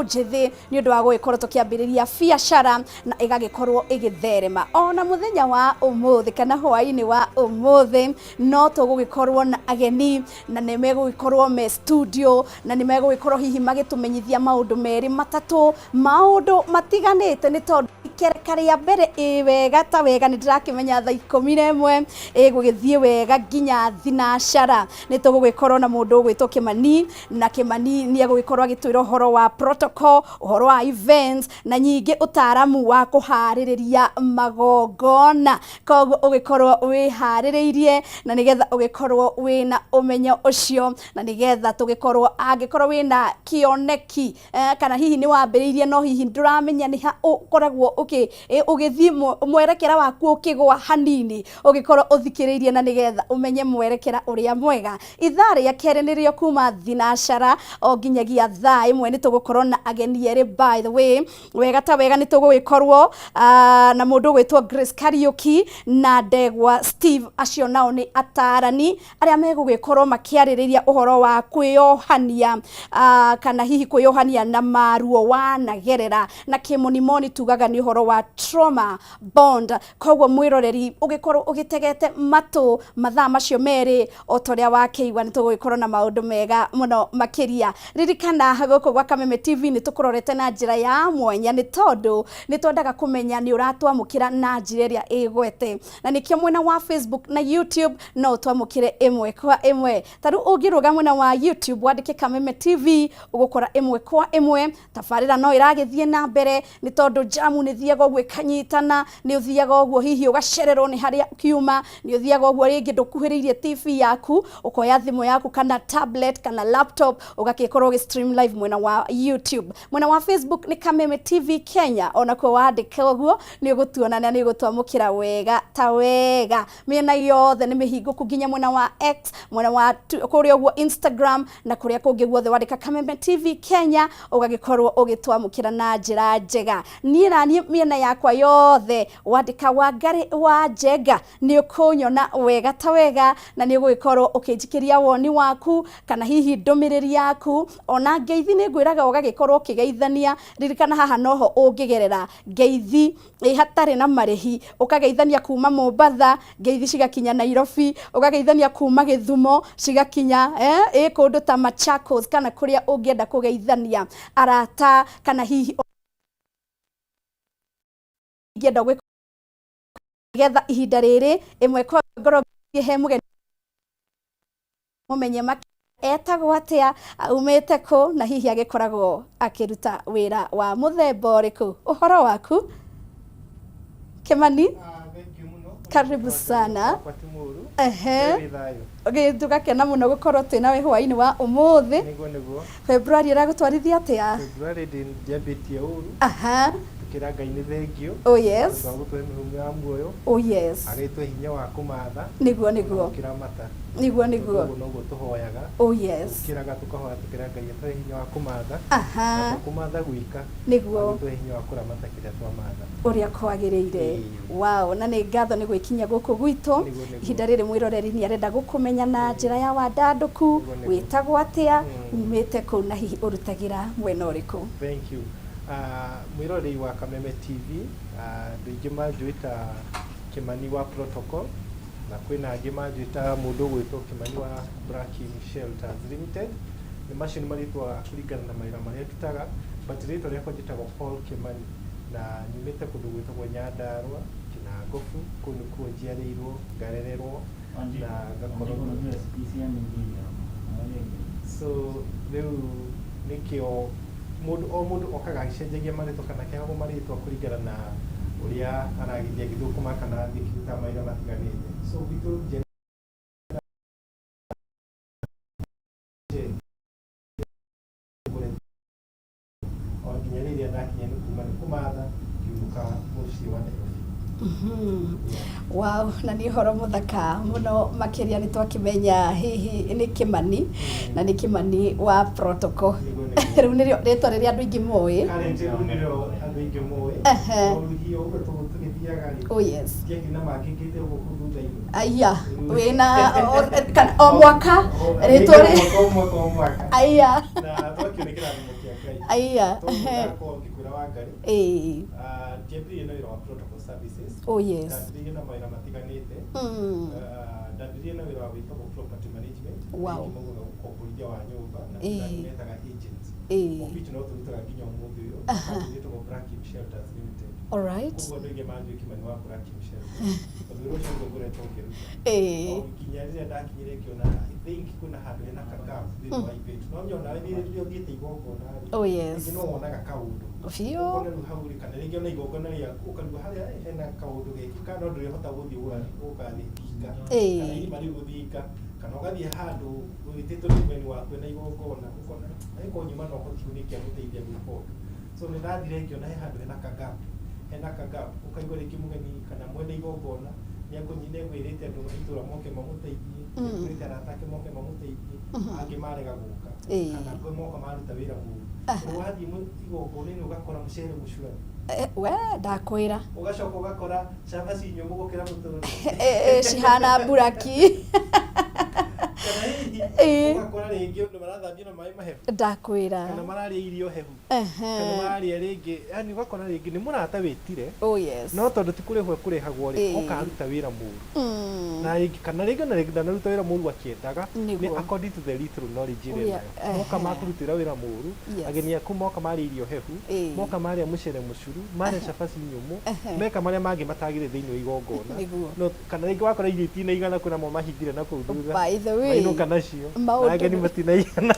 Mbeũ njĩthĩ nĩ ũndũ wa gũgĩkorwo tũkĩambĩrĩria biacara na ĩgagĩkorwo ĩgĩtherema. Ona mũthenya wa ũmũthĩ kana hwaĩ-inĩ wa ũmũthĩ no tũgũgĩkorwo na ageni na nĩ megũgĩkorwo me studio na nĩ megũgĩkorwo hihi magĩtũmenyithia maũndũ merĩ matatũ, maũndũ matiganĩte nĩ tondũ ikereka rĩa mbere ĩ wega ta wega nĩ ndĩrakĩmenya thaa 11 ĩgũgĩthiĩ wega nginya thinacara. Nĩ tũgũgĩkorwo na mũndũ ũgwĩtwo Kĩmani na Kĩmani nĩ egũgĩkorwo agĩtwĩra ũhoro wa protocol, ũhoro wa events na nyingĩ ũtaaramu wa kũharĩrĩria magongona. Koguo ũgĩkorwo wĩharĩrĩirie na nĩgetha ũgĩkorwo wĩna ũmenyo ũcio na nĩgetha tũgĩkorwo angĩkorwo wĩna kĩoneki kana hihi nĩ wambĩrĩirie no hihi ndũramenya nĩ ha ũkoragwo ũgĩthiĩ mwerekera waku ũkĩgwa hanini, ũgĩkorwo ũthikĩrĩirie na nĩgetha ũmenye mwerekera ũrĩa mwega. Ithaa rĩa kerĩ nĩrĩo kuma thinacara o nginyagia thaa 1 nĩ tũgũkorwo na ageni erĩ. By the way, wega ta wega nĩ tũgũgĩkorwo na mũndũ ũgwĩtwo Grace Kariũki na Ndegwa Steve, acio nao nĩ atarani arĩa megũgĩkorwo makĩarĩrĩria ũhoro wa kwĩyohania kana hihi kwĩyohania na maruo wanagerera, na kĩmonimoni tugaga nĩ ũhoro wa trauma bond. Koguo mwĩroreri ũgĩkorwo ũgĩtegete matũ mathaa macio merĩ o ta ũrĩa wakĩigua nĩ tũgũgĩkorwo na maũndũ mega mũno makĩria. Ririkana gũkũ gwa Kameme TV nĩ tũkũrorete na njĩra ya mwanya nĩ tondũ nĩ twendaga kũmenya nĩ ũratwamũkĩra na njĩra ĩrĩa ĩgwete, na nĩkĩo mwena wa Facebook na YouTube no ũtwamũkĩre ĩmwe kwa ĩmwe. Ta rĩu ũngĩrũga mwena wa YouTube wandĩke Kameme TV ũgũkora ĩmwe kwa ĩmwe. Tabarĩra no ĩragĩthiĩ na mbere nĩ tondũ jamu nĩ thiaga ũguo ĩkanyitana, nĩ ũthiaga ũguo hihi ũgacererwo nĩ harĩa ũkiuma, nĩ ũthiaga ũguo rĩngĩ ndũkuhĩrĩirie TV yaku, ũkoya thimũ yaku kana tablet kana laptop ũgagĩkorwo ũgĩ stream live mwena wa YouTube. Mwena wa Facebook nĩ Kameme TV Kenya, onakuo wandĩka ũguo nĩ ũgũtuona na nĩ ũgũtwamũkĩra wega ta wega. Mĩena yothe nĩ mĩhingũku nginya mwena wa X, mwena wa kũrĩa ũguo Instagram na kũrĩa kũngĩ guothe wandĩka Kameme TV Kenya ũgagĩkorwo ũgĩtwamũkĩra na njĩra njega. Niĩ na niĩ mĩena yakwa yothe wandĩka Wangari wa Njenga nĩ ũkũnyona wega ta wega na nĩ ũgũgĩkorwo ũkĩnjikĩria woni waku kana hihi ndũmĩrĩri yaku, ona ngeithi nĩ ngwĩraga ũgagĩkorwo ũkĩgeithania. Ririkana haha noho ũngĩgerera ngeithi ĩ hatarĩ na marĩhi, ũkageithania kuma Mombatha ngeithi cigakinya Nairobi, ũkageithania kuma Gĩthumo cigakinya ĩ kũndũ ta Machakos kana kũrĩa ũngĩenda kũgeithania arata kana hihi ingĩenda gwĩka getha ihinda rĩrĩ ĩmwe kwa ngorwo he mũgeni mũmenye etagwo atĩa, aumĩte kũ na hihi agĩkoragwo akĩruta wĩra wa mũthemba ũrĩkũ. Ũhoro waku Kĩmani? Karibu sana. Ehe. Tũgakena mũno gũkorwo twĩ nawe hwaĩ-inĩ wa ũmũthĩ. Nĩguo nĩguo. February ĩragũtwarithia atĩa? February ndĩambĩtie ũru. Aha. Tũkĩra Ngai nĩ thengio. Oh yes. Tondũ wa gũtũhe mĩhũmũ ya muoyo. Oh yes. Agĩtũhe hinya wa kũmatha. Nĩguo nĩguo. Gũkĩramata. Nĩguo nĩguo. Ũguo noguo tũhoyaga. Oh yes. Tũkĩraga tũkahoya tũkĩra Ngai atũhe hinya wa kũmatha. Aha. Na to kũmatha gwika. Nĩguo. Agĩtũhe hinya wa kũramata kĩrĩa twamatha. Ũrĩa kwagĩrĩire. Wow, na nĩ ngatho nĩ gwĩkinyia gũkũ gwitũ. Nĩguo nĩguo. Ihinda rĩrĩ mwĩroreri nĩ arenda gũkũmenya na njĩra ya wandandũku, Nĩguo nĩguo. wĩtagwo atĩa, umĩte kũ na hihi ũrutagĩra mwena ũrĩkũ? Thank you. Mwĩroreri wa Kameme TV, andũ aingĩ manjũĩ ta Kĩmani wa Protocol, na kwĩna angĩ manjũĩ ta mũndũ ũgwĩtwo Kĩmani wa Black Inn Shelters Limited. Nĩ macio nĩ marĩtwa kũringana na mawĩra marĩa ndutaga, but rĩtwa rĩakwa njĩtagwo Paul Kĩmani na nyumĩte kũndũ gwĩtagwo Nyandarũa, Kĩnangobu, kũu nĩkuo njiarĩirwo, ngarererwo na ngakorwo. So rĩu nĩkĩo mũndũ o mũndũ okaga agĩcenjagia marĩtwa kana akĩheagwo marĩtwa kũringana na ũrĩa aragĩthiĩ agĩthũkũma kana arathiĩ akĩrutaga mawĩra matiganĩte. So gwitũ o nginya rĩrĩa ndakinya nĩ kuma nĩ kũmatha ngiũka mũciĩ wa Nairobi. Wow, na nĩ ũhoro mũthaka mũno makĩria nĩ twakĩmenya hihi nĩ Kĩmani na nĩ Kĩmani wa protocol. Nĩguo, nĩguo. Rĩu nĩrĩo rĩtwa rĩrĩa andũ aingĩ moĩ. Currently rĩu nĩrĩo andũ aingĩ moĩ. Ehe. No rĩu hihi ũguo tũgĩthiĩ ngĩthiaga rĩ, Oh yes. ndiakĩrĩ na mangĩkĩte gũkũ thutha-inĩ. Aya, wĩna kana o mwaka rĩtwa rĩ. O mwaka o mwaka. Aya. Na twakio nĩ kĩrathimo kĩa Ngai. Aya. Tondũ ndakorwo ngĩkwĩra Wangari, Ĩĩ. Ndiambĩrĩirie na wĩra wa protocol services. Oh yes. Ndambĩrĩirie na mawĩra matiganĩte. Ndambĩrĩirie na wĩra wa wĩtagwo property management. Wow. Rĩngĩ maugaga ũkomborithia wa nyũmba na angĩ metaga agents. Ĩĩ. Of which no tũrutaga nginya ũmũthĩ ũyũ. Kambuni ĩtagwo Brakim Shelters Limited. All right. Koguo andũ aingĩ manjũĩ Kimani wa Brakim Shelters. Tondũ wĩra ũcio nĩguo ngoretwo ngĩruta. Ĩĩ. O nginya rĩrĩa ndakinyire ngĩona I think kwĩna handũ hena ka-gap thĩinĩ wa event. No nyona rĩrĩa ũthiĩte igongona rĩ, Oh yes. rĩngĩ no wonaga kaũndũ. Biũ. Ũkona rĩu hau rĩ, kana rĩngĩ ona igongona rĩaku ũkarigwo harĩa ĩ, hena kaũndũ gekĩka no ndũrĩhota gũthiĩ gũgathinga. Ĩĩ. Kana irima rĩu gũthinga. Kana ũgathiĩ handũ wĩtĩtwo nĩ mũgeni waku ena igongona ũkona angĩkorwo nyuma na ũhoti nĩkĩ agũteithia gwĩka ũndũ. So nĩ ndathire ngĩona he handũ hena ka-gap, hena ka-gap ũkaigua rĩngĩ mũgeni kana mwene igongona nĩ egwĩrĩte andũ a itũra moke mamũteithie, nĩekwĩrĩte arata ake moke mamũteithie, angĩ marega gũka. Ĩĩ. Kana angĩ moka maruta wĩra mũru. Rĩu wathiĩ igongona-inĩ ũgakora mũcere mũcurani. We ndakwĩra. Ũgacoka ũgakora cabaci nyũmũ gũkĩra mũtũrĩre. Cihana mburaki. Kana hihi Ĩĩ. ũgakora rĩngĩ andũ marathambio na maĩ mahehu. Ndakwĩra. Kana mararĩa irio hehu. Kana mararĩa rĩngĩ, yani ũgakora rĩngĩ nĩ mũrata wĩtire. Oh yes. No tondũ ti kũrĩhwo ekũrĩhagwo rĩ, Ĩĩ. oka aruta wĩra mũru. Mm. Na rĩngĩ kana rĩngĩ ona rĩngĩ ndanaruta wĩra mũru akĩendaga, Nĩguo. nĩ according to the little knowledge ĩrĩa Ũrĩa, enayo. Moka makũrutĩra wĩra mũru, Yes. ageni aku moka marĩa irio hehu, Ĩĩ. moka marĩa mũcere mũcuru, marĩa cabaci nyũmũ, meka marĩa mangĩ matagĩrĩire thĩinĩ wa igongona. Nĩguo. No kana rĩngĩ wakora irio itinaigana kwĩna mo mahingire na kũu thutha. By the way. Mainũka nacio. Maũndũ Na ageni matinaigana.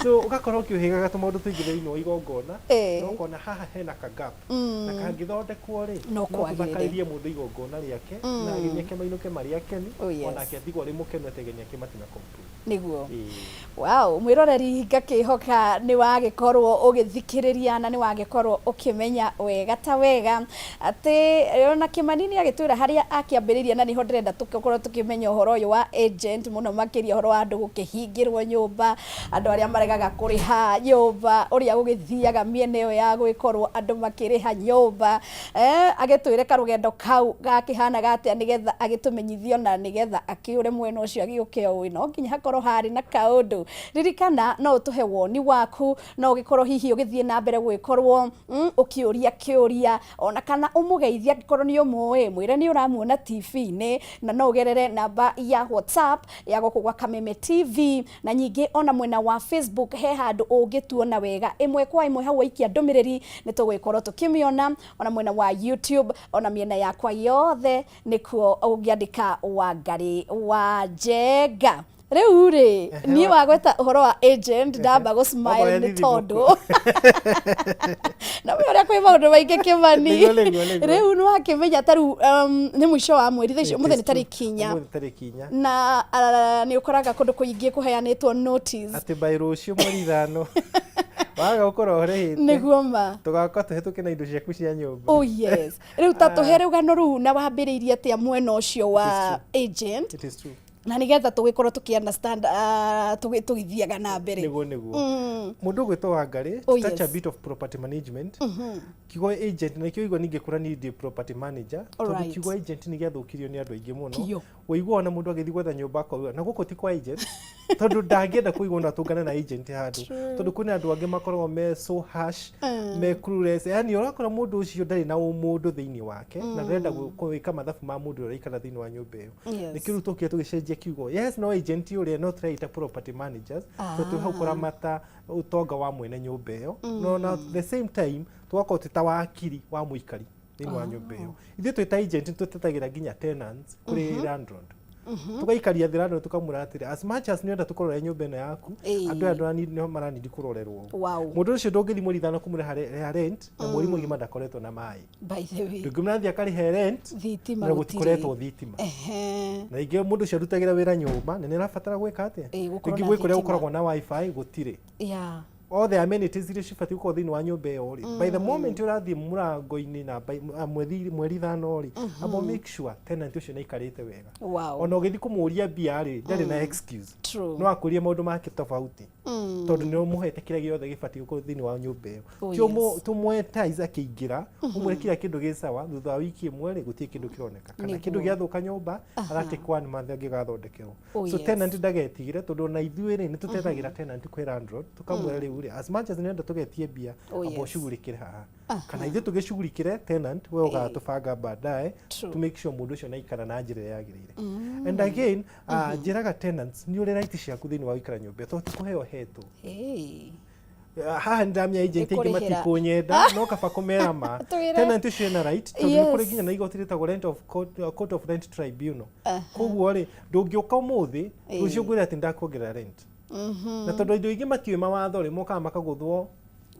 So ũgakorwo ũkĩũhĩgaga tũmaũndũ tũingĩ thĩinĩ wa igongona, Ĩĩ. na ũkona haha hena ka gap. Mm. Na kangĩthondekwo rĩ, No kwagĩrĩre. tũthakarĩrie mũndũ igongona rĩake, na ageni ake mainũke marĩ akenu, Oh, yes. onake atigwo arĩ mũkenu atĩ ageni ake matina complain. Nĩguo. Ĩĩ. Wow, mwĩroreri ngakĩhoka nĩ wagĩkorwo ũgĩthikĩrĩria na nĩ wagĩkorwo ũkĩmenya wega ta wega atĩ ona Kĩmani nĩ agĩtwĩra harĩa akĩambĩrĩirie na nĩho ndĩrenda tũkorwo tũkĩmenya ũhoro ũyũ wa agent mũno makĩria ũhoro wa andũ gũkĩhingĩrwo nyũmba, andũ arĩa maregaga kũrĩha nyũmba, ũrĩa gũgĩthiaga mĩena ĩyo ya gwĩkorwo andũ makĩrĩha nyũmba. Agĩtwĩre karũgendo kau gakĩhanaga atĩa nĩgetha agĩtũmenyithie ona nĩgetha akĩũre mwena ũcio agĩũke ũĩ no nginya hakorwo harĩ na kaũndũ. Ririkana no ũtũhe woni waku, no ũgĩkorwo hihi ũgĩthiĩ na mbere gũgĩkorwo ũkĩũria kĩũria ona kana ũmũgeithie angĩkorwo nĩ ũmũĩ, mwĩre nĩ ũramuona TV-inĩ, na no ũgerere namba ya WhatsApp ya gũkũ gwa Kameme TV, na nyingĩ ona mwena wa Facebook he handũ ũngĩtuona wega ĩmwe kwa ĩmwe hau waikia ndũmĩrĩri nĩ tũgũgĩkorwo tũkĩmĩona, ona mwena wa YouTube ona mĩena yakwa yothe nĩkuo ũngĩandĩka Wangari wa Njenga. Rĩu rĩ, niĩ wagweta ũhoro wa agent ndamba gũ smile nĩ tondũ na we ũrĩa kwĩ maũndũ maingĩ Kĩmani. Nĩguo, nĩguo, nĩguo. Rĩu nĩ wakĩmenya ta rĩu nĩ mũico wa mweri thaa ici ũmũthĩ nĩ tarĩki inya. Ũmũthĩ tarĩki inya. Na nĩ ũkoraga kũndũ kũingĩ kũheanĩtwo notice. Atĩ by rũciũ mweri ithano waga gũkorwo ũrĩhĩte. Nĩguo ma. Tũgaka tũhĩtũke na indo ciaku cia nyũmba. Oh yes. Rĩu ta tũhe rũgano rũu na wambĩrĩirie atĩa mwena ũcio wa agent. It is true. Na nĩgetha tũgĩkorwo tũkĩ understand tũgĩthiaga na mbere. Nĩguo nĩguo. Mũndũ ũgwĩtwo Wangari, Oh, to touch yes. a bit of property management. Kiugo agent na nĩkĩo ũigua ningĩ kũra niĩ ndĩ property manager, tondũ kiugo agent nĩ gĩathũkirio nĩ andũ aingĩ mũno. Kĩo. Ũigua ona mũndũ agĩthiĩ gwetha nyũmba akauga na gũkũ ti kwa agent, tondũ ndangĩenda kũigua ona atũngane na agent handũ. Tondũ kwĩna andũ angĩ makoragwo me so harsh, me clueless. Yani ũrakora mũndũ ũcio ndarĩ na ũmũndũ thĩinĩ wake na ndarenda gwĩka mathabu ma mũndũ ũrĩa ũraikara thĩinĩ wa nyũmba ĩyo. Yes. Nĩkĩo rĩu tũkire tũgĩcenjia kiugo. Yes, no agent ũrĩa no tũreita property managers, tondũ twĩ hau kũramata ũtonga wa mwene nyũmba ĩyo. No na at the same time tũgakorwo twĩ ta wakiri wa mũikari thĩinĩ wa nyũmba ĩyo. Ithuĩ twĩ ta agent nĩtũtetagĩra nginya tenants kũrĩ landlord. Tũgaikaria thĩ landlord tũkamwĩra atĩrĩ, as much as nĩũrenda tũkũrorere nyũmba ĩno yaku, andũ aya nĩo maranindi kũrorerwo. Wow. Mũndũ ũcio ndũngĩthiĩ mweri ithano kũmũrĩha rent na mweri mũgima ndakoretwo na maĩ. By the way. Ndũngĩmũrathiĩ akarĩhe rent Thitima na gũtirĩ. gũtikoretwo thitima. Ehe. Na rĩngĩ mũndũ ũcio arutagĩra wĩra nyũmba na nĩ arabatara gwĩka atĩa? Ĩĩ, gũkorwo Rĩngĩ na gwĩ kũrĩa thitima. gũkoragwo na wifi gũtirĩ. Yeah. All the amenities iria cibatiĩ gũkorwo thĩinĩ wa nyũmba ĩyo rĩ, by the moment ũrathiĩ mũrango-inĩ na mweri 5 rĩ, amba make sure tenant ũcio nĩ aikarĩte wega. Ona ũgĩthiĩ kũmũria mbia rĩ, ndarĩ na excuse. No akũrie maũndũ make tofauti tondũ nĩ ũmũhete kĩrĩa gĩothe gĩbatiĩ gũkorwo thĩinĩ wa nyũmba ĩyo. Ti tũmwetize akĩingĩra, ũmwĩre kila kĩndũ gĩ sawa, thutha wa wiki 1 rĩ, gũtirĩ kĩndũ kĩroneka, kana kĩndũ gĩathũka nyũmba, agatake one month angĩgathondekerwo. So tenant ndagetigĩre, tondũ ona ithuĩ rĩ, nĩ tũtethagĩra tenant kwĩ landlord, tũkamwĩra rĩu rĩ, as much as nĩrenda tũgetie mbia, amba ũcugurĩkĩre haha, kana ithuĩ tũgĩcugurikĩre tenant, we ũgatũbanga baadaye to make sure mũndũ ũcio nĩaikara na njĩra ĩrĩa yagĩrĩire. And again, njĩraga tenants nĩ ũrĩ right ciaku thĩinĩ wa gũikara nyũmba ĩyo, tondũ ti kũheo hetwo. Haha nĩ ndamenya agent aingĩ Nĩkũrĩhĩra. Matikũnyenda, no kaba kũmera ma. Twĩre. Tenant ũcio ena right, tondũ nĩ kũrĩ nginya na igoti rĩtagwo rent of court, court of Rent Tribunal. Koguo rĩ, ndũngĩũka ũmũthĩ, rũciũ ngwĩre atĩ ndakuongerera rent. Na tondũ andũ aingĩ matiũĩ mawatho rĩ, mokaga makagũthwo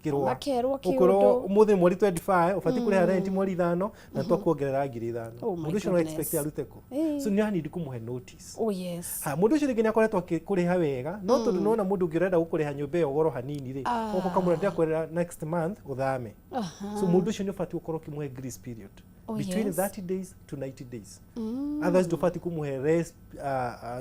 kĩrũa. Makerwo Ũkorwo kĩũndũ. ũmũthĩ mweri 25, ũbatiĩ kũrĩha rent mweri 5 na twakuongerera 5,000. Oh my Mũndũ ũcio no goodness. expect arute kũ? So nĩ need kũmũhe notice. Ha, mũndũ ũcio rĩngĩ nĩ akoretwo akĩkũrĩha wega, no tondũ nĩwona mũndũ ũngĩ ũrenda gũkũrĩha nyũmba ĩyo goro hanini rĩ, ũgoka ũkamwĩra ndĩrakwĩra next month ũthame. So mũndũ ũcio nĩ ũbatiĩ gũkorwo ũkĩmũhe grace period between 30 days to 90 days. Otherwise ndũbatiĩ kũmũhe rest,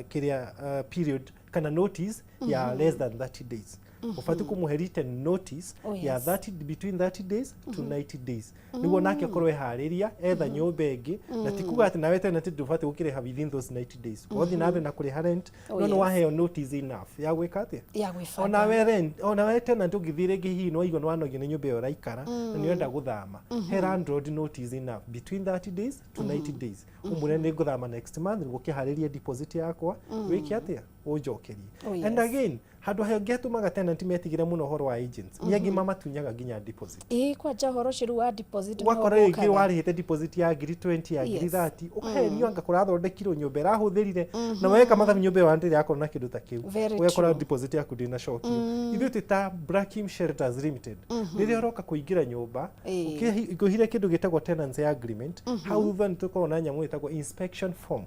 kĩrĩa, period kana notice ya less than 30 days. Ũbatiĩ kũmũhe written notice ya 30, between 30 days to 90 days, nĩguo nake akorwo eharĩria etha nyũmba ĩngĩ. Na ti kuga atĩ nawe tenant ndũbatiĩ gũkĩrĩha within those 90 days, wathiĩ na mbere na kũrĩha rent, no nĩ waheo notice enough ya gwĩka atĩa? Ya gwĩbanga. Onawe rent, onawe tenant, ũngĩthiĩ rĩngĩ hihi nĩ waigua nĩ wanogio nĩ nyũmba ĩyo ũraikara na nĩ ũrenda gũthama, he landlord notice enough between 30 days to 90 days, ũmwĩre nĩ ngũthama next month, nĩguo kĩharĩrie deposit yakwa, wĩke atĩa, ũnjokerie. And again, handũ hangĩ hatũmaga tenant metigĩre mũno ũhoro wa agents nĩ angĩ mamatunyaga nginya deposit. Ĩĩ, kwanja ũhoro ũcio rĩu wa deposit nĩho Ũgakora rĩngĩ ũkaga. warĩhĩte deposit ya ngiri 20, ya ngiri 30, ũkahenio anga kũrathondekirwo nyũmba ĩrahũthĩrire, na weka mathabu nyũmba ĩyo ndĩrĩ yakorwo na kĩndũ ta kĩu, Very ũgakora true. deposit yaku ndĩnacokio. Ithuĩ twĩ ta Brakim Shelters Limited, rĩrĩa ũroka kũingĩra nyũmba, ũkĩhire kĩndũ gĩtagwo tenancy agreement, hau thutha nĩ tũkoragwo na nyamũ ĩtagwo inspection form,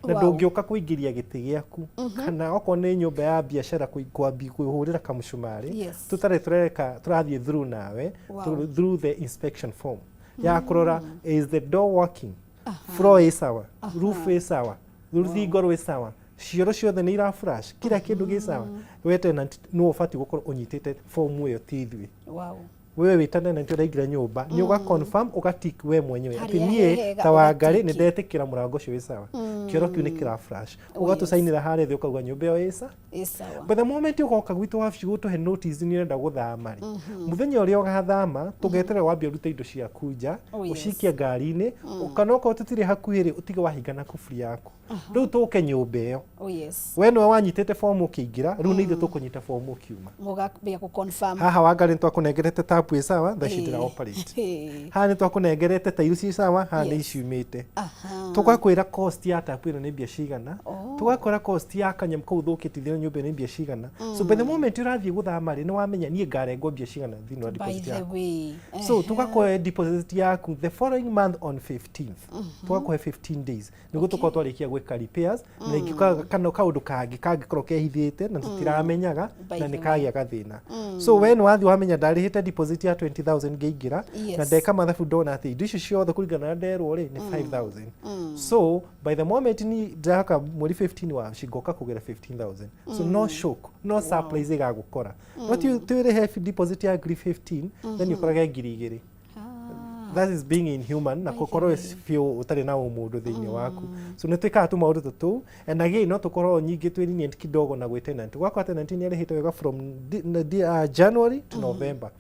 na ndũngĩũka kũingĩria gĩtĩ gĩaku kana okorwo nĩ nyũmba ya biacara kwambi kwĩhũrĩra kamũcumarĩ tũtarĩ tũreka tũrathiĩ through nawe through the inspection form ya kũrora is the door working, floor ĩ sawa, roof ĩ sawa, rũthingo rwĩ sawa, cioro ciothe nĩ ira flash, kila kĩndũ gĩ sawa. We tenant nĩwe ũbatiĩ gũkorwo ũnyitĩte fomu ĩyo, ti ithuĩ. Wewe wĩ tenant ũraingĩra nyũmba, nĩ ũga confirm, ũga tick we mwenyewe atĩ Harĩa niĩ hehega ta Wangarĩ nĩ ũgatiki. ndetĩkĩra mũrango ũcio wĩ sawa, kĩoro kĩu nĩ kĩra flash, ũgatũcainĩra harĩa thĩ, ũkauga nyũmba ĩyo ĩ sawa. Ĩ sawa. But the moment ũgoka gwitũ wabici gũtũhe notice nĩ ũrenda gũthama rĩ, mũthenya ũrĩa ũgathama tũgeterera wambie ũrute indo ciaku nja, ũcikie ngari-inĩ, kana okorwo tũtirĩ hakuhĩ rĩ, ũtige wahinga na kuburi yaku, rĩu tũke nyũmba ĩyo. We nĩwe wanyitĩte fomu ũkĩingĩra, rĩu nĩ ithuĩ tũkũnyita fomu ũkiuma. Mũgambia gũ confirm. Haha Wangarĩ nĩ twakũnengerete tap ĩ sawa, thaa ici ndĩra operate. Haha nĩ twakũnengerete tairu ci sawa, haha nĩ iciumĩte. Tũgakwĩra cost ya tap ĩno nĩ mbia cigana, tũgakwĩra cost ya kanyamũ kau thũkĩtie nyũmba ĩno nĩ mbia cigana. So by the moment ũrathiĩ gũthama rĩ, nĩ wamenya niĩ ngarengwo mbia cigana thĩinĩ wa By deposit the yaku. way. So tũgakũhe deposit yaku the following month on 15th, tũgakũhe 15 days nĩguo tũkorwo twarĩkia gwĩka repairs, na ingĩkorwo kana kaũndũ kangĩ kangĩkorwo kehithĩte na tũtiramenyaga By na the nĩ kagĩa gathĩna. So we nĩ wathiĩ wamenya ndarĩhĩte deposit ya 20,000 ngĩingĩra, na ndeka mathabu ndona atĩ indo icio ciothe kũringana na nderwo rĩ, nĩ 5000. So by the moment ni ndĩraka mweri 15 wa ngoka kũgĩra 15,000, so no shock, no surprise ĩgagũkora. No ti twĩrĩhe deposit ya ngiri 15, then ũkorage 2,000. That is being inhuman na By the gũkorwo way. biũ ũtarĩ na ũmũndũ thĩinĩ waku. So nĩ twĩkaga tũmaũndũ ta tũu. And again, no tũkorwo nyingĩ twĩ lenient kidogo na gwĩ tenant, ũgakora tenant nĩ arĩhĩte wega from January to November.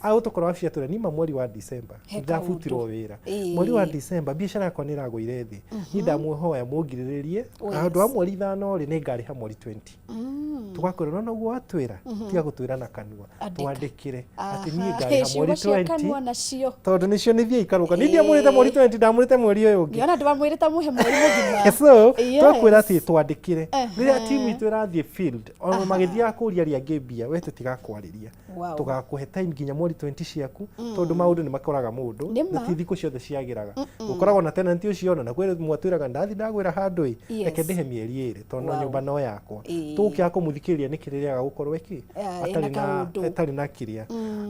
Agũtũkora wabici atwĩra nima mweri wa December He ndabutirwo kaũndũ. wĩra mweri wa December, biacara yakwa nĩ ĩragũire thĩ, niĩ ndamwĩhoya mũngirĩrĩrie, handũ wa mweri 5 rĩ, nĩ ngarĩha mweri 20. Tũgakwĩra no noguo watwĩra, tiga gũtwĩra na kanua. Andĩka. Twandĩkĩre atĩ niĩ Aha. ngarĩha Ciugo mweri cia 20 kanua nacio tondũ nĩ Icio nĩ thiĩ ikarũka. Niĩ ndiamwĩrĩte mweri 20, ndamwĩrĩte mweri ũyũ ũngĩ. Nĩona ndwamwĩrĩte mũhe mweri mũgima. So Yes. twakwĩra atĩ twandĩkĩre rĩrĩa timu itũ ĩrathiĩ field, ona magĩthiaga kũria arĩa angĩ mbia, we tũtigakwarĩria. Tũgakũhe time nginya mweri 20 ciaku, tondũ maũndũ nĩ makoraga mũndũ. Nĩ ma. Na ti thikũ ciothe ciagĩraga. Gũkoragwo na tenant ũcio ona na kwĩ mwatwĩraga ndathi ndagwĩra handũ ĩ, reke ndĩhe mĩeri 2 tondũ nyũmba no yakwa. Tũgũkĩaga kũmũthikĩrĩria nĩkĩ rĩrĩa aga gũkorwo ĩkĩ Ĩna atarĩ na kaũndũ. atarĩ na kĩrĩa.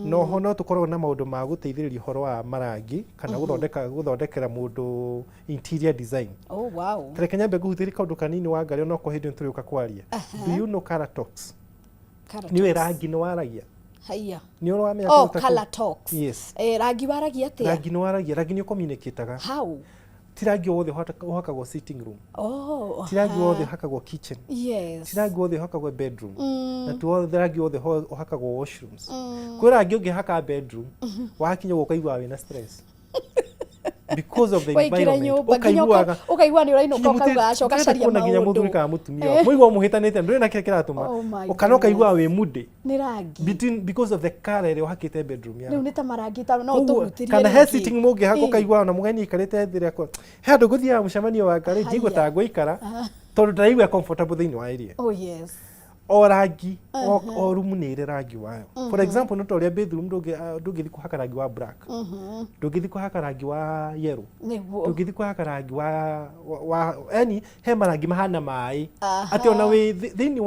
Noho no tũkoragwo na maũndũ ma gũteithĩrĩria ũhoro wa marangi kana gũthondekera mũndũ interior design. Oh, wow. Reke nyambe ngũhutĩrie kaũndũ kanini wa ngari onokorwo hĩndĩ ĩno tũrĩũka kwaria. Do you know color talks? Colour Nĩ ũĩ talks. rangi nĩ waragia? Haiya. Nĩ ũrĩ wamenya Oh, kũruta kũ- color talks. Yes. Eh, rangi waragia atĩa? Rangi nĩ waragia, rangi nĩ ũcommunicataga. How? Ti rangi o wothe ũhakagwo sitting room. Oh. Ti rangi wothe ũhakagwo kitchen. Yes. Ti rangi wothe ũhakagwo bedroom. Na ti wothe rangi wothe ũhakagwo washrooms. Kwĩ rangi ũngĩhaka bedroom, wakinya ũguo ũkaigua wĩna stress. Because of the Waingĩra environment. nyũmba nginya Ũkaiguaga ũkaigua nĩ ũrainũka ũkauga acoka caria kuona nginya mũthuri maũndũ. kana mũtumia waku. Mũigua mũhĩtanĩte ndũrĩ na kĩrĩa kĩratũma. Oh my Kana ũkaigua wĩ moody. Nĩ rangi. Between because of the color ĩrĩa ũhakĩte bedroom yaku. Rĩu nĩ ta marangi ta no Koguo, tũhutirie kana he rĩngĩ. sitting mũngĩhaka ũkaigua ona mũgeni aikarĩte thĩ rĩakwa he handũ ngũthiaga mũcemanio wa ngarĩ njigua ta ngũikara tondũ ndĩraigua comfortable thĩinĩ wa area. Oh yes. O rangi o room nĩ ĩrĩ rangi wayo. For example, nĩ ta ũrĩa bathroom ndũngĩthiĩ kũhaka rangi wa black, ndũngĩthiĩ kũhaka rangi wa yellow, Nĩguo. ndũngĩthiĩ kũhaka rangi wa yani he marangi mahana maĩ atĩ ona wĩ thĩinĩ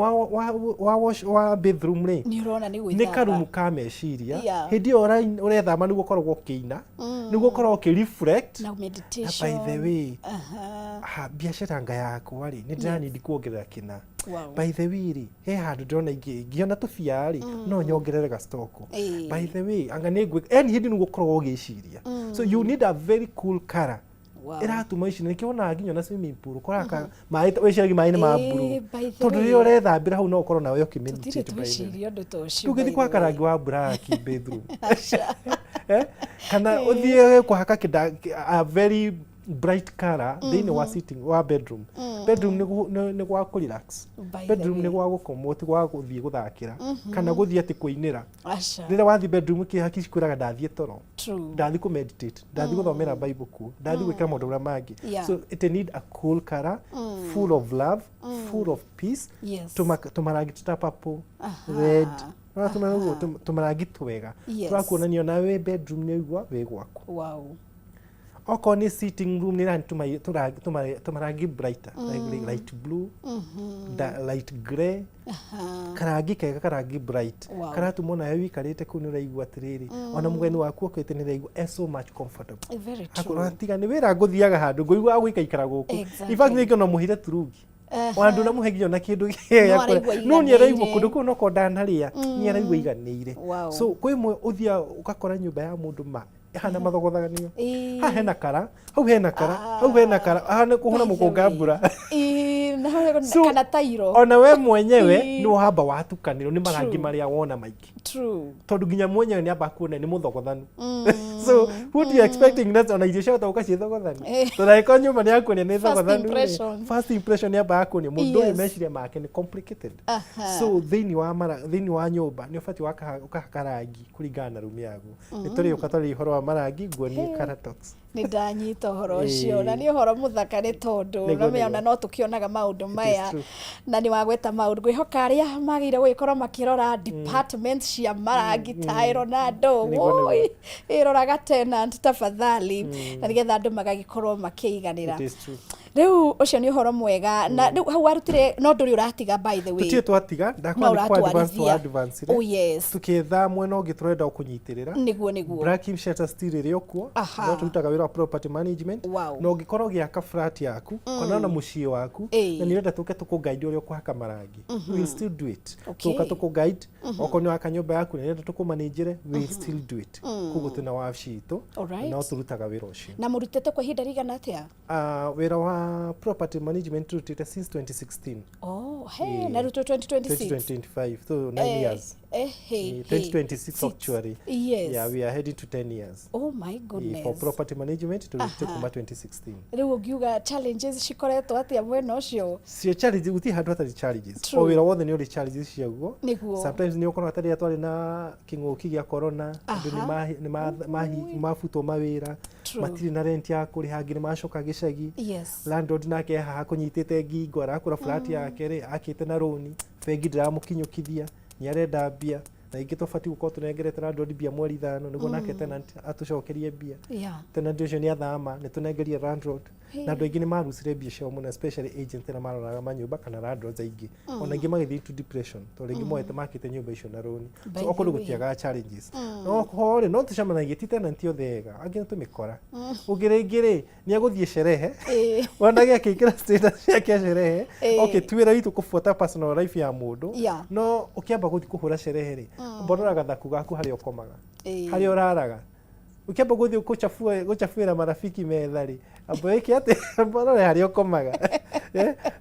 wa wash wa bathroom rĩ, Nĩ ũrona nĩ nĩ gwĩthamba. karumu ka meciria. Hĩndĩ ĩyo ũrethamba nĩguo ũkoragwo ũkĩina, nĩguo ũkoragwo ũkĩ-reflect. Na Na meditation. by the way, ha, biacara nga yakwa rĩ, nĩ ndĩranindi kuongerera kĩna. By the way rĩ, he handũ ndĩrona ingĩona tũbia rĩ, no nyongerere gastoko. By the way, anga nĩ ngwĩka yani hĩndĩ nĩguo ũkoragwo ũgĩciria. So you need a very cool color ĩratũma ici. Nĩkĩo wonaga nginya na swimming pool ũkoraga maĩ wĩciragia maĩ nĩ ma blue, By the tondũ way, rĩrĩa ũrethambĩra hau no ũkorwo nawe tũtirĩ ũkĩ-meditate, by the way. twĩciria ũndũ ta ũcio. Ndũngĩthiĩ By the kũhaka way. rangi wa black bathroom, kana ũthiĩ kũhaka a very bright color thĩinĩ wa sitting wa bedroom. Bedroom nĩ gwa kũ relax. By the Bedroom nĩ way. gwa gũkomwo, ti gwa gũthiĩ gũthakĩra kana gũthiĩ atĩ kũinĩra. Aca. Rĩrĩa wathiĩ bedroom kĩ hakiri cikwĩraga ndathiĩ toro, True. ndathi kũ meditate, ndathi gũthomera Bible kuo, ndathi gwĩka maũndũ marĩa mangĩ. So it need a cool color, full of love, full of peace. Tũmarangi tũta purple, red. Ũrona ũguo tũmarangi twega tũrakuonania ona wĩ bedroom nĩ ũigua wĩ gwaku. Okorwo nĩ sitting room nĩ rangi tũmarangi brighter, like light blue, light grey, karangi kega, karangi bright, karatũma onawe wĩikarĩte kũu nĩ ũraigua atĩrĩrĩ, ona mũgeni waku okĩte nĩ ũraigua so much comfortable. Very true. Akorwo tiga nĩ wĩra ngũthiaga handũ ngũiguaga gũikaikara gũkũ. In fact, nĩngĩ ona mũhire turungi ona ndũnamũhe nginya ona kĩndũ gĩa No araigua kũrĩa, no nĩ araigua aiganĩire. kũndũ kũu nokorwo ndanarĩa nĩ araigua aiganĩire. So kwĩ mwe ũthiaga ũgakora nyũmba ya mũndũ ma ĩhana mathogothanio. Haha hena kara, hau hena kara, hau hena kara, haha nĩ kũhũra By the mũkũnga way. mbura. Na So, kana tairo. ona we mwenyewe Ĩĩ. nĩ wamba watukanĩrwo nĩ marangi marĩa wona maingĩ, tondũ nginya mwenyewe nĩ amba kuona nĩ mũthogothanu. So what you expecting next? Ona irio ciahota gũka ciĩ thogothanu, tondũ angĩkorwo nyũmba nĩ yakuonia nĩ First thogothanu rĩ, impression. First impression nĩ amba yakuonia mũndũ ũyũ meciria make nĩ complicated. So thĩinĩ wa nyũmba nĩ ũbatiĩ ũkahaka rangi kũringana na rumu yaku. Nĩ tũrĩũka twarĩrie ũhoro wa marangi, nguonie color talks. Nĩ ndanyita ũhoro ũcio na nĩ ũhoro mũthaka nĩ tondũ namenya ona no tũkĩonaga maũndũ maya True. Na nĩ wagweta maũndũ ngwĩhoka arĩa magĩrĩire gũgĩkorwo makĩrora department cia marangi ta ĩro na andũ Nĩguo. woi ĩroraga tenant tafadhali, na nĩgetha andũ magagĩkorwo makĩiganĩra. It is true. Rĩu ũcio nĩ ũhoro mwega na rĩu hau warutire no ndũrĩ ũratiga, by the way. Tũtirĩ twatiga. No Ndakora nĩ kwa advance ũratwarithia. twa advance. Oh yes. Tukĩetha mwena ũngĩ tũrenda kũnyitĩrĩra. Nĩguo. Brakim Shutter still ĩrĩ o kuo. No tũrutaga wĩra wa property management. Na ũngĩkorwo ũgĩaka flat yaku kana ona mũciĩ waku na nĩ ũrenda tũke tũkũ-guide ũrĩa ũkũhaka marangi, we will still do it. Tũka tũkũ-guide. Okorwo nĩ waka nyũmba yaku na nĩ ũrenda tũkũmanĩnjĩre, we will still do it. Koguo twĩna wabici itũ, no tũrutaga wĩra ũcio. Na mũrutĩte kwa ihinda rĩigana atĩa? Ah, wĩra wa wa property management tũrutĩte since 2016. Oh, he na rĩu twĩ 2026. 2025, so 9 years. Hey, 2026 six. actually. Yeah, we are heading to 10 years. Oh my goodness. For property management tũrutĩte kuma 2016. Rĩu ũngiuga challenges cikoretwo atĩa mwena ũcio? Cio challenges, gũtirĩ handũ hatarĩ challenges. True. O wĩra wothe nĩ ũrĩ challenges ciaguo. Nĩguo. Sometimes nĩ ũkoraga ta rĩrĩa twarĩ na kĩng'ũki gĩa corona, andũ nĩ mabutwo mawĩra, matirĩ na rent ya kũrĩha, angĩ nĩ macoka gĩcagi. Landlord nake haha akũnyitĩte ngingo, arakũra flat yake rĩ, akĩte na rũni, bengi ndĩramũkinyũkithia, nĩ arenda mbia, na ingĩ tũbatiĩ gũkorwo tũnengerete landlord mbia mweri 5 nĩguo nake tenant atũcokerie mbia. Tenant ũcio nĩ athama, nĩ tũnengerie landlord. Na andũ aingĩ nĩ marucire mbia ciao mũno, especially agent arĩa maroraga manyũmba kana landlords aingĩ. Ona aingĩ magĩthiĩ into depression tondũ rĩngĩ moete makĩte nyũmba icio na rũni. By So the okorwo way. gũtiagaga challenges, no ho rĩ, no tũcemanagia, ti tenant othe ega, angĩ nĩ tũmĩkora. Ũngĩ rĩngĩ rĩ, nĩ agũthiĩ sherehe, wonage akĩingĩra status ciake sherehe. Okay, ti wĩra witũ kũbuata personal life ya mũndũ, no ũkĩamba gũthiĩ kũhũra sherehe rĩ, amba ũroraga gathaku gaku harĩa ũkomaga, harĩa ũraraga. Ũkĩamba gũthiĩ gũchafuĩra marafiki metha rĩ, amba wĩke atĩ amba ũrore harĩa ũkomaga.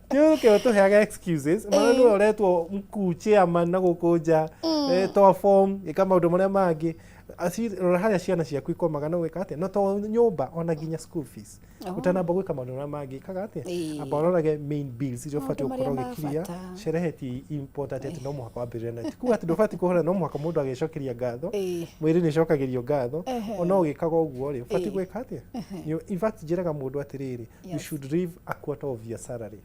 Ti ũke ũtũheaga excuses mana nĩwe ũretwo mkuu, chairman na gũkũ nja, toa form, ĩka maũndũ marĩa mangĩ. Rora harĩa ciana ciaku ikomaga, no gwĩka atĩa, no to nyũmba, ona nginya school fees. Ũtanamba gwĩka maũndũ marĩa mangĩ, ĩkaga atĩa, amba ũrorage main bills iria ũbatiĩ Maũndũ marĩa gũkorwo ma ũgĩkiria. bata. Sherehe ti important atĩ no mũhaka wambĩrĩre na ti kuga atĩ ndũbatiĩ kũhũra, no mũhaka mũndũ agĩcokeria ngatho. Mwĩrĩ nĩ ũcokagĩrio ngatho. Ona ũgĩkaga ũguo rĩ, ũbatiĩ gwĩka atĩa? In fact, njĩraga mũndũ atĩrĩrĩ, you should leave a quarter of your salary.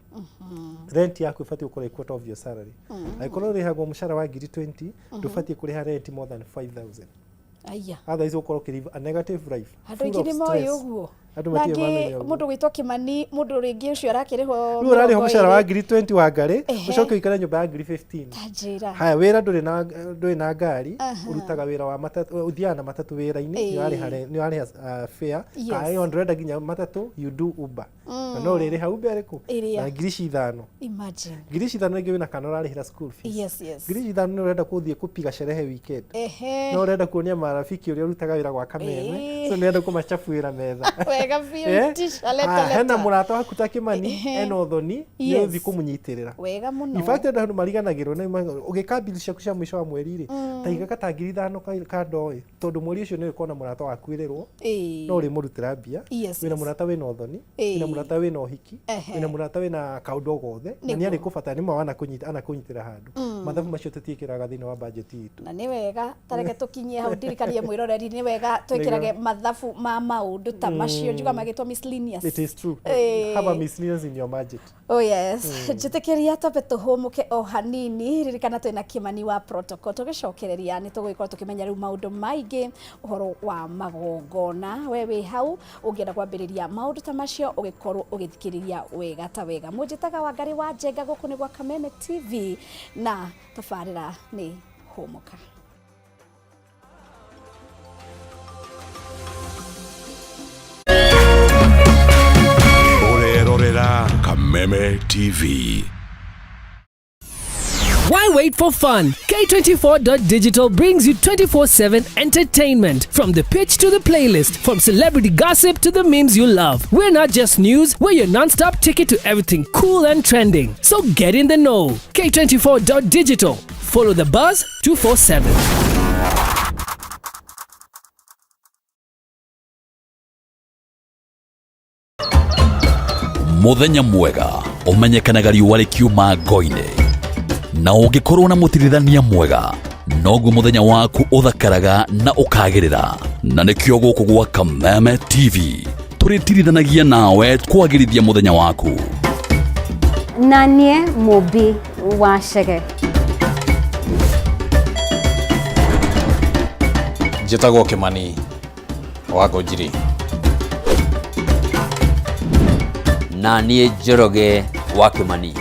Rent yaku ĩbatiĩ gũkorwo ĩ quarter of your salary. Angĩkorwo ũrĩhagwo mũcara wa ngiri 20, ndũbatiĩ kũrĩha rent more than 5000. Aya. Otherwise ũkorwo ũkĩlive a negative life Andũ full aingĩ of nĩ moĩ stress. ũguo. Andũ Na matirĩ angĩ mamenya ũguo. mũndũ gwĩtwo Kĩmani, mũndũ rĩngĩ ũcio arakĩrĩhwo Rĩu ũrarĩhwo mĩrongo mũcara wa ĩrĩ. ngiri 20 wa ngarĩ, ũcoke ũikare nyũmba ya ngiri 15. Ta njĩra. Haya, wĩra ndũrĩ na ngari, ũrutaga wĩra wa matatũ, ũthiaga na matatũ wĩra-inĩ, nĩ warĩha fare, kana ĩyo ndũrenda nginya matatũ, you do Uber, na no ũrĩrĩha Uber ĩrĩkũ? Ĩrĩa. Na ngiri ici 5. Imagine. Ngiri ici 5 rĩngĩ wĩna kana ũrarĩhĩra school fees. Ngiri ici 5 nĩ ũrenda gũthiĩ kũpiga sherehe weekend, no ũrenda kuonia marafiki ũrĩa ũrutaga wĩra gwa Kameme, so nĩ ũrenda kũmachafuĩra metha. Wega biũ. Itisha, leta, Haya, hena leta. mũrata waku ta Kĩmani ena ũthoni, nĩ ũthiĩ kũmũnyitĩrĩra. Wega mũno. In fact, andũ mariganagĩrwo nĩ ũgĩka bill ciaku cia mũico wa mweri rĩ, ta iga ta ngiri 5 kando ĩ, tondũ mweri ũcio nĩ ũkorwo na mũrata wakuĩrĩrwo, no ũrĩmũrutĩra mbia. Wĩna mũrata wĩna ũthoni, wĩna mũrata wĩna ũhiki, wĩna mũrata wĩna kaũndũ o gothe, na nĩ arĩkũbatara, nĩ ma anakũnyitĩra handũ. Mathabu macio tũtiĩkĩraga thĩinĩ wa budget itũ. Na nĩ wega, tareke tũkinyie hau, ndirikanie mwĩroreri nĩ wega twĩkĩrage mathabu ma maũndũ ta macio, njuga magĩtwo miscellaneous. It is true. Have a miscellaneous in your budget. Oh yes, njĩtĩkĩria twambe tũhũmũke o hanini. Ririkana twĩna Kĩmani wa Protocol, tũgĩcokereria nĩ tũgũgĩkorwo tũkĩmenya rĩu maũndũ maingĩ ũhoro wa magongona. We wĩ hau ũngĩenda kwambĩrĩria maũndũ ta macio, ũgĩkorwo ũgĩthikĩrĩria wega ta wega. Mũnjĩtaga Wangarĩ wa Njenga, gũkũ nĩ gwa Kameme TV na tabarĩra nĩ Hũmũka. Ũrerorera Kameme TV. Why wait for fun? K24.digital brings you 24/7 entertainment. From the pitch to the playlist, from celebrity gossip to the memes you love. We're not just news, we're your non stop ticket to everything cool and trending. So get in the know. K24.digital. Follow the buzz 247. Muthenya mwega ũmenyekanaga riũa rĩkiuma ngo-inĩ, na ũngĩkorwo na mũtirithania mwega, noguo mũthenya waku ũthakaraga na ũkagĩrĩra. Na nĩkĩo gũkũ gwa Kameme TV tũrĩtirithanagia nawe kwagĩrithia mũthenya waku. Na niĩ Mũmbi wa Chege. Njĩtagwo Kĩmani wa Ngũnjiri. Na niĩ Njoroge wa Kĩmani.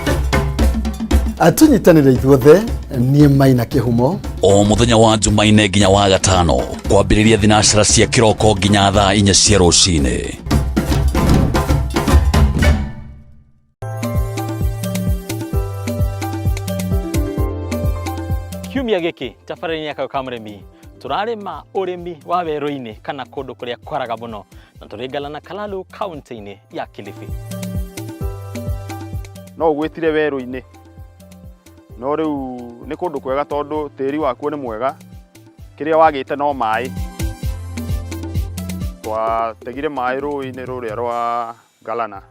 Tũnyitanĩre ithuothe, niĩ Maina Kĩhumo. O mũthenya wa Jumaine nginya wa gatano, kwambĩrĩria thinacara cia kĩroko nginya thaa 4 cia rũcinĩ. Kiumia gĩkĩ tabarĩra-inĩ ya Kayũ ka Mũrĩmi, tũrarĩma ũrĩmi wa werũ-inĩ kana kũndũ kũrĩa kwaraga mũno, na tũrĩ Galana Kalalu, kaunti-inĩ ya Kilifi. No ũgwĩtire werũ-inĩ, no rĩu nĩ kũndũ kwega tondũ tĩri wakuo nĩ mwega, kĩrĩa wagĩte no maĩ. Twategire maĩ rũĩ-inĩ rũrĩa rwa Galana,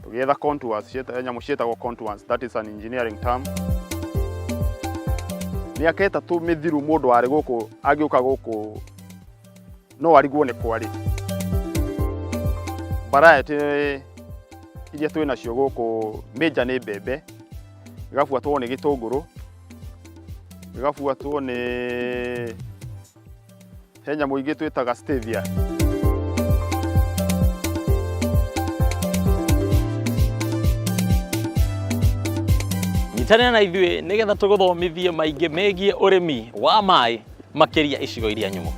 tũgĩetha contours, nyamũ ciĩtagwo contours, that is an engineering term. Mĩaka 3 mĩthiru mũndũ warĩ gũkũ angĩũka gũkũ no arigwo nĩ kwarĩ. Variety iria twĩ nacio gũkũ major nĩ mbembe, ĩgabuatwo nĩ gĩtũngũrũ, ĩgabuatwo nĩ he nyamũ ingĩ twĩtaga stevia. Nyitanĩra na ithuĩ nĩgetha tũgũthomithie maingĩ megiĩ ũrĩmi wa maĩ makĩria icigo iria nyũmũ.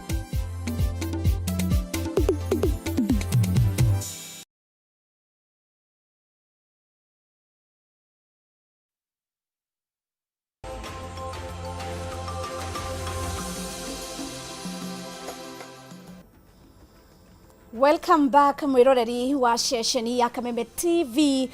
Welcome back mwiroreri wa ceceni ya Kameme TV.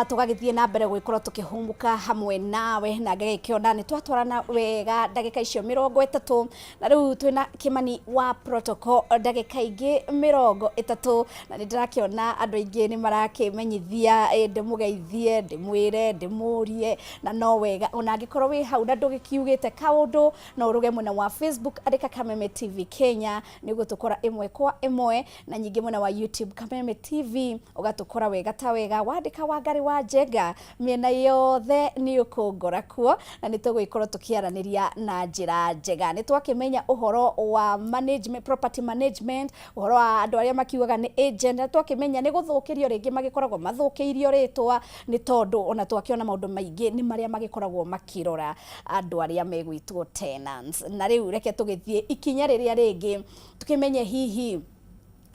Tũgagĩthiĩ na mbere gũgĩkorwo tũkĩhumuka hamwe nawe na ngagĩkĩona nĩ twatwarana wega ndagĩka icio 30, na rĩu twĩna Kĩmani wa Protocol ndagĩka ingĩ 30, na nĩ ndĩrakĩona andũ aingĩ nĩ marakĩmenyithia, ndĩmũgeithie, ndĩmwĩre, ndĩmũrie, na no wega ona angĩkorwo wĩ hau na ndũgĩkiugĩte kaũndũ, no ũrũge mwena wa Facebook, andĩka Kameme TV Kenya, nĩ ũgũtũkora ĩmwe kwa ĩmwe, na nyingĩ mwena wa YouTube Kameme TV ũgatũkora wega ta wega, wandĩka Wangari wa Njenga mĩena yothe nĩ ũkũngora kuo, na nĩ tũgũgĩkorwo tũkĩaranĩria na njĩra njega. Nĩ twakĩmenya ũhoro wa management, property management, ũhoro wa andũ arĩa makiugaga nĩ agent, na twakĩmenya nĩ gũthũkĩrio rĩngĩ magĩkoragwo mathũkĩirio rĩtwa, nĩ tondũ ona twakĩona maũndũ maingĩ nĩ marĩa magĩkoragwo makĩrora andũ arĩa megwĩtwo tenants. Na rĩu reke tũgĩthiĩ ikinya rĩrĩa rĩngĩ tũkĩmenye hihi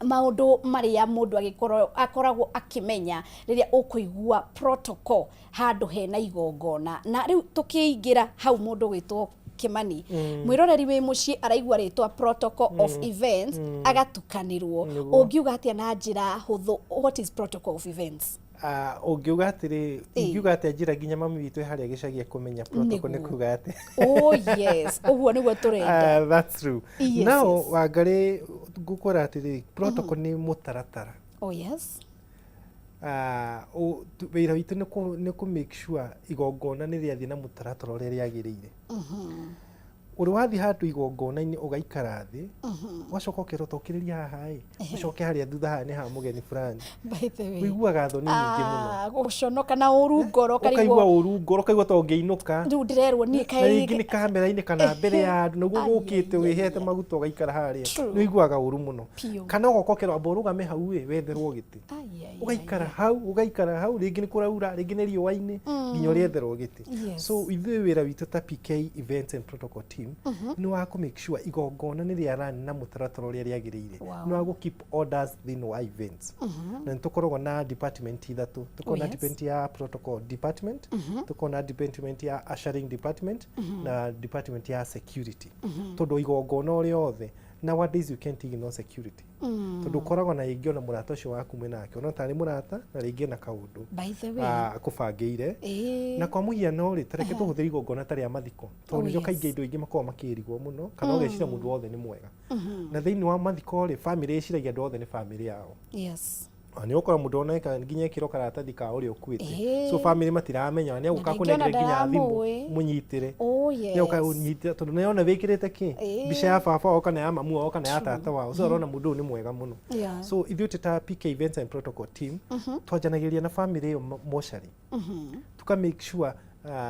maũndũ marĩa mũndũ agĩkorwo akoragwo akĩmenya rĩrĩa ũkũigua protocol handũ hena igongona. Na rĩu tũkĩingĩra hau mũndũ gwĩtwo Kimani, mwĩroreri wĩ mũciĩ araigua rĩtwa protocol of events agatukanĩrwo. Ũngiuga atĩa na njĩra hũthũ, what is protocol of events? Ũngiuga atĩrĩ, ingiuga atĩa njĩra nginya mami witũ harĩa gĩcagi ekũmenya protocol nĩ kuga atĩa? Oh yes, ũguo nĩguo tũrenda. That's true. Now Wangari, ngũkwĩra atĩrĩ, protocol nĩ mũtaratara. Oh yes. Wĩra witũ nĩ kũ make sure igongona nĩ rĩathiĩ na mũtaratara ũrĩa rĩagĩrĩire. Ũrĩ wathiĩ handũ igongona-inĩ ũgaikara thĩ, ũgacoka ũkerwo tokĩrĩria haha ĩ, ũcoke harĩa thutha haha nĩ ha mũgeni fulani. By the way. Ũiguaga thoni nyingĩ mũno. Gũconoka na ũru ngoro. Ũkaigua ũru ngoro, ũkaigua ta ũngĩinũka. Rĩu ndĩrerwo niĩ. Na rĩngĩ nĩ kamera-inĩ kana mbere ya andũ, nĩguo gũkĩte wĩhete maguta ũgaikara harĩa. Nĩ ũiguaga ũru mũno. Kana ũgoka ũkerwo amba ũrũgame hau ĩ, wetherwo gĩtĩ. Ũgaikara hau, ũgaikara hau, rĩngĩ nĩ kũraura, rĩngĩ nĩ riũa-inĩ, nginya ũrĩetherwo gĩtĩ. So ithuĩ wĩra witũ ta PK Events and Protocol Team nĩ wa kũ make sure igongona nĩ rĩa run na mũtaratara ũrĩa rĩagĩrĩire. Nĩ wa gũ keep orders thĩinĩ wa events. Na nĩ tũkoragwo na department ithatũ. Tũkoragwo na department ya protocol department, tũkoragwo na department ya ushering department, na department ya security. Tondũ igongona o rĩothe nowadays you can't ignore security. Tondũ ũkoragwo na rĩngĩ ona mũrata ũcio waku mwĩ nake, ona tarĩ mũrata na rĩngĩ na kaũndũ By the way. Akũbangĩire. Na kwa mũhiano rĩ, ta reke tũhũthĩre igongona ta rĩa mathiko, tondũ nĩrĩo kaingĩ andũ aingĩ makoragwo makĩrigwo mũno, kana ũgeciria mũndũ wothe nĩ mwega. Na thĩinĩ wa mathiko rĩ, bamĩrĩ ĩciragia andũ othe nĩ bamĩrĩ yao. Nĩ ũgũkora mũndũ oneka nginya ekĩrwo karatathi ka ũrĩa ũkuĩte. So bamĩrĩ matiramenya, nĩ agũka Na rĩngĩ ona kũnengere nginya thimũ ndaramũĩ. mũnyitĩre. Oh yes. Nĩ agũka ũnyitĩre tondũ nĩ ona wĩkĩrĩte kĩ mbica ya baba wao kana ya mamu wao kana ya tata wao. So arona mũndũ ũyũ nĩ mwega mũno. So ithuĩ twĩ ta PK Events and Protocol Team twanjanagĩria na bamĩrĩ ĩyo mocarĩ. Tuka make sure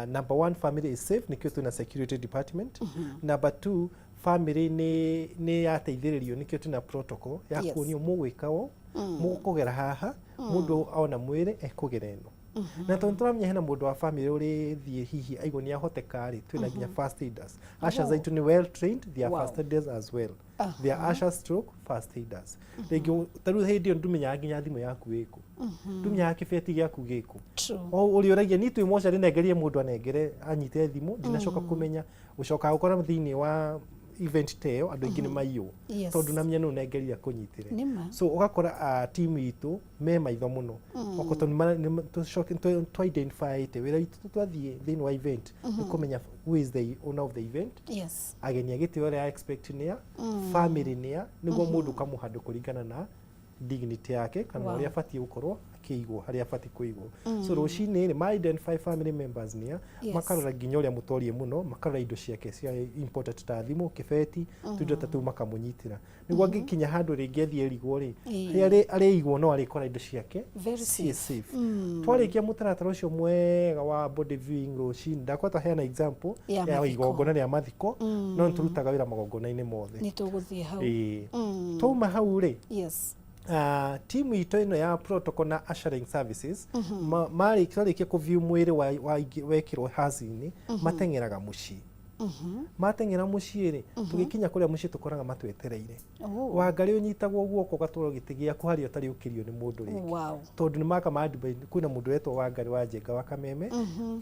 number one, family is safe, nĩkĩo twĩna security department. Number two, family nĩ yateithĩrĩrio, nĩkĩo twĩna protocol ya kuonio mũgwĩka ũũ, mũkũgera haha, mũndũ ona mwĩrĩ ekũgera ĩno. Na tondũ tũramenya hena mũndũ wa family ũrĩthiĩ hihi aigua nĩ ahoteka rĩ, twĩna nginya first aiders. Ushers aitũ nĩ well trained, they are first aiders as well. They are ushers stroke first aiders. Rĩngĩ ta rĩu hĩndĩ ĩyo ndũmenyaga nginya thimũ yaku ĩkũ, ndũmenyaga kĩbeti gĩaku gĩkũ. O ũrĩa ũragia niĩ twĩ mocarĩ nengerie mũndũ anengere anyite thimũ, ndinacoka kũmenya, ũcokaga gũkora thĩinĩ wa event ta ĩyo andũ aingĩ nĩ maiywo. Tondũ namenya nũ nengeria kũnyitĩre. Nĩma. So ũgakora team itũ me maitho mũno. Okorwo tondũ twa identify-ĩte wĩra witũ twathiĩ thĩinĩ wa event nĩ kũmenya who is the owner of the event, ageni a gĩtĩo ũrĩa expect nĩa, family nĩa, nĩguo mũndũ ũkamũhandũ kũringana na dignity yake kana ũrĩa abatiĩ gũkorwo akĩigwo harĩa abatiĩ kũigwo. So rũcinĩ rĩ, ma identify family members nĩa, makarora nginya ũrĩa mũtorie mũno, makarora indo ciake cia important ta thimũ, kĩbeti, tuindo ta tũu, makamũnyitĩra nĩguo angĩkinya handũ rĩngĩ athiĩ erigwo rĩ, harĩa arĩigwo no arĩkora indo ciake Very ciĩ safe. safe. Twarĩkia mũtaratara ũcio mwega wa body viewing rũcinĩ, ndakwa twaheana example Ya ya mathiko. igongona rĩa mathiko, no nĩtũrutaga wĩra magongona-inĩ mothe. Nĩ tũgũthiĩ hau. Ĩĩ. Twauma hau rĩ, timu itũ ĩno ya protocol na ushering services, twarĩkia kũview mwĩrĩ wekĩrwo haci-inĩ, mateng'eraga mũciĩ. Mateng'era mũciĩ rĩ, tũgĩkinya kũrĩa mũciĩ tũkoraga matwetereire. Wangarĩ ũnyitagwo guoko ũgatwarwo gĩtĩ gĩaku harĩa ũtarĩ ũkĩrio nĩ mũndũ rĩngĩ, tondũ nĩ maka ma kwĩna mũndũ ũretwo Wangarĩ wa Njenga wa Kameme,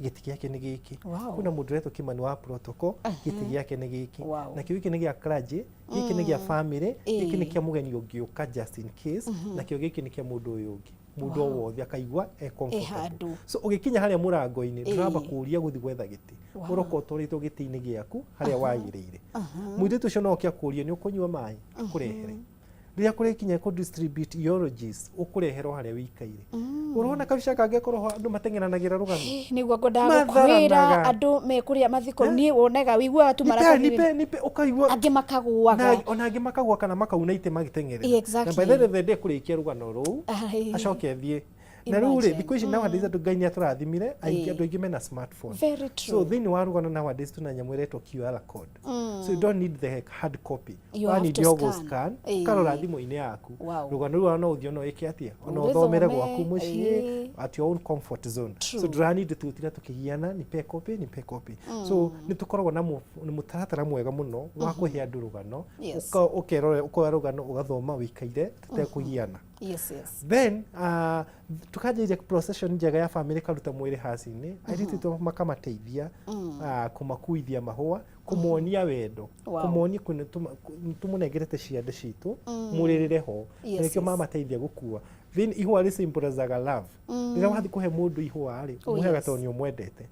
gĩtĩ gĩake nĩ gĩkĩ. Kwĩna mũndũ ũretwo Kĩmani wa protocol, gĩtĩ gĩake nĩ gĩkĩ. Nakĩo gĩkĩ nĩ gĩa clergy, gĩkĩ nĩ gĩa family, gĩkĩ nĩ kĩa mũgeni ũngĩũka just in case, nakĩo gĩkĩ nĩ kĩa mũndũ ũyũ ũngĩ, mũndũ o wothe akaigua e comfortable. Handũ. So ũgĩkinya harĩa mũrango-inĩ, ndũramba kũria gũthiĩ gwetha gĩtĩ, ũroka ũtwarĩtwo gĩtĩ-inĩ gĩaku harĩa wagĩrĩire. Mũirĩtu ũcio no oke akũrie nĩ ũkũnyua maĩ, akũrehere. Rĩrĩa kũrĩkinya kũ distribute eulogies, ũkũreherwo harĩa wĩikaire. Ũrona kabica kangĩkorwo ho andũ mateng'eranagĩra rũgano. Nĩguo ngwendaga gũkwĩra. Matharanaga. Andũ mekũrĩa mathiko, niĩ wonaga wĩiguaga tu nipe maratathi. Nipe nipe, ũkaigua angĩ makagũaga. Na ona angĩ makagũa kana makauna itĩ magĩteng'erera. Na by the end of the day kũrĩkia rũgano rũu, acoke athiĩ. Na rĩu rĩ, Imagine. thikũ ici nowadays andũ Ngai nĩ atũrathimire aingĩ, andũ aingĩ mena smartphone. Very So true. thĩinĩ wa rũgano nowadays tuna nyamũ ĩretwo QR code, so you don't need the hard copy. You have Wa need to yo scan. scan, ũkarora thimũ-inĩ yaku rũgano rũu, no ũthiĩ ona wĩke atĩa, ona Ũrĩthome, ũthomere gwaku mũciĩ at your own comfort zone. True. So ndũranindi tũgũtinda tũkĩgiana, nipe copy, nipe copy. So nĩ tũkoragwo na mũtaratara mwega mũno wa kũhe andũ rũgano. Ũkerora, ũkoya rũgano ũgathoma wĩikaire tũtekũgiana. Then tukanjĩrĩria procession njega ya family, karuta mwĩrĩ haci-inĩ, airĩtu aitũ makamateithia kũmakuithia mahũa, kũmonia wendo, kũmonia tũmũnengerete ciande citũ mũrĩrĩre ho. Na nĩkĩo mamateithia gũkua. Then ihũa rĩ symbolizaga love. Rĩrĩa wathiĩ kũhe mũndũ ihũa rĩ, ũmũheaga tondũ nĩ ũmwendete,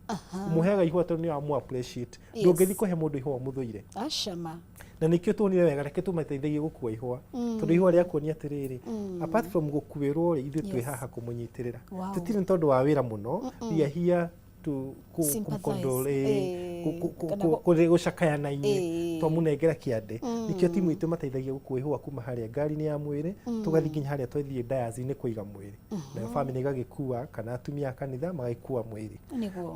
ũmũheaga ihũa tondũ nĩ wamũ appreciate. Ndũngĩthiĩ kũhe mũndũ ihũa ũmũthũire. Acama. Na nĩkĩo tuonire wega reke tũmateithagie gũkua ihũa, tondũ ihũa rĩa kuonia atĩrĩrĩ, apart from gũkuĩrwo rĩ, ithuĩ twĩ haha kũmũnyitĩrĩra. Tũtirĩ nĩ tondũ wa wĩra mũno, we are here to Sympathize. Kũmũcondole, Kana gũcakaya na inyuĩ. Twamũnengera kĩande, nĩkĩo timu itũ mateithagia gũkua ihũa kuma harĩa ngari-inĩ ya mwĩrĩ, tũgathiĩ nginya harĩa twathiĩ dais-inĩ kũiga mwĩrĩ, nayo family ĩgagĩkua kana atumia a kanitha magagĩkua mwĩrĩ.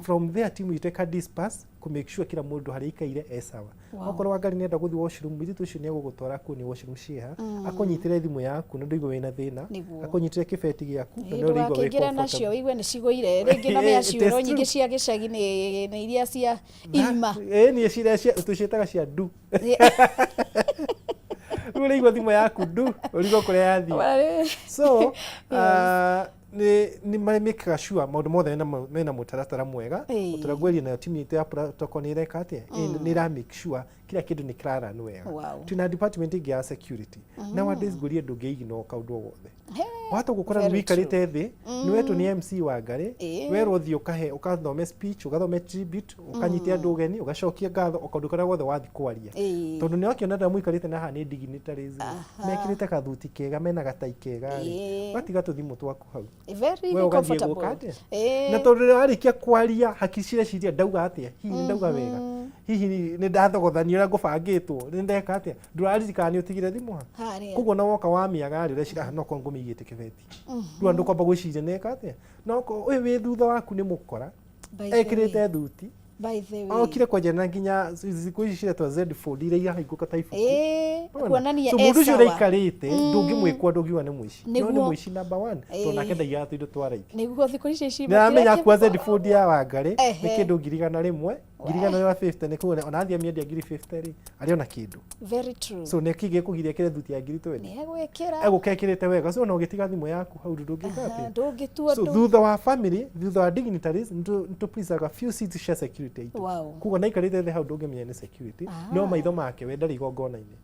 From there timu itũ ĩka disperse kũ make sure kila mũndũ harĩa aikaire e sawa. Okorwo Wangari nĩenda gũthiĩ washroom, mũirĩtu ũcio nĩegũgũtwara kuo nĩ washroom ciĩha, akũnyitĩre thimũ yaku na ndũigue wĩna thĩna, akũnyitĩre kĩbeti gĩaku na nĩ ũrĩigua wĩ Ndũgakĩingĩra nacio comfortable. ũigue nĩ cigũire rĩngĩ na It is mĩaciũrwo nyingĩ true. cia gĩcagi nĩ iria cia irima. Ĩĩ, niĩ ciria tũciĩtaga cia ndu. Rĩu ũrĩigua thimũ yaku ndu, ũrigwo kũrĩa yathiĩ. So nĩ marĩmĩkaga sure maũndũ mothe mena mũtaratara mwega. Tũragweria nayo timu itũ ya protocol nĩ ĩreka atĩa? Nĩ ĩra make sure kila kĩndũ nĩ kĩrarun wega. Twĩna department ĩngĩ ya security. Nowadays ngũrie ndũngĩ ignore kaũndũ o gothe. Wahota gũkora Very wĩikarĩte thĩ, nĩ wetwo nĩ MC Wangarĩ, werwo ũthiĩ ũkahe ũkathome speech, ũgathome tribute, ũkanyite andũ ũgeni, ũgacokia ngatho, o kaũndũ karĩa gothe wathiĩ kwaria, tondũ nĩ wakĩona andũ arĩa mũikarĩte na haha nĩ dignitaries rĩ, mekĩrĩte kathuti kega, mena gatai kega rĩ, watiga tũthimũ twaku hau, Very we ũgathiĩ comfortable. gwĩka atĩa? Na tondũ rĩrĩa warĩkia kwaria, hakiri cireciria, ndauga atĩa? Hihi nĩ ndauga wega? Hihi nĩ ndathogothanio ũrĩa ngũbangĩtwo? Nĩ ndeka atĩa? Ndũraririkana nĩ ũtigire thimũ ha. Harĩa. Koguo na woka wamĩaga rĩ, ũreciria, "Ah, no korwo ngũmĩigĩte kĩbeti." Rĩu andũ kwamba gwĩciria nĩka atĩa, no ũyũ wĩ thutha waku nĩ mũkora By the ekĩrĩte way. thuti, By the way. okire kwenjera nginya thikũ ici ciretwo Z fold iria irahingũka ta ibuku. Ĩĩ, kuonania So e mũndũ ũcio sawa. ũraikarĩte ndũngĩmwĩkwa, ndũngiuga nĩ mũici, no nĩ mũici number one, tondũ nake ndaigaga tũindo twa raithi. Nĩguo thikũ ici Nĩramenya akua Z fold ya Wangarĩ nĩ kĩndũ 101,000. 100 wa 50 nĩ kuona ona athiĩ amĩendia ngiri 50 rĩ, arĩ ona kĩndũ. Very true. So nĩ kĩ gĩkũgiria ĩkĩre thuti ya ngiri 20? Nĩ egwĩkĩra. Egũka ĩkĩrĩte wega. So ona ũgĩtiga thimũ yaku hau ndũngĩka atĩa? Ndũngĩtua. So thutha wa family, thutha wa dignitaries, nĩ tũ few seats cia security itũ. Koguo naikarĩte thĩ hau ndũngĩmenya nĩ security. No maitho make we ndarĩ igongona-inĩ,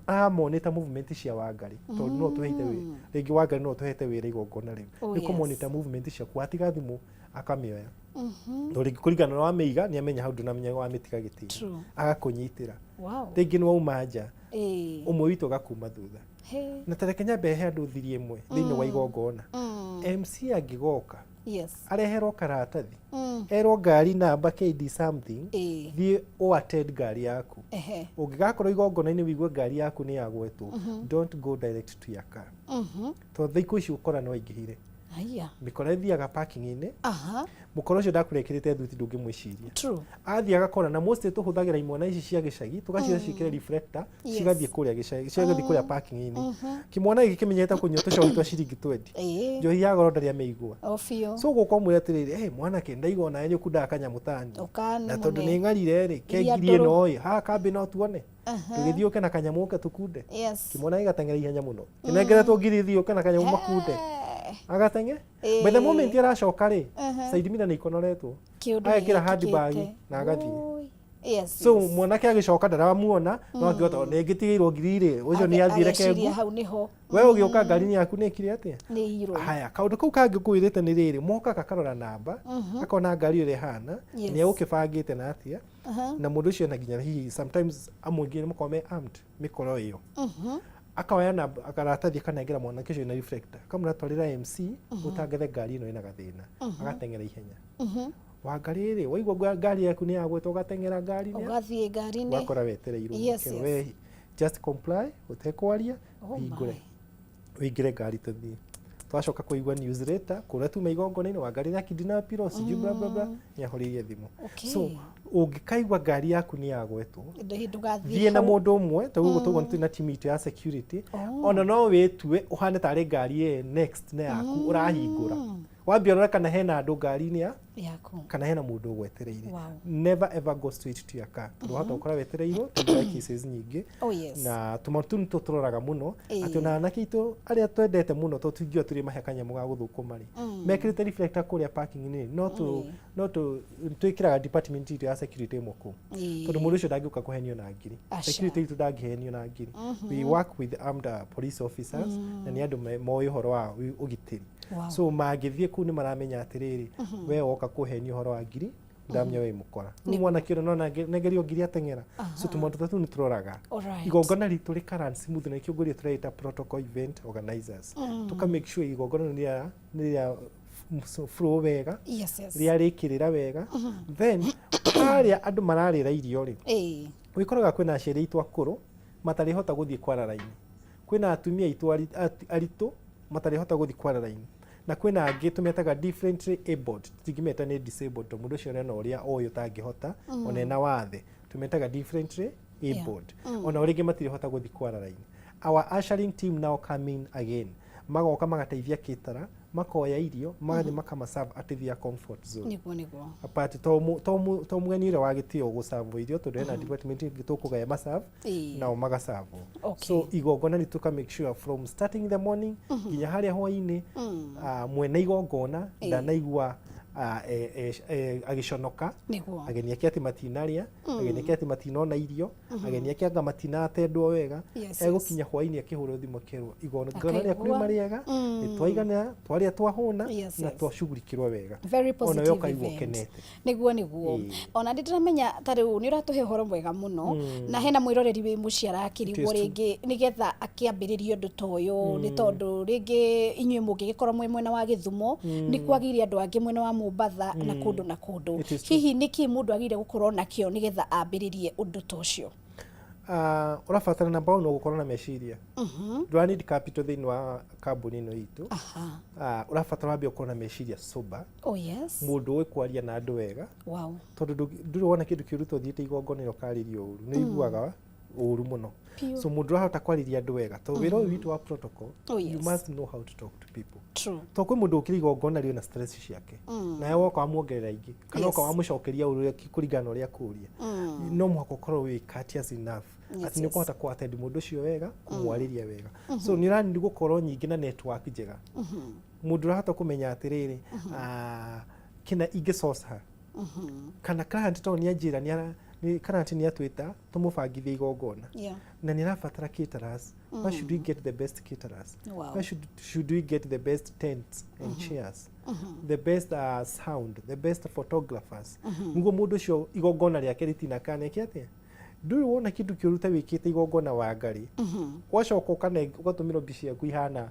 aramonita movement cia Wangari, tondũ no tũhete wĩra rĩngĩ. Wangari no tũhete wĩra igongona rĩu nĩ kũmonita movement ciaku. Watiga thimũ akamĩoya, tondũ rĩngĩ kũringana na wamĩiga nĩ amenya hau ndũnamenya wamĩtiga gĩtĩ-inĩ, agakũnyitĩra. Rĩngĩ nĩ wauma nja, ũmwe witũ agakuma thutha. Na tareke nyambe he andũ thiri ĩmwe thĩinĩ wa igongona. MC angĩgoka areherwo karatathi, erwo ngari namba KD something, thiĩ ũ attend ngari yaku. Ũngĩgakorwo igongona-inĩ wĩigue ngari yaku nĩ yagwetwo, don't go direct to your car, tondũ thikũ ici ũkora nĩ waingĩhire. Aya. Mĩkora ĩthiaga parking-inĩ. Mũkora ũcio ndakũrekĩrĩte thuti, ndũngĩmwĩciria. Athiĩ agakora na mostly tũhũthagĩra imwana ici cia gĩcagi, tũgaciĩra ciĩkĩre reflector, cigathiĩ kũrĩa gĩcagi, cigathiĩ kũrĩa parking-inĩ. Kĩmwana gĩkĩ kĩmenyete kũnyua tũcohi twa ciringi 20, njohi ya goro ndarĩ amĩigua. O biũ. So gũka ũmwĩre atĩrĩrĩ, "Hey, mwanake, ndaigua onawe nĩ ũkundaga kanyamũ tani Ũka na nĩ tondũ mũne. nĩ ng'arire rĩ, Iria ke ngiri ndũrũ. ĩno ĩ haha kambĩ no tuone tũgĩthiĩ ũke na kanyamũ ũke tũkunde." Kĩmwana gĩgateng'era ihenya mũno kĩnengeretwo ngiri, thiĩ ũke na kanyamũ makunde, agateng'e. By the moment aracoka rĩ, side mirror nĩ ikonoretwo, Kĩũndũ agekĩra nĩ handbag gĩkĩkĩte. na agathiĩ. So mwanake agĩcoka ndaramuona, no akĩhota ona ĩngĩtigĩirwo ngiri rĩ, ũcio nĩ athiĩ reke Ageciria ngu hau nĩho. We ũgĩũka ngari-inĩ yaku nĩ ĩkire atĩa? Nĩ irwo. Haya, kaũndũ kau kangĩ ngwĩrĩte nĩ rĩrĩ, mokaga akarora namba, akona ngari ũrĩa ĩhana, nĩ egũkĩbangĩte na atĩa, na mũndũ ũcio ena nginya hihi sometimes amwe nginya makoragwo me armed mĩkoro ĩyo. Akaoya na karatathi akanengera mwanake ũcio na reflector, akamwĩra, "Twarĩra MC ũtangathe ngari ĩno ĩna gathĩna." Agateng'era ihenya. Wangari rĩ, waigua ngari yaku nĩ yagwetwo, ũgateng'era ngari-inĩ, Ũgathiĩ ngari-inĩ. ũgakora wetereirwo. Ũkerwo, we just comply ũtekwaria, ũhingũre ũingĩre ngari tũthiĩ. Twacoka kũigua news later kũrĩa tuma igongona-inĩ, Wangari na kidnapirwo, sijui bla bla bla, nĩ ahoreirie thimũ. So ũngĩkaigua ngari yaku nĩ yagwetwo, Ndũgathiĩ thiĩ na hau. mũndũ ũmwe tondũ gũkũ tũguo nĩ na timu itũ ya security. Ona no wĩtue ũhane tarĩ ngari ĩ next na yaku ũrahingũra, wambia ũrore kana hena andũ ngari-inĩ ya yaku kana hena mũndũ ũgwetereire. Never ever go straight to your car, tondũ wahota gũkora wetereirwo, tondũ cases nyingĩ. Na tũmaũndũ tũu nĩtwo tũroraga mũno, atĩ ona anake aitũ arĩa twendete mũno, tondũ tũingiuga tũrĩ mahe kanyamũ ga gũthũkũma rĩ, mekĩrĩte reflector kũrĩa parking-inĩ, no tũ twĩkĩraga department itũ ya security ĩmwe kũu, tondũ mũndũ ũcio ndangĩũka kũhenio na ngiri. Security itũ ndangĩhenio na ngiri. We work with armed police officers, na nĩ andũ moĩ ũhoro wa ũgitĩri. So mangĩthiĩ kũu nĩ maramenya atĩrĩrĩ, we woka kũhenio ũhoro wa ngiri, ndamenya wĩ mũkora. Rĩu mwanake ũrĩa no nengerio ngiri ateng'era. So tũmaũndũ ta tũu nĩ tũroraga igongona ritũ rĩka run smooth, na nĩkĩo ngũria tũreita protocol event organizers. Tũka make sure igongona nĩ rĩa flow wega, rĩarĩkĩrĩra wega. Then harĩa andũ mararĩra irio rĩ, wĩkoraga kwĩna aciari aitũ akũrũ matarĩhota gũthiĩ kwara raini, kwĩna atumia aitũ aritũ matarĩhota gũthiĩ kwara raini, na kwĩna angĩ tũmetaga differently abled. Tũtingĩmeta nĩ disabled, tondũ mũndũ ũcio ena ũrĩa oĩ ũtangĩhota, ona ena wathe, tũmetaga differently abled. Ona rĩngĩ matirĩhota gũthiĩ kwara raini. Our ushering team now come in again, magoka magateithia caterer, makoya irio, magathiĩ makamaserve at their comfort zone. Nĩguo nĩguo. Apart to mũgeni ũrĩa wa gĩtĩo gũcavwo irio, tondũ hena department ĩngĩ tũkũgaya maserve, nao magacavwo. So igongona nĩ tũka make sure from starting the morning nginya harĩa hwainĩ, mwene igongona ndanaigua agĩconoka, ageni ake atĩ matinarĩa, ageni ake atĩ matinona irio, ageni ake anga matinatendwo wega. Egũkinya hwainĩ akĩhũrwo thimũ akerwo igongona rĩaku Akaigua. riuma rĩega, nĩ twaigana, twarĩa, twahũna, na twacugurikĩrwo wega. Very Ona we positive ũkaigua event. ũkenete. Nĩguo. Ona ndĩ ndĩramenya ta rĩu nĩ ũratũhe ũhoro mwega mũno, na hena mwĩroreri wĩ mũciĩ arakĩrigwo It is true. rĩngĩ nĩgetha akĩambĩrĩrie ũndũ ta ũyũ, nĩ tondũ rĩngĩ inyuĩ mũngĩgĩkorwo mwĩ mwena wa Gĩthumo, nĩ kwagĩire andũ angĩ mwena wa Mombatha na kũndũ na kũndũ. It is true. Hihi nĩkĩ mũndũ agĩrĩire gũkorwo nakĩo nĩgetha ambĩrĩrie ũndũ ta ũcio? Ũrabatara namba no gũkorwo na meciria. Ndũra need capital thĩinĩ wa kambuni ĩno itũ. Ũrabatara wambe ũkorwo na meciria sober, mũndũ ũĩ kwaria na andũ wega, tondũ ndũrĩ wona kĩndũ kĩũru to ũthiĩte igongona ũkarĩrio ũru, nĩ ũiguaga ũru mũno. Piũ. So mũndũ ũrahota kwarĩria andũ wega, tondũ wĩra ũyũ witũ wa protocol, Oh, yes. you must know how to talk to people. True. To kwĩ mũndũ ũkĩra igongona rĩna stress ciake, nawe woka wamuongerera ingĩ, kana woka wamũcokeria ũrĩa kũringana na ũrĩa akũria. No mũhaka ũkorwo wĩ courteous enough atĩ nĩ ũkũhota kũ attend mũndũ ũcio wega, kũmwarĩria wega. So nĩ ũranidi gũkorwo nyingĩ na network njega, mũndũ ũrahota kũmenya atĩrĩrĩ, ah, kĩna ingĩ source ha, kana client to nĩ anjĩra nĩ client nĩ atwĩta tũmũbangithie igongona na nĩ arabatara caterers. Where should we get the best caterers? Where should we get the best tents and chairs, the best sound, the best photographers, niguo mũndũ ũcio igongona rĩake rĩtinakaneke atĩa? Ndũrĩ wona kĩndũ kĩũru ta wĩkĩte igongona wangarĩ, wacoka ũgatũmĩrwo mbica ciaku ihana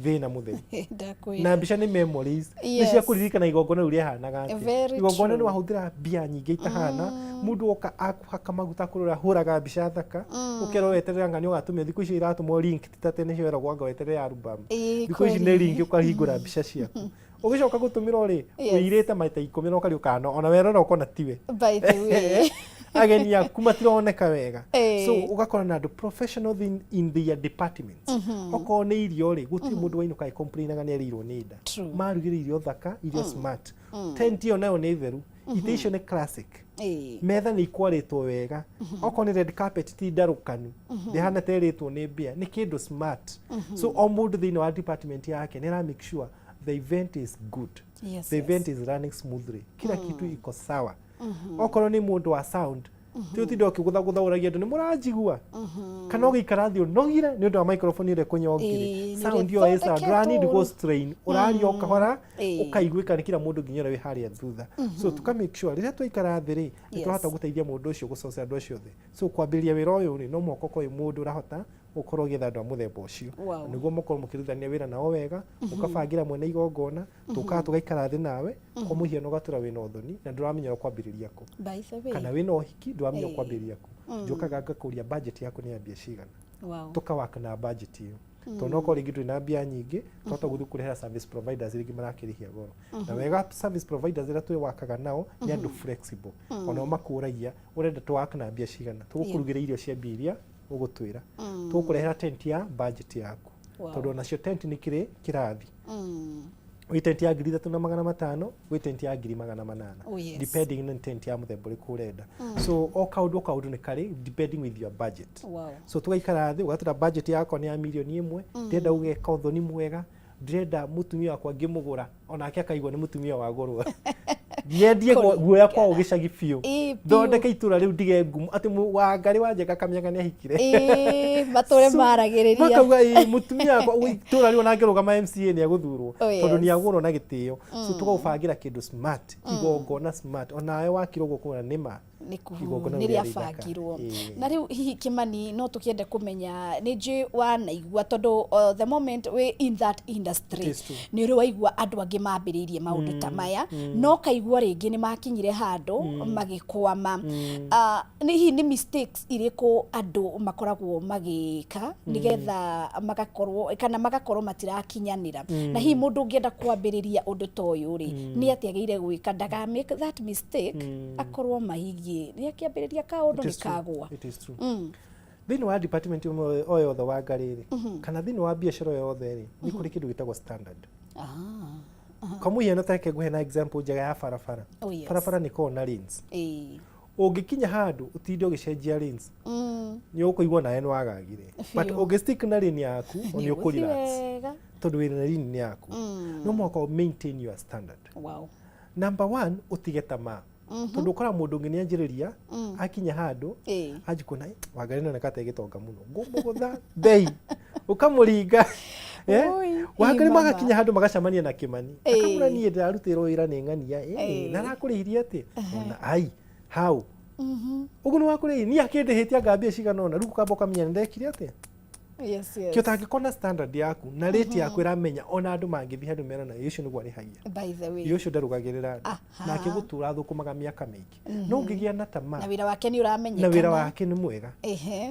thĩna mũtheri. Ndakwĩra. Na mbica nĩ memories, nĩ cia kũririkana igongona rĩu rĩahanaga atĩa. Very Igongona nĩ true. wahũthĩra mbia nyingĩ itahana, mũndũ oka akũhaka maguta kũrora hũraga mbica thaka, ũkerwo weterere anga nĩ ũgatũmĩra. Thikũ ici iratũmwo link, ti ta tene weragwo anga weterere album. Thikũ ici nĩ link, ũkahingũra mbica ciaku, ũgĩcoka gũtũmĩrwo rĩ, ũirĩte maita 10 na ũkariũkana ona werora ũkona tiwe. By the way. Ageni aku matironeka wega. So ũgakora na andũ professional in their departments. Okorwo nĩ irio rĩ, gũtirĩ mũndũ wainũka ĩcomplainaga nĩ arĩirwo nĩ nda. Marugire irio thaka, irio smart. Tent ĩyo nayo nĩ theru, itĩ icio nĩ classic, metha nĩ ikwarĩtwo wega, okorwo nĩ red carpet ti ndarũkanu, ndĩhana ta ĩrĩtwo nĩ mbĩa, nĩ kĩndũ smart. So o mũndũ thĩinĩ wa department yake nĩ ara make sure the event is good, the event is running smoothly, kila kitu iko sawa. Okorwo nĩ mũndũ wa sound, ti ũtinde ũkĩgũthagũtha ũragia andũ nĩ mũranjigua, kana ũgĩikara thĩ ũnogire nĩ ũndũ wa microphone ĩrĩa kũnyongire. Nĩ Sound ũrĩa ĩyo ĩ sound ĩthondeketwo ndũranidi ũru. go strain, ũraria o kahora, ũkaiguĩka nĩ kila mũndũ nginya ũrĩa wĩ harĩa thutha. So tuka make sure rĩrĩa twaikara thĩ rĩ, nĩ twahota gũteithia mũndũ ũcio gũcoca andũ acio othe. So kwambĩrĩria wĩra ũyũ rĩ, no mũhaka ũkorwo wĩ mũndũ ũrahota gũkorwo ũgĩetha andũ a mũthemba ũcio, nĩguo mũkorwo mũkĩrutithania wĩra nao wega, ũkabangĩra mwene igongona. Tũkaga tũgaikara thĩ nawe, kwa mũhiano ũgatũra wĩna ũthoni na ndũramenya ũkwambĩrĩria kũ, By the way. kana wĩna ũhiki ndũramenya ũkwambĩrĩria kũ. Njũkaga ngakũria budget yaku nĩ ya mbia cigana, tũkawaka na budget ĩyo, tondũ no korwo rĩngĩ ndũrĩ na mbia nyingĩ, twahota gũthiĩ kũrehera service providers rĩngĩ marakĩrĩhia goro. Na wega service providers ĩrĩa twĩwakaga nao nĩ andũ flexible, onao makũragia ũrenda tũwaka na mbia cigana, tũgũkũrugĩra irio cia mbia iria ũgũtwĩra, tũgũkũrehera tent ya budget yaku, tondũ onacio tent nĩ kĩrĩ kĩrathi. Gwĩ tent ya 3500, gwĩ tent ya 800,000, depending na tent ya mũthemba ũrĩkũ ũrenda. So o kaũndũ o kaũndũ nĩ karĩ depending with your budget. So tũgaikara thĩ, ũgatũra budget yakwa nĩ ya 1 million, ndĩrenda gũgeka ũthoni mwega, ndĩrenda mũtumia wakwa ngĩmũgũra onake akaigua nĩ mũtumia wagũrwo, nyendie guoya kwao gĩcagi biũ, Ĩĩ, biũ. Thondeke itũra rĩu ndige ngumo atĩ Wangarĩ wa Njenga Kamianga nĩ ahikire. Ĩĩ, matũre maragĩrĩria. Makauga ĩĩ mũtumia wakwa itũra rĩu ona angĩrũgama MCA nĩ agũthurwo, tondũ nĩ agũrwo na gĩtĩo. So tũgaũbangĩra kĩndũ smart, igongona smart, onawe wakira ũguo kũona nĩ ma igongona nĩ rĩu rĩarĩ ithaka. Rĩabangirwo. Na rĩu hihi Kĩmani, no tũkĩende kũmenya, nĩ njũĩ wanaigua, tondũ the moment we in that industry, It is true. Nĩ ũrĩ waigua andũ angĩ mambĩrĩirie maũndũ ta maya, no kaigua rĩngĩ nĩ makinyire handũ magĩkwama. Ah, nĩ hihi nĩ mistakes irĩkũ andũ makoragwo magĩka nĩgetha magakorwo kana magakorwo matirakinyanĩra? Na hihi mũndũ ũngĩenda kwambĩrĩria ũndũ ta ũyũ rĩ, nĩ atĩa agĩrĩire gwĩka ndaga make that mistake, akorwo mahigie nĩ akĩambĩrĩria kaũndũ It nĩ is true. kagwa? It is true. Thĩinĩ wa department ĩmwe o yothe wa ngarĩ rĩ, kana thĩinĩ wa biacara o yothe rĩ, nĩ kũrĩ kĩndũ gĩtagwo standard. Kwa mũhiano, ta reke ngũhe na example njega ya barabara. Barabara nĩ ĩkoragwo na lanes. Ũngĩkinya handũ ũtinde ũgĩcenjia lanes, nĩ ũkũigua nawe nĩ wagagire, but ũngĩ stick na lane yaku, nĩ ũkũ Ũgũthiĩ relax, wega. Tondũ wĩna lane nĩ yaku. No mũhaka ũ maintain your standard. Number one, ũtige tamaa, tondũ ũkoraga mũndũ ũngĩ nĩ anjĩrĩria, akinya handũ anji kuona, "Eh, Wangarĩ nĩoneka ta ĩgĩtonga mũno, ngũmũgũtha mbei," ũkamũringa. Eh? Oi, Wangarĩ mama. magakinya handũ magacemania na Kĩmani, akamũra, "Niĩ ndĩrarutĩrwo wĩra nĩ ng'ania." Na arakũrĩhirie atĩ ona ai hau ũguo nĩ wakũrĩhi, niĩ akĩndĩhĩtie anga mbia cigana ũna. Rĩu ũkamba ũkamenya nĩ ndekire atĩa. Kĩo ũtangĩkona standard yaku na rate yaku ĩramenya, ona andũ mangĩthiĩ handũ merana, "Ĩ, ũcio nĩguo arĩhagia." By the way. Ĩ, ũcio ndarugagĩrĩra andũ nake gũtũra thũkũmaga mĩaka mĩingĩ. No ũngĩgĩa na tamaa Na wĩra wake nĩ ũramenyekana. Na wĩra wake nĩ mwega.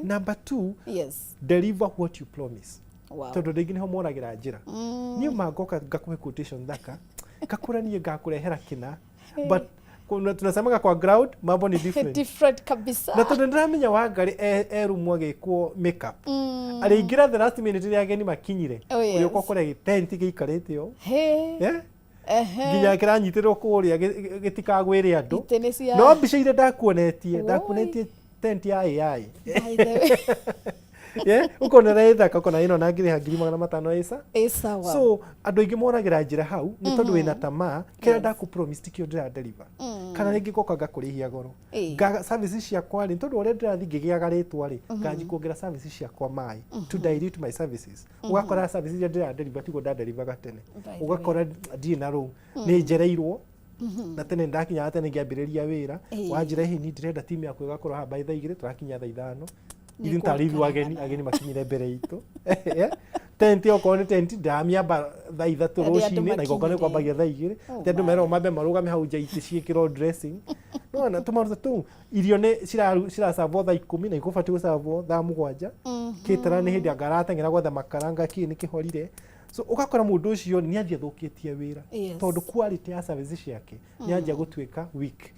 Number two, deliver what you promise, tondũ rĩngĩ nĩho moragĩra njĩra. Niĩ ma ngoka ngakũhe quotation thaka, ngakũra niĩ ngakũrehera kĩna, but Tunasemaga kwa ground mambo ni different. Different kabisa. Na tondũ ndĩramenya Wangari e rumu agĩkwo makeup, arĩingĩra the last minute rĩrĩa ageni makinyire. Oh, yes. Ũrĩũka ũkore gĩtenti gĩikarĩte ũũ. He. Eh? Nginya kĩranyitĩrwo kũrĩa gĩtikagwĩre andũ. Itĩ nĩ cia No mbica iria ndakuonetie, Woi. ndakuonetie tent ya AI. By the way. Yeah, ũkona ĩthaka, ũkona ĩno na ngĩrĩha 500,000 ĩca. Ĩ sawa. So andũ aingĩ moragĩra njĩra hau nĩ tondũ wĩna tamaa, kĩrĩa ndaku promise tikĩo ndĩra deliver, kana rĩngĩ ngoka ngakũrĩhia goro. Services ciakwa rĩ, tondũ ũrĩa ndĩrathiĩ ngĩgĩaga rĩtwa rĩ, nganji kuongerera services ciakwa maĩ, to dilute my services. Ũgakora services iria ndĩra deliver tiguo ndadelivaga tene. By the way. Ũgakora ndirĩ na rũu, nĩ njereirwo. Na tene ndakinyaga tene ngĩambĩrĩria wĩra, wanjĩra hihi ni ndĩrenda timu yaku ĩgakorwo haha by thaa 2, tũrakinya thaa 5. Nĩ Ithuĩ tarĩ ithuĩ ageni, ageni makinyire mbere itũ. Yeah. Tent, okorwo nĩ tent, ndamĩamba thaa 3 Rĩrĩa andũ rũcinĩ, na igongona makinyire. kwambagia thaa 2. Oh Ti andũ my. merwo mambe marũgame hau nja itĩ ciĩkĩrwo dressing, nona tũmaũndũ tũu. Irio nĩ ciracabwo thaa 10 na ikũbatiĩ gũcabwo thaa 7. Kĩtara nĩ hĩndĩ anga arateng'era gwetha makaranga, kĩ nĩ kĩhorire. So ũgakora mũndũ ũcio nĩ athiĩ athũkĩtie wĩra, tondũ quality ya service ciake nĩ anjia gũtuĩka weak.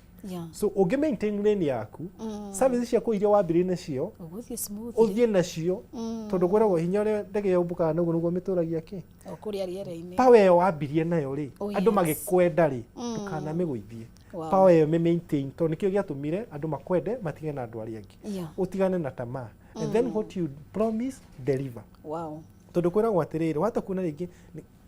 So ũngĩ maintain lane yaku, service ciaku iria wambĩrĩirie nacio, ũgũthiĩ smoothly. Ũthiĩ nacio, tondũ kwĩragwo hinya ũrĩa ndege yũmbũkaga naguo nĩguo mĩtũragia kĩ. O kũrĩa rĩera-inĩ. Power ĩyo wambirie nayo rĩ, andũ magĩkwenda rĩ, ndũkanamĩgũithie. Power ĩyo mĩ maintain, tondũ nĩkĩo gĩatũmire andũ makwende matige na andũ arĩa angĩ. Ũtigane na tamaa, and then what you promise, deliver. Tondũ kwĩragwo atĩrĩrĩ, wata kuona rĩngĩ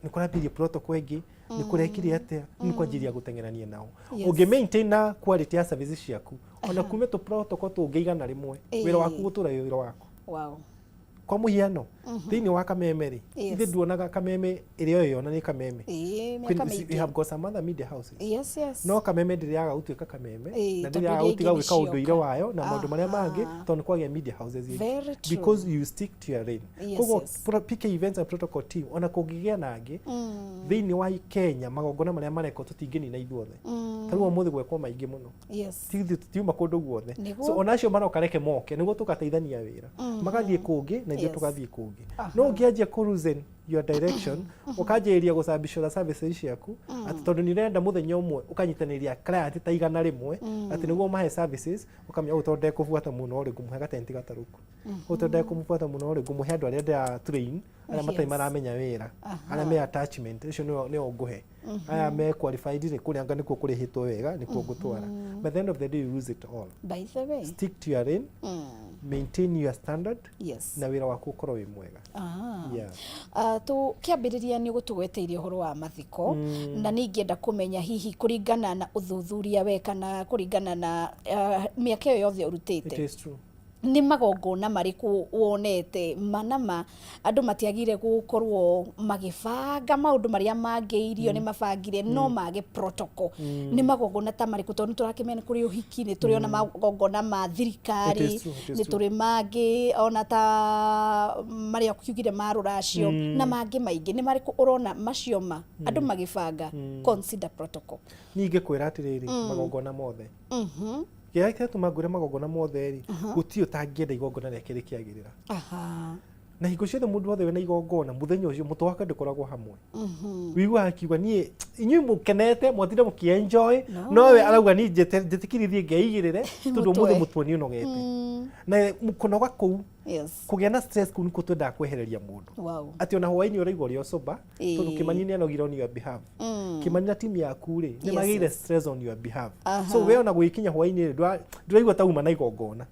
nĩ kũrambĩrĩria protocol ĩngĩ, nĩ kũrekire atĩa, nĩ kwanjĩrĩria gũteng'erania nao. Ũngĩ maintain na quality ya services ciaku, ona kume tũ protocol tũngĩ 100, wĩra waku gũtũra wĩ wĩra waku. Kwa mũhiano, thĩinĩ wa Kameme rĩ, ithe nduonaga Kameme ĩrĩa ĩyo na nĩ Kameme. Ĩĩ, mĩaka We mĩingĩ. have got some other media houses, no Kameme ndĩrĩaga gũtuĩka Kameme, na tondũ ndĩrĩaga iria gũtiga ingĩ gwĩka nĩ ũndũire cioka. wayo na maũndũ marĩa mangĩ, tondũ nĩ kwagĩa media houses ingĩ. Very true. Because you stick to your lane. Koguo PK Events and Protocol team, ona kũngĩgĩa na angĩ thĩinĩ wa Kenya, magongona marĩa marekwo tũtingĩnina ithuothe. Ta rĩu ũmũthĩ gwekwo maingĩ mũno. Ti ithuĩ tutiuma kũndũ guothe. So ona acio maroka, reke moke nĩguo tũgateithania wĩra. Magathiĩ kũngĩ na ithuĩ tũgathiĩ kũngĩ. No ũngĩanjia kũ loosen your direction, ũkanjĩrĩria gũcambicũra services ciaku atĩ tondũ nĩ ũrenda mũthenya ũmwe ũkanyitanĩria client ta 100 atĩ nĩguo mahe services, ũkamenya ũyũ tondũ ndekũbuata mũno rĩ, ngũmũhe gatenti gatarũku, ũyũ tondũ ndekũmũbuata mũno rĩ, ngũmũhe andũ arĩa ndĩra train, arĩa matarĩ maramenya wĩra, arĩa me attachment ũcio nĩo ngũhe, aya me qualified rĩ, kũrĩa anga nĩkuo kũrĩhĩtwo wega nĩkuo ngũtwara. By the end of the day you lose it all. By the way. Stick to your lane, maintain your standard, na wĩra waku ũkorwo wĩ mwega. Yeah. Tũkĩambĩrĩria nĩ ũgũtũgweteire ũhoro wa mathiko, na nĩ ingĩenda kũmenya hihi kũringana na ũthuthuria we kana kũringana na mĩaka ĩyo yothe It ũrutĩte, is true. Nĩ magongona marĩkũ wonete mana ma andũ matiagire gũkorwo magĩbanga maũndũ marĩa mangĩ, irio nĩ mabangire no mage protocol? Nĩ magongona ta marĩkũ? Tondũ nĩ tũrakĩmenya nĩ kũrĩ ũhiki, nĩ tũrĩ ona magongona ma thirikari, It is true, it is nĩ true. tũrĩ mangĩ ona ta marĩa ũkiugire ma rũracio na mangĩ maingĩ. Nĩ marĩkũ ũrona macio ma andũ magĩbanga consider protocol? Niĩ ingĩkwĩra atĩrĩrĩ, magongona mothe, kĩrĩa kĩratũma ngwĩre magongona mothe rĩ, gũtirĩ ũtangĩenda igongona rĩake rĩkĩagĩrĩra. Na hingo ciothe mũndũ wothe wĩna igongona, mũthenya ũcio mũtwe wake ndũkoragwo hamwe. Wĩiguaga akiuga, niĩ inyuĩ mũkenete mwatinda mũkĩenjoy, No. no we arauga, niĩ njĩtĩkĩrithie ngeigĩrĩre tondũ Mũtwe. ũmũthĩ mũtwe nĩ ũnogete. Na kũnoga kũu, kũgĩa na stress kũu nĩkuo twendaga kwehereria mũndũ, atĩ ona hwaĩ-inĩ ũraigua ũrĩ o sober, tondũ Kĩmani nĩ anogire on your behalf. Kĩmani na timu yaku rĩ, nĩ magĩire stress on your behalf. So we ona gũgĩkinya hwaĩ-inĩ rĩ, ndũraigua ta uma na igongona,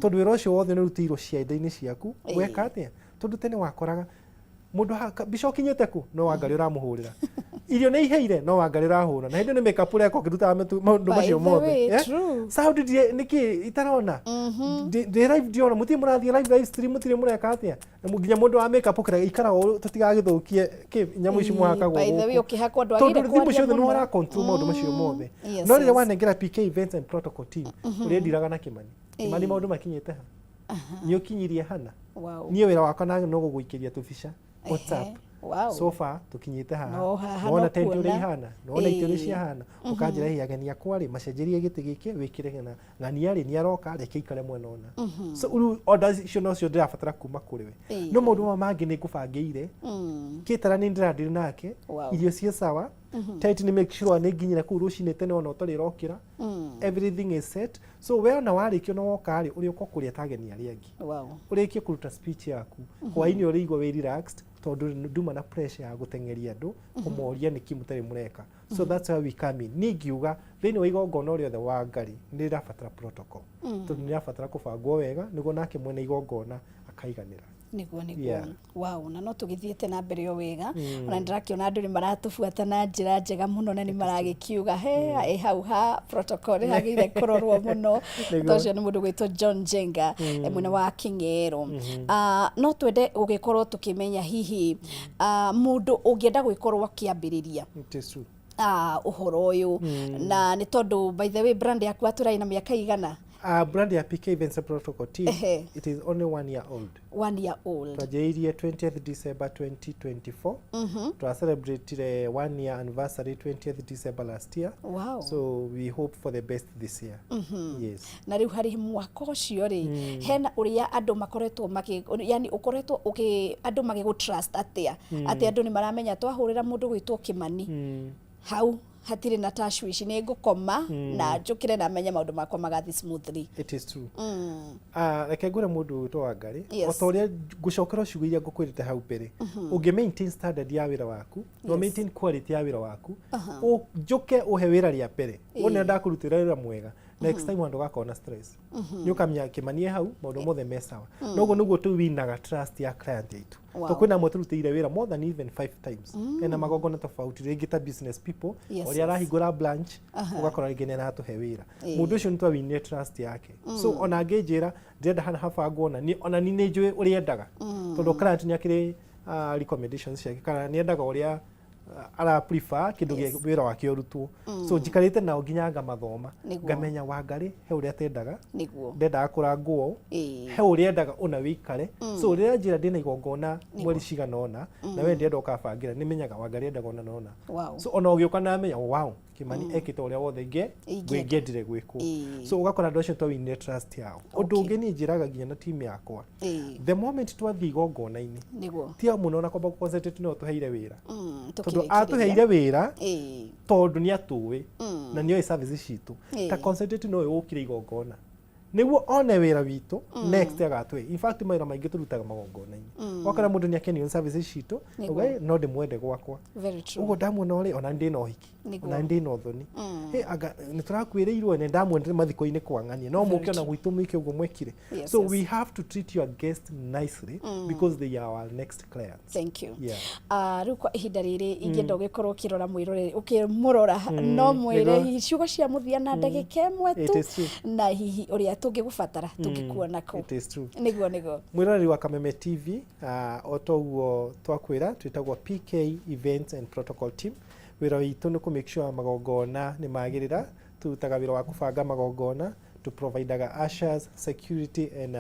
tondũ wĩra ũcio wothe nĩ ũrutĩirwo ciande-inĩ ciaku. Weka atĩa? Tondũ tene wakoraga mũndũ mbica ũkinyĩte kũ, no Wangarĩ ũramũhũrĩra, irio nĩ iheire, no Wangarĩ ũrahũra, na hĩndĩ ĩyo nĩ makeup ũreka ũkĩrutaga maũndũ By macio the mothe. way, Eh? true. Sound nĩkĩ itarona? Ndĩ live, ndiona mũtirĩ mũrathiĩ live, live stream mũtirĩ mũreka atĩa? Na nginya mũndũ wa makeup ũkĩra ikara ũũ tũtigagĩthũkie kĩ nyamũ ici mũhakagwo By the way, gũkũ. ũkĩhakwo andũ Tondũ agĩire thimũ kwaria ciothe nĩ mũno. ũra control maũndũ macio mothe. No rĩrĩa wanengera PK Events and Protocol team, ũrĩa ndiraga na Kĩmani, Kĩmani, maũndũ makinyĩte ha, nĩ ũkinyirie hana? Niĩ wĩra wakwa na no gũgũikĩria tũbica WhatsApp. So far tũkinyĩte haha. No haha Nĩwona no tent ũrĩa kuona. ihana, nĩwona itĩ ũrĩa ciahana, ũkanjĩra hihi ageni akwa rĩ, macenjerie gĩtĩ gĩkĩ wĩkĩre ng'ana ng'ania rĩ, nĩ aroka, reke ikare mwena ũna. So rĩu orders icio nocio ndĩrabatara kuma kũrĩ we. No maũndũ maya mangĩ nĩ ngũbangĩire. Kĩtara nĩ ndĩrandĩrĩ nake, irio ciĩ sawa. Tent nĩ make sure nĩ nginyire kũu rũcinĩ tene ona ũtarĩ ũrokĩra. Everything is set, so we ona warĩkia ona woka rĩ, ũrĩũka kũrĩa ta ageni arĩa angĩ. Ũrĩkie kũruta speech yaku hwainĩ, ũrĩigua wĩ relaxed tondũ nduma na pressure ya gũteng'eria andũ kũmoria nĩkĩ mũtarĩ mũreka. So that's why we come in. Niĩ ingiuga thĩinĩ wa igongona o rĩothe wa ngari nĩ rĩrabatara protocol, tondũ nĩ rĩrabatara kũbangwo wega nĩguo nake mwene igongona akaiganĩra. Niguo. Wow, na no tũgĩthiĩte na mbere o wega. Ona nĩndĩrakĩona andũ nĩ maratũbuata na njĩra njega mũno na nĩ maragĩkiuga he ĩ hau ha protocol nĩ hagĩrĩire kũrorwo mũno. Ta ũcio nĩ mũndũ gwĩtwo John Njenga, mwena wa King'ero. Ah, no twende gũgĩkorwo tũkĩmenya hihi mũndũ ũngĩenda gwĩkorwo akĩambĩrĩria It is true. Ũhoro ũyũ, na nĩ tondũ by the way brand yaku atũra ina mĩaka igana? Brand ya PK Events and Protocol Team, it is only 1 year old. 1 year old. Twanjĩrĩirie 20th December 2024. Twa celebrate 1 year anniversary 20th December last year. So we hope for the best this year. Yes. Na rĩu harĩ mwaka ũcio rĩ, hena ũrĩa andũ makoretwo makĩ, yani ũkoretwo ũkĩ andũ magĩgũ trust atĩa, atĩ andũ nĩ maramenya twahũrĩra mũndũ gwĩtwo Kĩmani, hau hatirĩ na tashwishi, nĩ ngũkoma na njũkĩre na menye maũndũ makwa magathiĩ smoothly? It is true. Reke ngwĩre mũndũ wĩtwo Wangari, o ta ũrĩa ngũcokera ciugo iria ngũkwĩrĩte hau mbere, ũngĩ maintain standard ya wĩra waku na maintain quality ya wĩra waku, njũke ũhe wĩra rĩa mbere, wone ndakũrutĩra wĩra mwega, next time andũ gakorwo na stress, nĩ ũkamenya Kĩmanie hau maũndũ mothe me sawa. Noguo nĩguo tũwinaga trust ya client aitũ. To kwĩna amwe tũrutĩire wĩra more than even five times, ena magongona tofauti, rĩngĩ ta business people, ũrĩa arahingũra branch, ũgakora rĩngĩ nĩ aratũhe wĩra. Mũndũ ũcio nĩ twawinire trust yake, so ona angĩnjĩra ndĩrenda hana habangwo, ona ni ona ni nĩ njũĩ ũrĩa endaga, tondũ client nĩ akĩrĩ recommendations ciake kana nĩ endaga ũrĩa ara prefer kĩndũ gĩa wĩra wake ũrutwo. So njikarĩte nao nginya ngamathoma, ngamenya Wangari he ũrĩa atendaga, ndendaga kũrangwo, he ũrĩa endaga ũna wĩikare. So rĩrĩa njĩra ndĩna igongona mweri cigana ũna na we ndĩrenda ũkabangĩra, nĩ menyaga Wangari endaga ũna na ũna. So ona ũgĩũka namenya, wow, Kĩmani ekĩte ũrĩa wothe ingĩ Ingĩenda. ingĩendire gwĩkwo. So ũgakora andũ acio twawinire trust yao. Ũndũ ũngĩ niĩ njĩraga nginya na team yakwa, the moment twathiĩ igongona-inĩ, tia mũno na kwamba concentrate no tũheire wĩra, tondũ Tũkĩrĩkĩrĩria. Atũheire wĩra tondũ nĩ atũĩ na nĩ oĩ service citũ. Ta concentrate no ũkire igongona nĩguo one wĩra witũ next agatũhe. In fact, mawĩra maingĩ tũrutaga magongona-inĩ. Wakora mũndũ nĩ akenio nĩ services citũ, Nĩguo. uga, "Eh, no ndĩmwende gwakwa." Very true. Ũguo ndamuona ũrĩ ona ndĩ na ũhiki, ona ndĩ na ũthoni. Hey, anga nĩ tũrakuĩrĩirwo, nĩ ndamwendire mathiko-inĩ kwang'ania, no mũke ona gwitũ mwĩke ũguo mwekire. So we have to treat your guest nicely because they are our next clients. Thank you. Yeah. Rĩu kwa ihinda rĩrĩ ingĩenda ũgĩkorwo ũkĩrora mwĩroreri, ũkĩmũrora, no mwĩre hihi ciugo cia mũthia na ndagĩka ĩmwe It tu, is true. na hihi ũrĩa tũngĩgũbatara tũngĩkuona kũ? It is true. Nĩguo. Mwĩroreri wa Kameme TV, o toguo twakwĩra, twĩtagwo PK Events and Protocol Team. Wĩra witũ nĩ kũ make sure magongona nĩ magĩrĩra. Tũrutaga wĩra wa kũbanga magongona, tũ providaga ushers, security and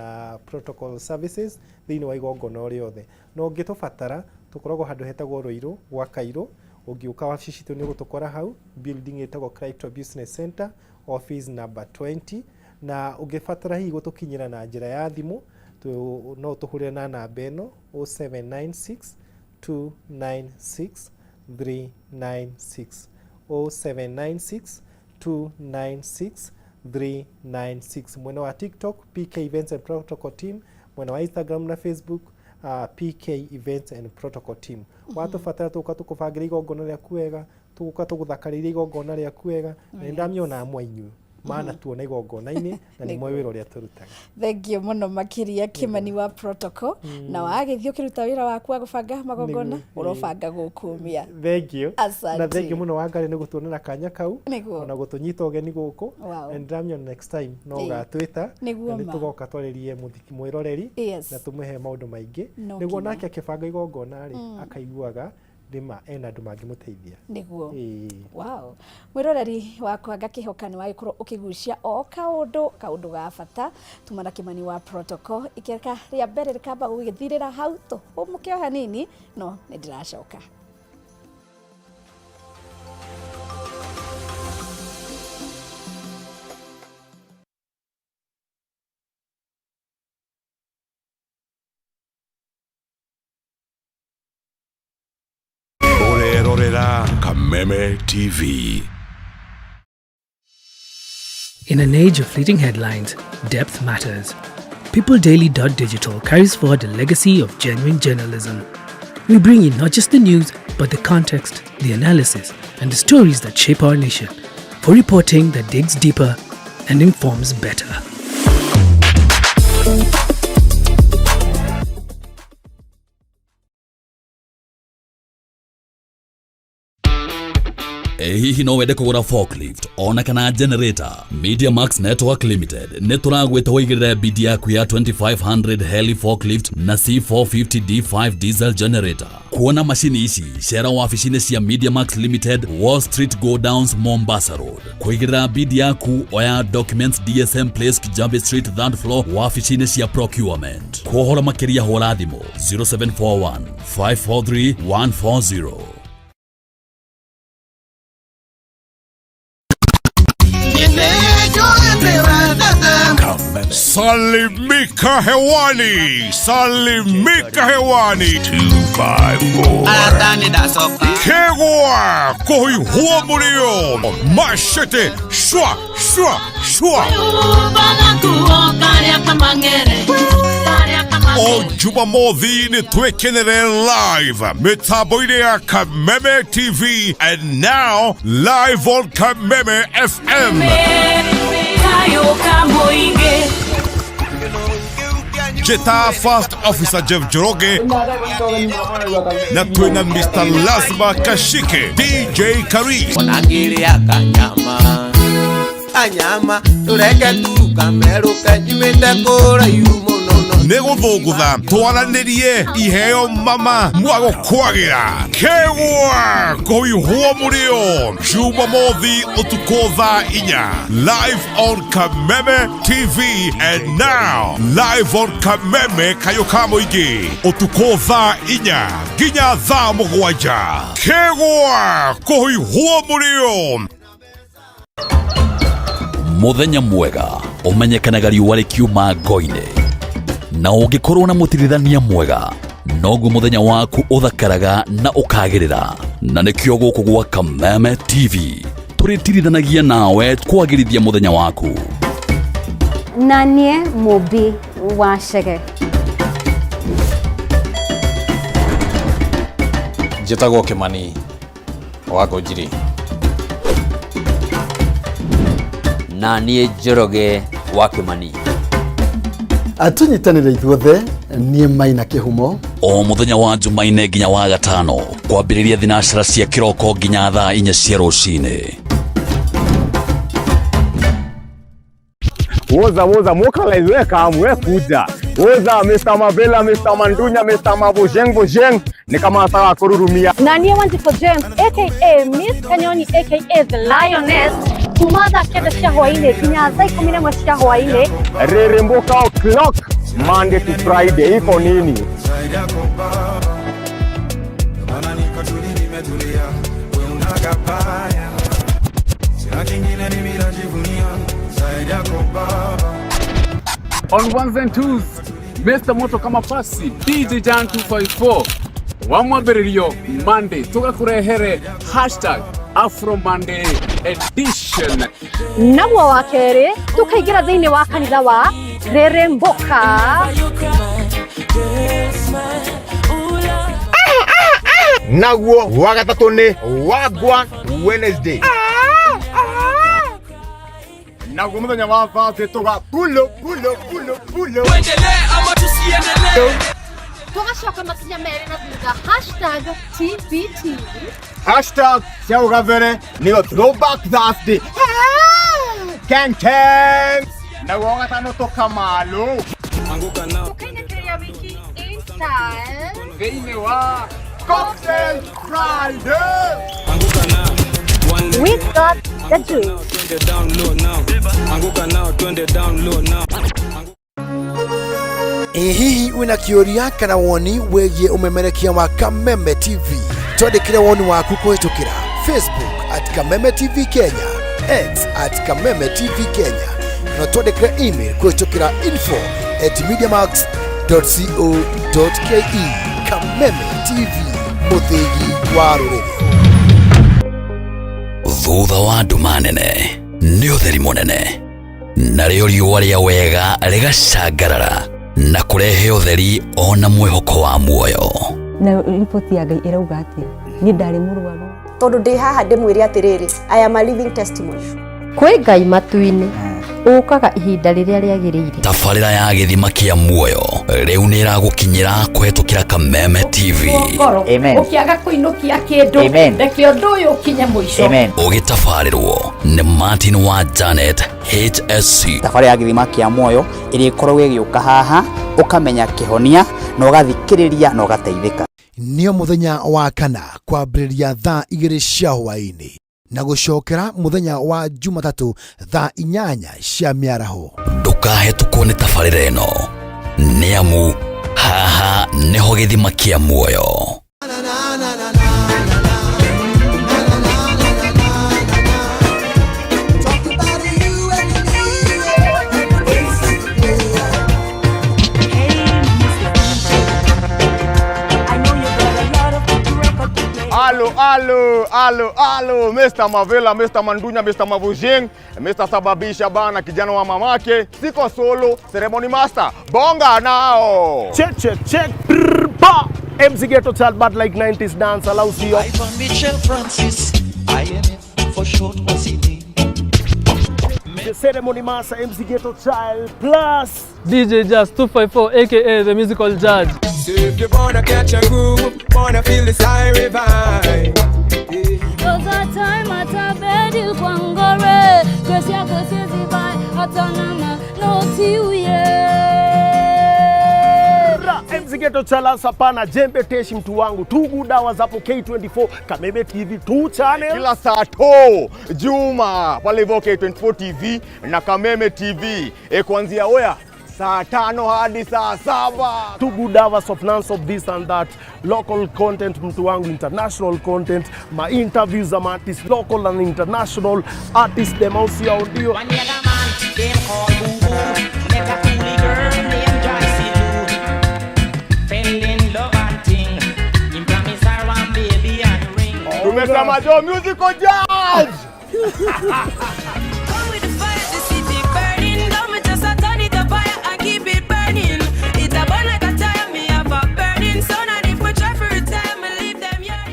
protocol services thĩinĩ wa igongona o rĩothe. Na ũngĩtũbatara, tũkoragwo handũ hetagwo Rũirũ gwa Kairũ. Ũngĩũka wabici citũ nĩ ũgũtũkora hau, building ĩtagwo Crypto Business Center, office number 20. Na ũngĩbatara hihi gũtũkinyĩra na njĩra ya thimũ, no ũtũhũrĩre na namba ĩno, 0796 296 396, 0796 296 396. Mwena wa TikTok, PK Events and Protocol Team. Mwena wa Instagram na Facebook, PK Events and Protocol Team. Watũbatara, tũka tũkũbangĩra igongona rĩaku wega, tũgũka tũgũthakarĩria igongona rĩaku wega, na nĩ ndamĩona amwe inyuĩ mana tuona igongona-inĩ na nĩ moĩ wĩra ũrĩa tũrutaga. Thank you mũno makĩria, Kĩmani wa Protocol. Na wagĩthiĩ ũkĩruta wĩra waku wa gũbanga magongona, ũrobanga gũkumia. Thank you. Asante. Na thank you mũno Wangari nĩ gũtuonera kanya kau ona gũtũnyita ũgeni gũkũ. Na nĩndĩramenya next time no ũgatwĩta na nĩ ma. tũgoka twarĩrie mwĩroreri na tũmũhe maũndũ maingĩ No nĩguo nginya. nake akĩbanga igongona rĩ, akaiguaga rĩma ena andũ mangĩmũteithia. Wow, mwĩroreri wakwa, ngakĩhoka nĩ wagĩkorwo ũkĩgucia o kaũndũ kaũndũ ga bata tuma na Kĩmani wa Protocol. Ikeka rĩa mbere rĩkamba gũgĩthirĩra hau, tũhũmũke o hanini, no nĩ ndĩracoka. Rorera Kameme TV. In an age of fleeting headlines, depth matters. PeopleDaily.digital carries forward the legacy of genuine journalism. We bring you not just the news, but the context, the analysis, and the stories that shape our nation for reporting that digs deeper and informs better. Ĩ hihi no wende kũgũra forklift ona kana generator? Media Max Network Limited nĩ tũragwĩta ũigĩrĩre bidi yaku ya 2500 heli forklift na C450 D5 diesel generator. Kuona macini ici cera wabici-inĩ cia Media Max Limited, Wall Street Go Downs, Mombasa Road. Kũigĩrĩra bidi yaku oya documents DSM Place, Kijabe Street, third floor, wabici-inĩ cia procurement. Kũhoro makĩria hũra thimũ 0741 543 140. Salimika hewani, salimika hewani. 254. Kegwa kohi huo murio. Machete shwa shwa shwa. O Jumamothi nĩ twĩkenere live mĩtambo-inĩ ya Kameme TV and now live on Kameme FM. Jeta First Officer Jeff Njoroge na twina Mr. Lazma Kashike, DJ Karis. Onangĩrĩa kanyama kanyama tũreke tu kamerũke nyumĩte kũraihu mũno. Nĩ gũthũngũtha twaranĩrie iheo mama mwagũkwagĩra kegwa kũihwo mũrĩo Jumamothi ũtukũ thaa 4 live on Kameme TV and now live on Kameme kayũ ka mũingĩ ũtukũ thaa 4 nginya thaa 7 kegwa kũihwo mũrĩo. Mũthenya mwega ũmenyekanaga riũa rĩkiuma ngo-inĩ, na ũngĩkorwo na mũtirithania mwega noguo mũthenya waku ũthakaraga na ũkagĩrĩra. Na nĩkĩo gũkũ gwa Kameme TV tũrĩtirithanagia nawe kwagĩrithia mũthenya waku. Na niĩ Mũmbi wa Chege. Njĩtagwo Kimani wa Ngũnjiri. Na niĩ Njoroge wa Kimani. Tũnyitanĩre ithuothe, niĩ Maina Kĩhumo. O mũthenya wa Jumaine nginya wa gatano kwambĩrĩria thinacara cia kĩroko nginya thaa 4 cia rũcinĩ. Woza woza mokalize we kam we kuja. Woza Mr. Mavela, Mr. Mandunya, Mr. Mabojeng Bojeng ni kama sawa kururumia. Na niĩ Wanjikũ James aka Miss Kanyoni aka The Lioness kuma thaa 9 cia hwaĩ-inĩ nginya thaa 11 cia hwaĩ-inĩ. Reremboka o'clock Monday to Friday iko nini? On ones and twos, Mr. Moto kama pasi, DJ Jan 254 wa mwambĩrĩrio Monday tũgakũrehere hashtag Afro Monday edition. Naguo wa kerĩ tũkaingĩra thĩinĩ wa kanitha wa Reremboka. Naguo wa gatatũ nĩ Wagwan Wednesday. Naguo mũthenya wa Thursday tũga pulo pulo pulo pulo. Tuendelee ama tusiendelee? Tũgacoka makinya merĩ na thutha hashtag TBT. Hashtag cia ũgabere nĩyo Throwback Thursday. Ken Ken. Naguo wa gatano tũkamalo. Tũkainĩkĩria wiki in style thĩinĩ wa Cocktail Friday. We got the juice. Ĩ hihi wĩna kĩũria kana woni wĩgiĩ ũmemerekia wa Kameme TV? Twandĩkĩre woni waku kũhĩtũkĩra Facebook at Kameme TV Kenya, X at Kameme TV Kenya, na twandĩkĩre email kũhĩtũkĩra info@mediamax.co.ke. Kameme TV, mũthĩgi wa rũrĩrĩ. Thutha wa nduma nene nĩ ũtheri mũnene, narĩo riũa rĩa wega rĩgacangarara na kũrehe ũtheri ona mwĩhoko wa muoyo. Na riboti ya Ngai ĩrauga atĩa? Niĩ ndarĩ mũrwaru. Tondũ ndĩ haha ndĩmwĩre atĩrĩrĩ, I am a living testimony. Kwĩ Ngai matu-inĩ ũkaga ihinda rĩrĩa rĩagĩrĩire. Tabarĩra ya gĩthima kĩa muoyo rĩu nĩ ĩragũkinyĩra kũhetũkĩra Kameme TV. Ngoro ũkĩaga kũinũkia kĩndũ, Amen. reke ũndũ ũyũ ũkinye mũico. Ũgĩtabarĩrwo nĩ Martin wa Janet HSC. Thabarĩ ya gĩthima kĩa muoyo ĩrĩkoragwo ĩgĩũka haha, ũkamenya kĩhonia na ũgathikĩrĩria na ũgateithĩka. Nĩo mũthenya wa kana kwambĩrĩria thaa 2 cia hwaĩ-inĩ na gũcokera mũthenya wa Jumatatũ thaa 8 cia mĩaraho. Ndũkahetũkwo nĩ tabarĩra ĩno, nĩ amu haha nĩho gĩthima kĩa muoyo. Alo, alo, alo, alo, Mr. Mavela, Mr. Mandunya, Mr. Mavujing, Mr. Sababisha bana, kijana wa mamake, siko solo, ceremony master, bonga nao. Check, check, check. Brr, ba. MC Ghetto Child, but like 90s dance, allows you. Ivan Mitchell Francis, IMF for short was he name. The ceremony master, MC Ghetto Child, plus DJ Jazz 254, aka the musical judge. So if you wanna catch a groove, wanna feel the siren vibe. Cause a time atabedi kwa ngore Grace yako siwezi buy hata na manoti uye. Ra, MC Ghetto Child sapana jembe teshi mtu wangu tugu dawa zapo K24 Kameme TV 2 channel Kila saa to Juma pale hivyo K24 TV na Kameme TV kuanzia oya saa 5 hadi saa 7. Two good hours of nonstop this and that, local content mtu wangu, international content, ma interviews za ma artists local and international artists them also audio. Them call Boo Boo. Met a coolie girl named Joyce Lou. Fell in love and thing. Him promise her one baby and ring. Tumesema jo musical judge. Come with the fire, the city burning. Don't me just a turn it up fire and keep it burning. It a burn like a tire, me have a burning. So now if we try for retire, me leave them yeah.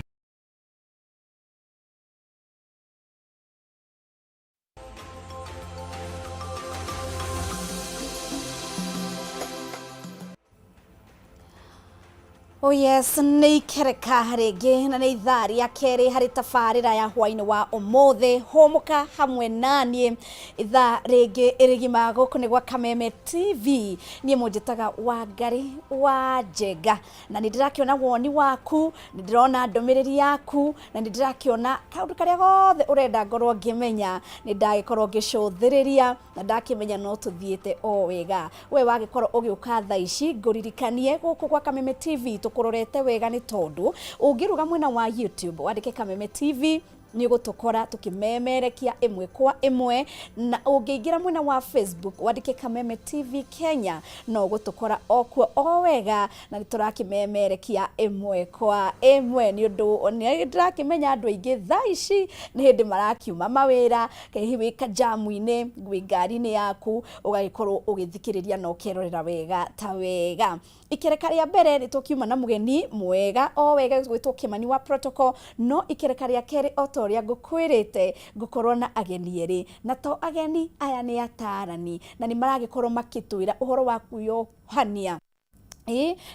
Oh yes, nĩ ikereka rĩngĩ na nĩ ithaa rĩa kerĩ harĩ tabarĩra ya hwainĩ wa ũmũthĩ. Hũmũka hamwe naniĩ ithaa rĩngĩ ĩrĩgima gũkũ nĩ gwa Kameme TV. Niĩ mũnjĩtaga Wangari wa Njenga na nĩ ndĩrakĩona woni waku, nĩ ndĩrona ndũmĩrĩri yaku na nĩ ndĩrakĩona kaũndũ karĩa gothe ũrenda ngorwo ngĩmenya nĩ ndagĩkorwo ngĩcũthĩrĩria na ndakĩmenya no tũthiĩte o wega. We wagĩkorwo ũgĩũka thaa ici ngũririkanie gũkũ gwa Kameme TV tũkũrorete wega nĩ tondũ ũngĩruga mwena wa YouTube wandĩke Kameme TV nĩ ũgũtũkora tũkĩmemerekia ĩmwe kwa ĩmwe, na ũngĩingĩra mwena wa Facebook wandĩke Kameme TV Kenya no ũgũtũkora o kuo o wega na nĩ tũrakĩmemerekia ĩmwe kwa ĩmwe. Nĩ ũndũ nĩ ndĩrakĩmenya andũ aingĩ thaa ici nĩ hĩndĩ marakiuma mawĩra, hihi wĩ kajamu-inĩ, wĩ ngari-inĩ yaku ũgagĩkorwo ũgĩthikĩrĩria na ũkerorera wega ta wega. Ikereka rĩa mbere nĩ tũkiuma na mũgeni mwega o wega gwĩtwo Kĩmani wa Protocol, no ikereka rĩa kerĩ o ta ũrĩa ngũkwĩrĩte ngũkorwo na ageni erĩ, na to ageni aya nĩ atarani na nĩ maragĩkorwo makĩtwĩra ũhoro wa kwĩyohania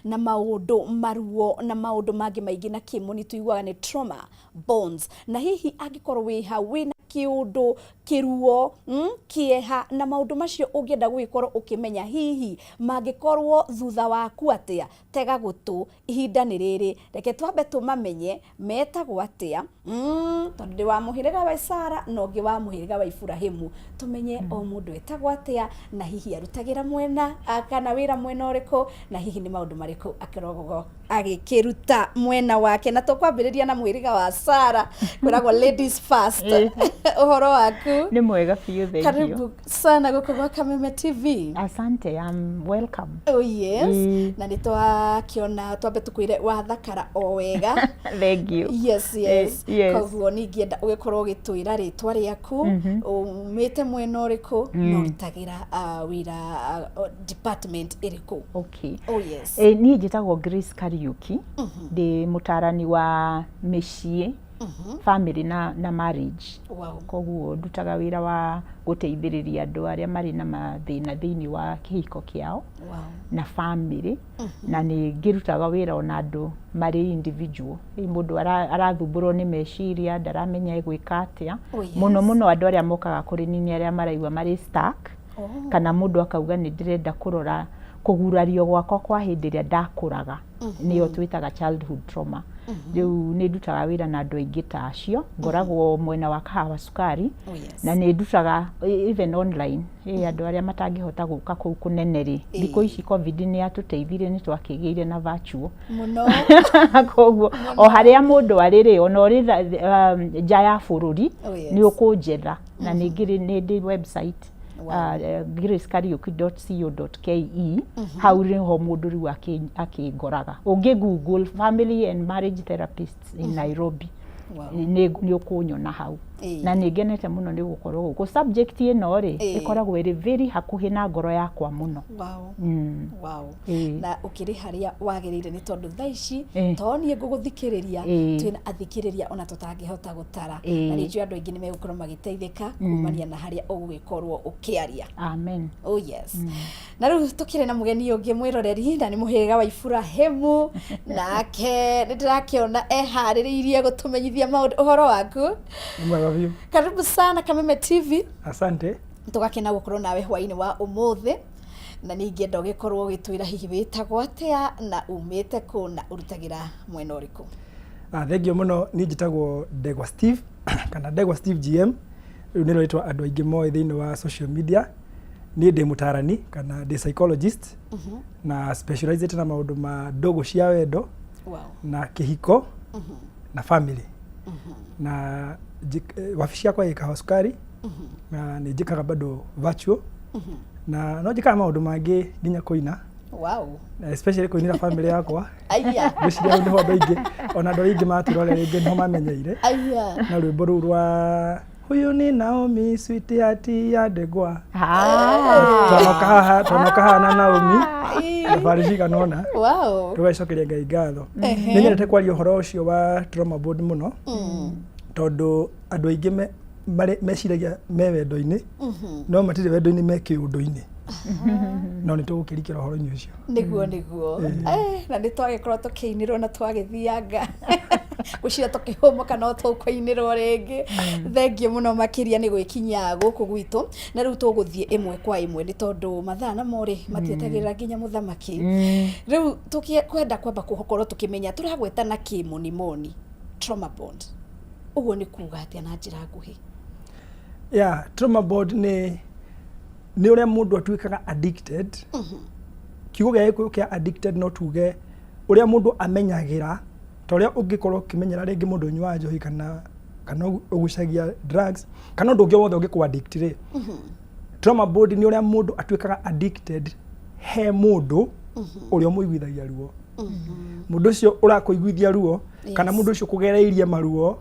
na maũndũ maruo na maũndũ mangĩ maingĩ na kĩmoni tuiguaga nĩ trauma bonds. Na hihi angĩkorwo wĩ hau wĩna kĩũndũ kĩruo, kĩeha na maũndũ macio ũngĩenda gũgĩkorwo ũkĩmenya hihi mangĩkorwo thutha waku atĩa, tega gũtũ, ihinda nĩ rĩrĩ, reke twambe tũmamenye metagwo atĩa, tondũ ndĩ wa mũhĩrĩga wa Sara na ũngĩ wa mũhĩrĩga wa Iburahĩmu, tũmenye o mũndũ etagwo atĩa na hihi arutagĩra mwena kana wĩra mwena ũrĩkũ na hihi nĩ maũndũ marĩkũ akoragwo Agĩkĩruta mwena wake na tũkwambĩrĩria na mũhĩrĩga wa Sara, kwĩragwo ladies first. Ũhoro waku? Nĩ mwega biũ, thank you. Karibu sana gũkũ gwa Kameme TV. Asante, I'm welcome. Oh yes. Na nĩ twakĩona, twambe tũkwĩre wathakara o wega. Thank you. Yes. Yes. Koguo ningĩenda ũgĩkorwo ũgĩtwĩra rĩtwa rĩaku, umĩte mwena ũrĩkũ, na ũrutagĩra wĩra department ĩrĩkũ? Okay. Oh yes. Niĩ njĩtagwo Grace Kariuki, ndĩ mũtarani wa mĩciĩ, family na marriage. Koguo ndutaga wĩra wa gũteithĩrĩria andũ arĩa marĩ na mathĩna thĩinĩ wa kĩhiko kĩao na family, na nĩ ngĩrutaga wĩra ona andũ marĩ individual. Rĩu mũndũ arathumbũrwo nĩ meciria, ndaramenya egwĩka atĩa. Mũno mũno andũ arĩa mokaga kũrĩ niĩ nĩ arĩa maraigua marĩ stuck, kana mũndũ akauga nĩ ndĩrenda kũrora kũgurario gwakwa kwa hĩndĩ ĩrĩa ndakũraga, nĩyo twĩtaga childhood trauma. Rĩu nĩ ndutaga wĩra na andũ aingĩ ta acio. Ngoragwo mwena wa Kahawa Sukari. Na nĩ ndutaga even online. Andũ arĩa matangĩhota gũka kũu kũnene rĩ, thikũ ici COVID nĩ yatũteithirie, nĩ twakĩgĩire na virtual. Koguo o harĩa mũndũ arĩ rĩ, ona ũrĩ nja ya bũrũri, nĩ ũkũnjetha, na nĩ ngĩrĩ nĩ ndĩ website, gracekariuki.co.ke. Hau nĩho mũndũ rĩu akĩngoraga. Ũngĩ Google "family and marriage therapists in Nairobi", nĩ ũkũnyona hau. Na nĩ ngenete mũno nĩ gũkorwo gũkũ. Subject ĩno rĩ, ĩkoragwo ĩrĩ very hakuhĩ na ngoro yakwa mũno. Na ũkĩrĩ harĩa wagĩrĩire, nĩ tondũ thaa ici to niĩ ngũgũthikĩrĩria, twĩna athikĩrĩria ona tũtangĩhota gũtara, na nĩ njũĩ andũ aingĩ nĩ megũkorwo magĩteithĩka kumania na harĩa ũgũgĩkorwo ũkĩaria. Amen. Oh yes. Na rĩu tũkĩrĩ na mũgeni ũngĩ, mwĩroreri, na nĩ mũhĩrĩga wa Iburahĩmu, nake nĩ ndĩrakĩona eharĩrĩirie gũtũmenyithia maũndũ. Ũhoro waku? Nĩ mwega biũ. Karibu sana Kameme TV. Asante. Tũgakena gũkorwo nawe hwainĩ wa ũmũthĩ, na nĩ ingĩenda ũgĩkorwo ũgĩtwĩra hihi wĩtagwo atĩa, na umĩte kũ, na ũrutagĩra mwena ũrĩkũ? Thank you mũno. Niĩ njĩtagwo Ndegwa Steve kana Ndegwa Steve GM. Rĩu nĩrĩo rĩtwa andũ aingĩ moĩ thĩinĩ wa social media. Niĩ ndĩ mũtarani kana ndĩ psychologist, na specialized na maũndũ ma ndũgũ cia wendo na kĩhiko na family, na wabici yakwa ĩ Kahawa Sukari, na nĩ njĩkaga bado virtual, na no njĩkaga maũndũ mangĩ nginya kũina, na especially kũinĩra family yakwa. Ngwĩciria hau nĩho andũ aingĩ, ona andũ arĩa aingĩ matwĩrorera rĩngĩ, nĩho mamenyeire na rwĩmbo rũu rwa "Huyu ni Naomi, sweetheart ya Ndegwa". Twanoka haha na Naomi thabarĩ cigana ũna, tũgacokeria Ngai ngatho. Nĩ nyendete kwaria ũhoro ũcio wa trauma bond mũno, tondũ andũ aingĩ meciragia me wendo-inĩ, no matirĩ wendo-inĩ, me kĩũndũ-inĩ. No nĩ tũgũkĩrikĩra ũhoro-inĩ ũcio. Nĩguo. Na nĩ twagĩkorwo tũkĩinĩrwo na twagĩthianga, gwĩciria tũkĩhũmũka no tũkũinĩrwo rĩngĩ. Thengiũ mũno makĩria nĩ gwĩkinyia gũkũ gwitũ, na rĩu tũgũthiĩ ĩmwe kwa ĩmwe, nĩ tondũ mathaa namo rĩ matietagĩrĩra nginya mũthamaki. Rĩu tũkwenda kwamba gũkorwo tũkĩmenya tũragweta na kĩmonimoni trauma bond, ũguo nĩ kuga atĩa na njĩra nguhĩ? Yeah, trauma bond nĩ ũrĩa mũndũ atuĩkaga addicted. Kiugo gĩa Gĩkũyũ kĩa addicted, no tuge ũrĩa mũndũ amenyagĩra, ta ũrĩa ũngĩkorwo ũkĩmenyera rĩngĩ mũndũ ũnyuaga njohi kana ũgucagia drugs kana ũndũ ũngĩ wothe ũngĩkũ addict rĩ. Trauma bond nĩ ũrĩa mũndũ atuĩkaga addicted he mũndũ ũrĩa ũmũiguithagia ruo, mũndũ ũcio ũrakũiguithia ruo kana mũndũ ũcio ũkũgereirie maruo,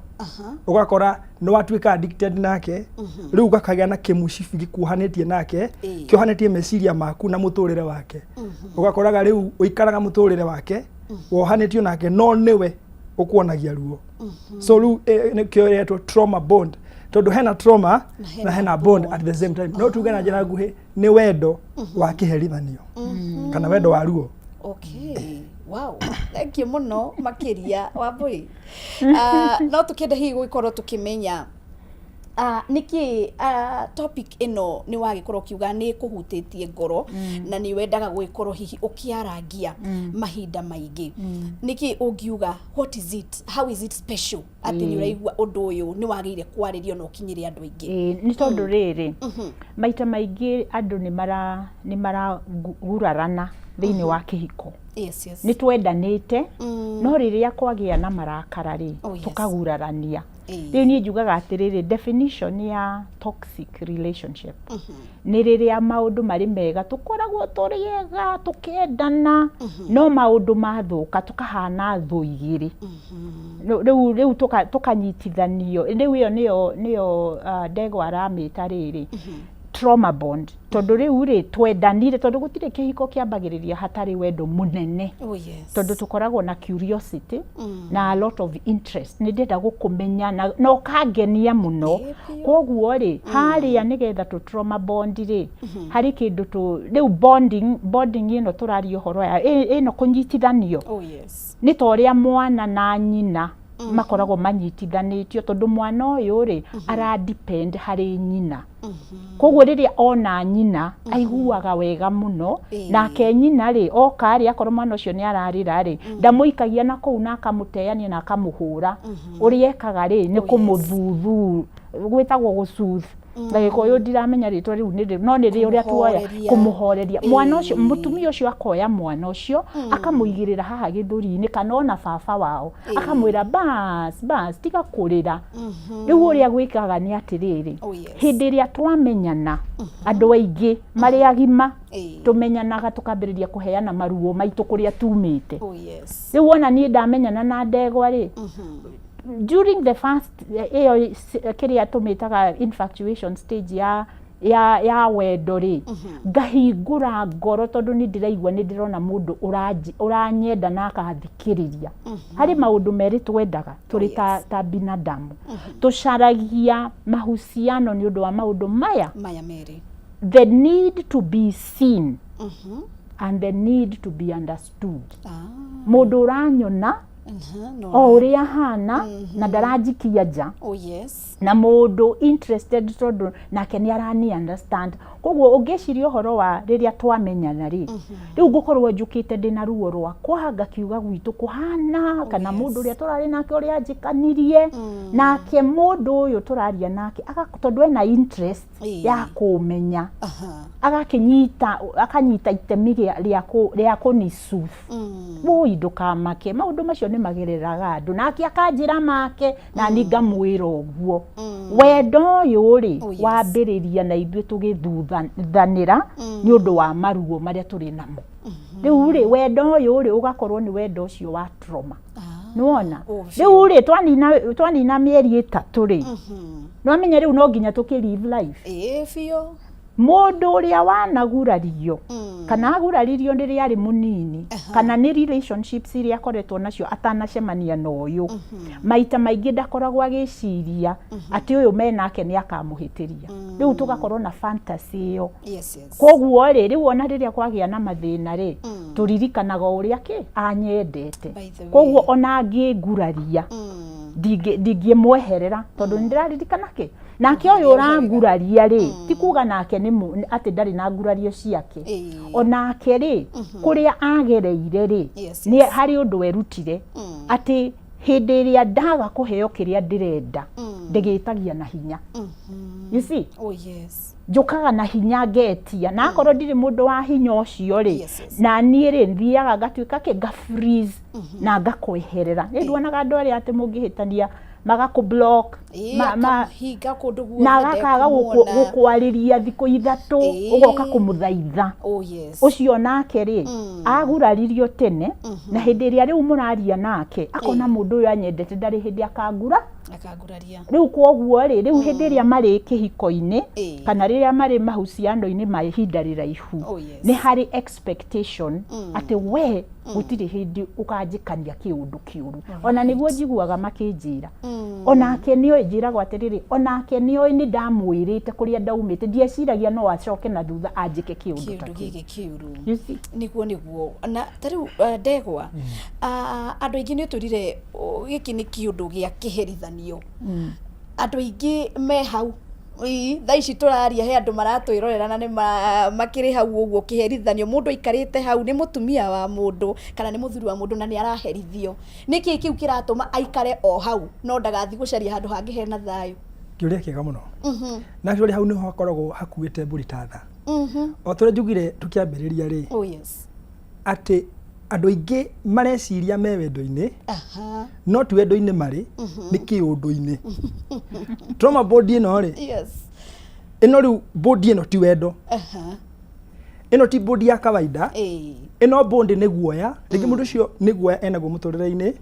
ũgakora nĩ watuĩka addicted nake. Rĩu ũgakagĩa na kĩmũcibi gĩkuohanĩtie nake, kĩohanĩtie meciria maku na mũtũrĩre wake. Ũgakoraga rĩu ũikaraga mũtũrĩre wake, wohanĩtio nake, no nĩwe ũkuonagia ruo. So rĩu nĩkĩo ĩretwo trauma bond, tondũ hena trauma na hena bond at the same time. No tuge na njĩra nguhĩ nĩ wendo wa kĩherithanio kana wendo wa ruo. Okay, wow, thank you mũno makĩria, Wambui. No tũkĩende hihi gũgĩkorwo tũkĩmenya nĩkĩ topic ĩno nĩ wagĩkorwo ũkiuga nĩ kũhutĩtie ngoro na nĩ wendaga gũgĩkorwo hihi ũkĩarangia mahinda maingĩ. Nĩkĩ ũngiuga, what is it, how is it special atĩ nĩ ũraigua ũndũ ũyũ nĩ wagĩrĩire kwarĩrio na ũkinyĩre andũ aingĩ? Ĩĩ, nĩ tondũ rĩrĩ, maita maingĩ andũ nĩ maragurarana thĩinĩ wa kĩhiko. Yes, yes. Nĩ twendanĩte, no rĩrĩa kwagĩa na marakara rĩ, Oh, yes. tũkagurarania. Ĩĩ. Rĩu niĩ njugaga atĩrĩrĩ, definition ya toxic relationship nĩ rĩrĩa maũndũ marĩ mega, tũkoragwo tũrĩ ega, tũkendana, no maũndũ mathũka tũkahana thũ igĩrĩ. Rĩu tũkanyitithanio. Rĩu ĩyo nĩyo ndegwa aramĩta rĩrĩ trauma bond, tondũ rĩu rĩ, twendanire tondũ gũtirĩ kĩhiko kĩambagĩrĩria hatarĩ wendo mũnene. Oh, yes. Tondũ tũkoragwo na curiosity na a lot of interest, nĩ ndĩrenda gũkũmenya na ũkangenia mũno. Koguo rĩ, harĩa nĩgetha tũ trauma bond rĩ, harĩ kĩndũ tũ rĩu bonding ĩno tũraria ũhoro ya ĩno kũnyitithanio. Oh, yes. Nĩ ta ũrĩa mwana na nyina makoragwo manyitithanĩtio, tondũ mwana ũyũ rĩ, ara depend harĩ nyina. Koguo rĩrĩa ona nyina aiguaga wega mũno, nake nyina rĩ, oka rĩ, akorwo mwana ũcio nĩ ararĩra rĩ, ndamũikagia na kũu na akamũteania na akamũhũra. Ũrĩa ekaga rĩ, nĩ kũmũthuthu, gwĩtagwo gũcuth na Gĩkũyũ ndiramenya rĩtwa rĩu nĩ rĩ, no nĩ rĩ ũrĩa tuoya Kũmũhoreria. Kũmũhoreria mwana ũcio. Mũtumia ũcio akoya mwana ũcio, akamũigĩrĩra haha gĩthũri-inĩ, kana ona baba wao, akamwĩra, "Bas, bas, tiga kũrĩra." Rĩu ũrĩa gwĩkaga nĩ atĩrĩrĩ, Oh, yes. hĩndĩ ĩrĩa twamenyana, andũ aingĩ marĩ agima tũmenyanaga tũkambĩrĩria kũheana maruo maitũ kũrĩa tumĩte. Oh, yes. Rĩu wona niĩ ndamenyana na ndegwa rĩ, during the first ĩyo kĩrĩa tũmĩtaga infatuation stage ya wendo rĩ, ngahingũra ngoro, tondũ nĩ ndĩraigua nĩ ndĩrona mũndũ ũranyenda na akathikĩrĩria. Harĩ maũndũ merĩ twendaga tũrĩ ta binadamu. Tũcaragia mahusiano nĩ ũndũ wa maũndũ maya maya merĩ: the need to be seen and the need to be understood. Mũndũ ũranyona o ũrĩa hana na ndaranjikia nja, Oh, yes. na mũndũ interested tondũ nake nĩ arani understand. Koguo ũngĩciria ũhoro wa rĩrĩa twamenyana rĩ, rĩu ngũkorwo njũkĩte ndĩna ruo rwakwa, ngakiuga gwitũ kũhana, kana mũndũ ũrĩa tũrarĩ nake ũrĩa anjĩkanirie, nake mũndũ ũyũ tũraria nake tondũ ena interest ya kũmenya, agakĩnyita, akanyita itemi rĩa kũni-soothe, "Woi, ndũkamake, maũndũ macio nĩ magereraga andũ." Nake akanjĩra make, na niĩ ngamwĩra ũguo. Wendo ũyũ rĩ, wambĩrĩria na ithuĩ tũgĩthuthanĩra nĩ ũndũ wa maruo marĩa tũrĩ namo. Rĩu rĩ, wendo ũyũ rĩ, ũgakorwo nĩ wendo ũcio wa trauma. Nĩwona rĩu rĩ, twanina mĩeri 3 rĩ, nĩwamenya rĩu no nginya tũkĩ live life. Ĩĩ biũ. Mũndũ ũrĩa wanagurario, kana aguraririo rĩrĩa arĩ mũnini, kana nĩ relationships iria akoretwo nacio atanacemania na ũyũ, maita maingĩ ndakoragwo agĩciria atĩ ũyũ menake nĩ akamũhĩtĩria. Rĩu tũgakorwo na fantasy ĩyo. Koguo rĩ, rĩu ona rĩrĩa kwagĩa na mathĩna rĩ, tũririkanaga o ũrĩa kĩ anyendete. By the way. Koguo ona angĩnguraria, ndingĩmweherera, tondũ nĩ ndĩraririkana kĩ nake ũyũ ũranguraria rĩ, ti kuga nake nĩ atĩ ndarĩ na ngurario ciake. Onake rĩ, kũrĩa agereire rĩ, nĩ harĩ ũndũ erutire atĩ hĩndĩ ĩrĩa ndaga kũheo kĩrĩa ndĩrenda, ndĩgĩtagia na hinya, you see? Oh, yes. Njũkaga na hinya ngetia, na akorwo ndirĩ mũndũ wa hinya ũcio rĩ, na niĩ rĩ, thiaga ngatuĩka kĩ, nga freeze na ngakweherera. Nĩ nduonaga andũ arĩa atĩ mũngĩhĩtania magakũ block, Akahinga kũndũ guothe. Na agakaga Ndekũmuona. gũkwarĩria thikũ 3, ũgoka kũmũthaitha. Oh, yes. Ũcio nake rĩ, aguraririo tene, na hĩndĩ ĩrĩa rĩu mũraria nake akona mũndũ ũyũ anyendete, ndarĩ hĩndĩ akangura. Akanguraria. Rĩu kwoguo rĩ, rĩu hĩndĩ ĩrĩa marĩ kĩhiko-inĩ kana rĩrĩa marĩ mahusiano-inĩ ma ihinda rĩraihu, Oh, yes. nĩ harĩ expectation atĩ we gũtirĩ hĩndĩ ũkanjĩkania kĩũndũ kĩũru. Ona nĩguo njiguaga makĩnjĩra, onake nĩoĩ, njĩragwo atĩrĩrĩ, onake nĩoĩ nĩ ndamwĩrĩte kũrĩa ndaumĩte, ndieciragia no acoke na thutha anjĩke kĩũndũ ta kĩũndũ kĩu. Gĩkĩ kĩũru. You see? Nĩguo na ta rĩu ndegwa, andũ aingĩ nĩ ũtwĩrire gĩkĩ nĩ kĩũndũ gĩa kĩherithanio. Andũ aingĩ me hau. Ii, thaa ici tũraria he andũ maratwĩrorera na nĩ makĩrĩ hau ũguo kĩherithanio. Mũndũ aikarĩte hau nĩ mũtumia wa mũndũ kana nĩ mũthuri wa mũndũ na nĩ araherithio. Nĩkĩ kĩu kĩratũma aikare o hau no ndagathiĩ gũcaria handũ hangĩ hena thayũ? Kĩũria kĩega mũno. Na actually hau nĩho hakoragwo hakuĩte mbũri ta tha. O ta ũrĩa njugire tũkĩambĩrĩria rĩ, Oh, yes. atĩ Andũ aingĩ mareciria me wendo-inĩ, no ti wendo-inĩ marĩ, nĩ kĩũndũ-inĩ. Trauma bond ĩno rĩ, ĩno rĩu bond ĩno ti wendo, ĩno ti bond ya kawaida. Ĩno bond nĩ guoya. Rĩngĩ mũndũ ũcio nĩ guoya enaguo mũtũrĩre-inĩ,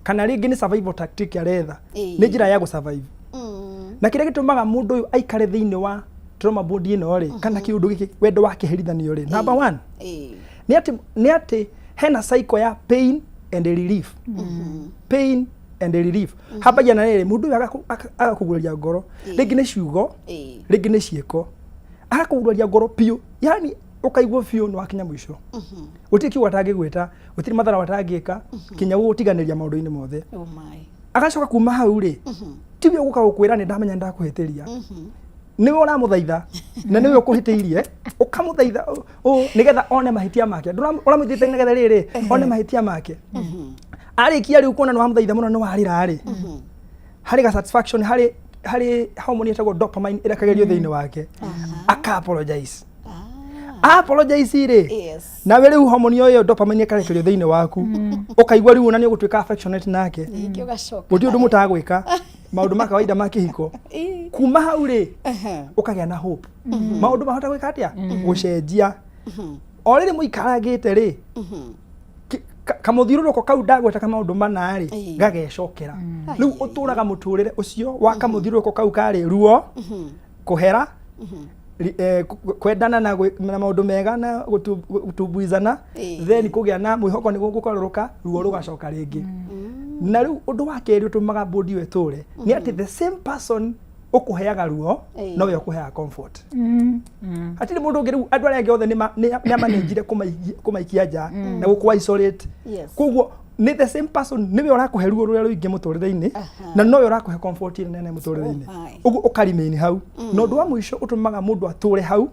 kana rĩngĩ nĩ survival tactic aretha, nĩ njĩra ya gũ survive. Na kĩrĩa gĩtũmaga mũndũ ũyũ aikare thĩinĩ wa trauma bond ĩno rĩ, kana kĩũndũ gĩkĩ, wendo wa kĩherithanio rĩ, number one nĩ atĩ hena cycle ya pain and relief, pain and relief. Hambagia na rĩrĩ, mũndũ ũyũ agakũguraria ngoro, rĩngĩ nĩ ciugo, rĩngĩ nĩ ciĩko, agakũguraria ngoro biũ, yani ũkaigua biũ nĩ wakinya mũico, gũtirĩ kiugo atangĩgwĩta, gũtirĩ mathara atangĩka, kinya gũgũtiganĩria maũndũ-inĩ mothe. Oh my. Agacoka kuma hau rĩ, tiwe ũgũka gũkwĩra nĩ ndamenya nĩ ndakũhĩtĩria, nĩwe ũramũthaitha na nĩwe ũkũhĩtĩirie, ũkamũthaitha ũũ nĩgetha one mahĩtia make. Ũramũthaitha nĩgetha rĩrĩ one mahĩtia make. Arĩkia rĩu kuona nĩ wamũthaitha mũno, nĩ warĩra rĩ, harĩ ga satisfaction, harĩ hormone ĩtagwo dopamine ĩrekagĩrio thĩinĩ wake, aka apologize. Apologize rĩ, nawe rĩu hormone ĩyo dopamine ĩkarekerio thĩinĩ waku, ũkaigua rĩu ona nĩ ũgũtuĩka affectionate nake. Ningĩ ũgacoka. Gũtirĩ ũndũ mũtagwĩka, maũndũ ma kawaida ma kĩhiko. Kuma hau rĩ, ũkagĩa na hope maũndũ mahota gwĩka atĩa, gũcenjia. O rĩrĩ mũikarangĩte rĩ, kamũthiũrũrũko kau ndagweta ka maũndũ mana rĩ, gagecokera. Rĩu ũtũraga mũtũrĩre ũcio wa kamũthiũrũrũko kau karĩ ruo, kũhera, kwendana na maũndũ mega na gũtumbuizana, then kũgĩa na mwĩhoko nĩ gũkũgarũrũka, ruo rũgacoka rĩngĩ. Na rĩu ũndũ wa kerĩ ũtũmaga bond ĩyo ĩtũre nĩ atĩ the same person ũkũheaga ruo nowe ũkũheaga comfort. Hatirĩ mũndũ ũngĩ. Rĩu andũ arĩa angĩ othe nĩ amanĩnjire kũmaikia nja na gũkũ isolate. Koguo nĩ the same person, nĩwe ũrakũhe ruo rũrĩa rũingĩ mũtũrĩre-inĩ na nowe ũrakũhe comfort ĩrĩa nene mũtũrĩre-inĩ. Oh my. Ũguo ũkaremain hau. Na ũndũ wa mũico ũtũmaga mũndũ atũre hau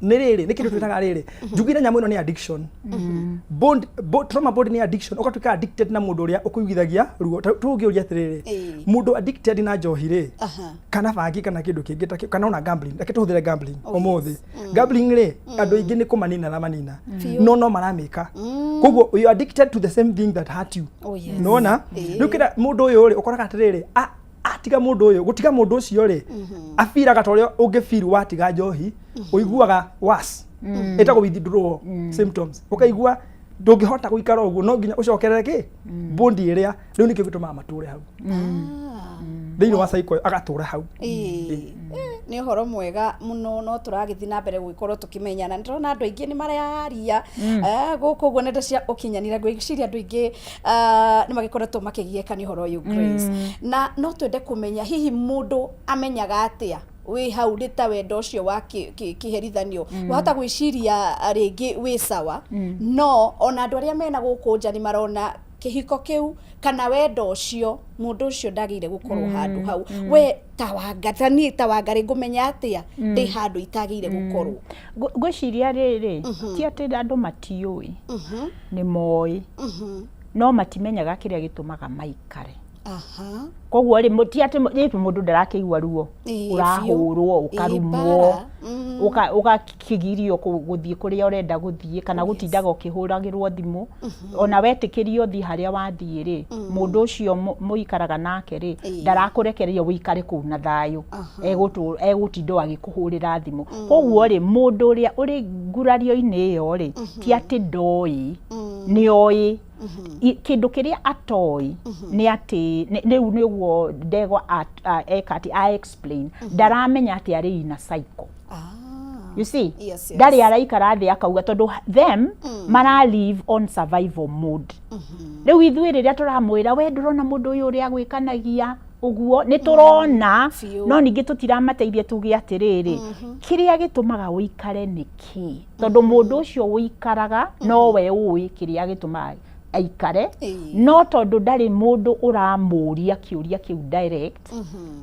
nĩ rĩrĩ, nĩ kĩndũ twĩtaga rĩrĩ, njugire nyamũ ĩno nĩ addiction. Trauma bond nĩ addiction, ũgatuĩka addicted na mũndũ ũrĩa ũkũiguithagia ruo. Tũngĩũria atĩrĩrĩ, mũndũ addicted na njohi rĩ, kana bangi, kana kĩndũ kĩngĩ ta kĩu, kana ona gambling, reke tũhũthĩre gambling ũmũthĩ. Gambling rĩ, andũ aingĩ nĩ kũmanina na manina, no maramĩka. Koguo you are addicted to the same thing that hurt you. Oh, yes. Nona rĩu kĩrĩa mũndũ ũyũ rĩ, ũkoraga atĩrĩrĩ, atiga mũndũ ũyũ, gũtiga mũndũ ũcio rĩ, abiraga ta ũrĩa ũngĩfeel watiga njohi, ũiguaga worse, ĩtagwo withdrawal symptoms, ũkaigua ndũngĩhota gũikara ũguo, no nginya ũcokerere kĩ bond ĩrĩa. Rĩu nĩkĩo gĩtũmaga matũre hau thĩinĩ wa cycle ĩyo, agatũra hau. Nĩ ũhoro mwega mũno, no tũragĩthiĩ na mbere gũgĩkorwo tũkĩmenyana. Nĩ tũrona andũ aingĩ nĩ mararia gũkũ ũguo nenda cia ũkinyanĩria. Ngwĩciria andũ aingĩ nĩ magĩkoretwo makĩgiĩka nĩ ũhoro ũyũ, Grace, na no twende kũmenya hihi mũndũ amenyaga atĩa wĩ hau nĩ ta wendo ũcio wa kĩherithanio. Wahota gwĩciria rĩngĩ wĩ sawa, no ona andũ arĩa mena gũkũ nja nĩ marona kĩhiko kĩu kana wendo ũcio, mũndũ ũcio ndagĩrĩire gũkorwo handũ hau. We ta wanga, ta niĩ ta Wangarĩ, ngũmenya atĩa ndĩ handũ itagĩrĩire gũkorwo? Ngwĩciria rĩrĩ, ti atĩ andũ matiũĩ, nĩ moĩ, no matimenyaga kĩrĩa gĩtũmaga maikare. Koguo rĩ, ti atĩ rĩ mũndũ ndarakĩigua ruo, ũrahũrwo, ũkarumwo, Mbara. Ũgakĩgirio gũthiĩ kũrĩa ũrenda gũthiĩ, kana gũtindaga ũkĩhũragĩrwo thimũ. Ona wetĩkĩrio ũthiĩ harĩa wathiĩ rĩ, mũndũ ũcio mũikaraga nake rĩ, ndarakũrekereria ũikare kũu na thayũ. Egũtinda o agĩkũhũrĩra thimũ. Koguo rĩ, mũndũ ũrĩa ũrĩ ngurario-inĩ ĩyo rĩ, ti atĩ ndoĩ, nĩ oĩ. Kĩndũ kĩrĩa atoĩ nĩ atĩ rĩu nĩguo ndegwa eka atĩ a explain, ndaramenya atĩ arĩ ina cycle. You see? Yes. Ndarĩ araikara thĩ akauga, tondũ them mara live on survival mode. Rĩu ithuĩ rĩrĩa tũramwĩra, we ndũrona mũndũ ũyũ ũrĩa agwĩkanagia ũguo, nĩ tũrona, no ningĩ tũtiramateithia tuge atĩrĩrĩ, kĩrĩa gĩtũmaga ũikare nĩ kĩ? Tondũ mũndũ ũcio ũikaraga nowe ũĩ kĩrĩa gĩtũmaga aikare, no tondũ ndarĩ mũndũ ũramũria kĩũria kĩu direct,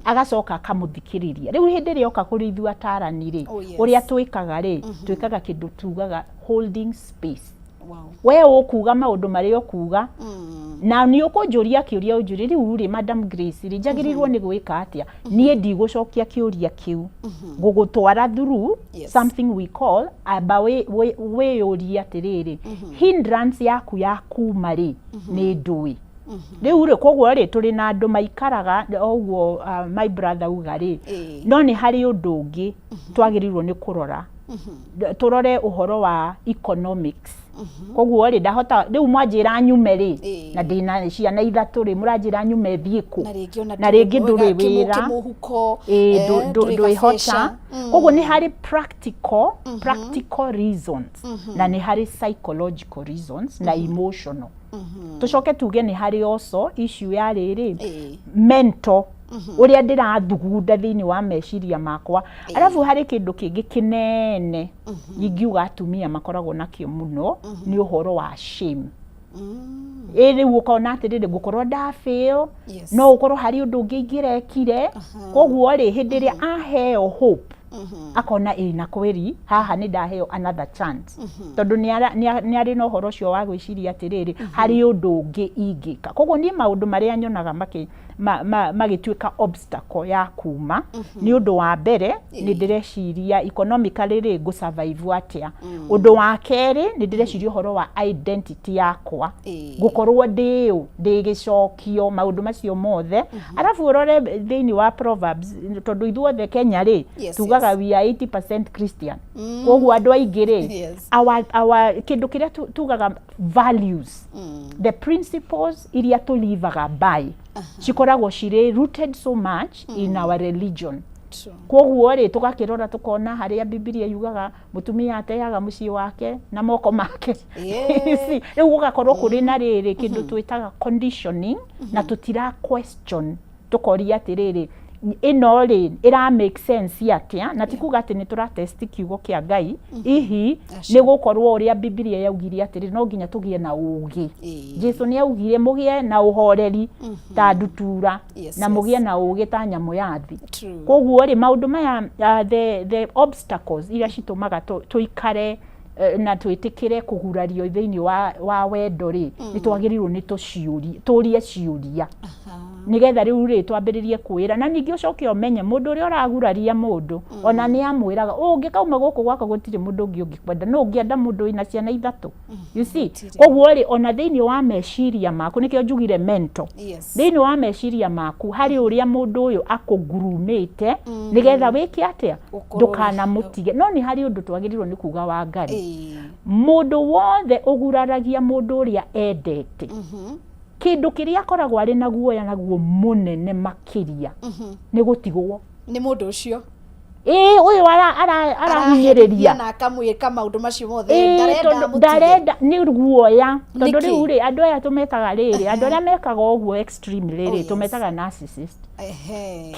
agacoka akamũthikĩrĩria. Rĩu hĩndĩ ĩrĩa oka kũrĩ ithuĩ atarani rĩ, ũrĩa twĩkaga rĩ, twĩkaga kĩndũ tugaga holding space. We ũkuga maũndũ marĩa ũkuga. Na nĩ ũkũnjũria kĩũria ũnjũrie rĩu rĩ, Madam Grace rĩ, njagĩrĩirwo nĩ gwĩka atĩa? Niĩ ndigũcokia kĩũria kĩu, ngũgũtwara through something we call amba wĩyũrie atĩrĩrĩ, hindrance yaku ya kuma rĩ nĩ ndũĩ rĩu rĩ. Koguo rĩ, tũrĩ na andũ maikaraga o ũguo, my brother uga rĩ, no nĩ harĩ ũndũ ũngĩ twagĩrĩirwo nĩ kũrora, tũrore ũhoro wa economics. Koguo rĩ, ndahota rĩu mwanjĩra nyume rĩ, na ndĩna ciana ithatũ rĩ, mũranjĩra nyume thiĩ kũ? Na rĩngĩ ona Na rĩngĩ ndũrĩ wĩra. Kĩmũhuko. Ĩĩ, ndũrĩ ndwĩhota. gabeca. Koguo nĩ harĩ practical reasons, na nĩ harĩ psychological reasons na emotional. Tũcoke tuge nĩ harĩ also issue ya rĩrĩ mental, ũrĩa ndĩrathugunda thĩinĩ wa meciria makwa. Arabu harĩ kĩndũ kĩngĩ kĩnene ingiuga atumia makoragwo nakĩo mũno, nĩ ũhoro wa shame. Ĩ rĩu ũkona atĩrĩrĩ, ngũkorwo ndabĩo, no ũkorwo harĩ ũndũ ũngĩ ingĩrekire. Koguo rĩ, hĩndĩ ĩrĩa aheo hope, akona ĩ na kweri haha nĩ ndaheo another chance, tondũ nĩ arĩ na ũhoro ũcio wa gwĩciria atĩrĩrĩ, harĩ ũndũ ũngĩ ingĩka. Koguo niĩ maũndũ marĩa nyonaga magĩtuĩka obstacle ya kuma, nĩ ũndũ wa mbere nĩ ndĩreciria economically rĩ, ngũ survive atĩa? Ũndũ wa kerĩ, nĩ ndĩreciria ũhoro wa identity yakwa, ngũkorwo ndĩũ ndĩ gĩcokio, maũndũ macio mothe. Arabu ũrore thĩinĩ wa Proverbs, tondũ ithuothe Kenya rĩ, tugaga we are 80% Christian. Koguo andũ aingĩ rĩ, our kĩndũ kĩrĩa tugaga values, the principles iria tũlivaga by, cikoragwo cirĩ rooted so much in our religion. Koguo rĩ, tũgakĩrora tũkona harĩa Bibilia yugaga mũtumia ateaga mũciĩ wake na moko make. You see, rĩu gũgakorwo kũrĩ na rĩrĩ kĩndũ twĩtaga conditioning, na tũtira question, tũkoria atĩrĩrĩ, ĩno rĩ ĩra make sense atĩa? Na ti kuga atĩ nĩ tũratest kiugo kĩa Ngai ihi, nĩ gũkorwo ũrĩa Bibilia yaugire atĩrĩ, no nginya tũgĩe na ũũgĩ. Jesu nĩ augire mũgĩe na ũhoreri ta ndutura, na mũgĩe na ũũgĩ ta nyamũ ya thĩ. Koguo rĩ, maũndũ maya, the obstacles iria citũmaga tũikare na twĩtĩkĩre kũgurario thĩinĩ wa wendo rĩ, nĩ twagĩrĩirwo nĩ tũciũrie, tũrie ciũria, nĩgetha rĩu rĩ twambĩrĩrie kwĩra. Na ningĩ ũcoke ũmenye mũndũ ũrĩa ũraguraria mũndũ, ona nĩ amwĩraga ũngĩkauma gũkũ gwakwa gũtirĩ mũndũ ũngĩ ũngĩkwenda, no ũngĩenda mũndũ wĩna ciana ithatũ, you see. Koguo rĩ, ona thĩinĩ wa meciria maku, nĩkĩo njugire mental, thĩinĩ wa meciria maku harĩ ũrĩa mũndũ ũyũ akũngurumĩte nĩgetha wĩke atĩa? Ũkorwo Ndũkanamũtige. No nĩ harĩ ũndũ twagĩrĩirwo nĩ kuga wa Ngai, mũndũ wothe ũguraragia mũndũ ũrĩa endete, kĩndũ kĩrĩa akoragwo arĩ na guoya naguo mũnene makĩria nĩ gũtigwo nĩ mũndũ ũcio. Ĩĩ, ũyũ arahinyĩrĩria na akamwĩka maũndũ macio mothe. Ĩĩ, ndarenda tondũ amũtige. Ndarenda, nĩ guoya, tondũ Nĩkĩ? rĩu rĩ, andũ aya tũmetaga rĩrĩ, andũ arĩa mekaga ũguo extremely Oh, rĩ, tũmetaga narcissist.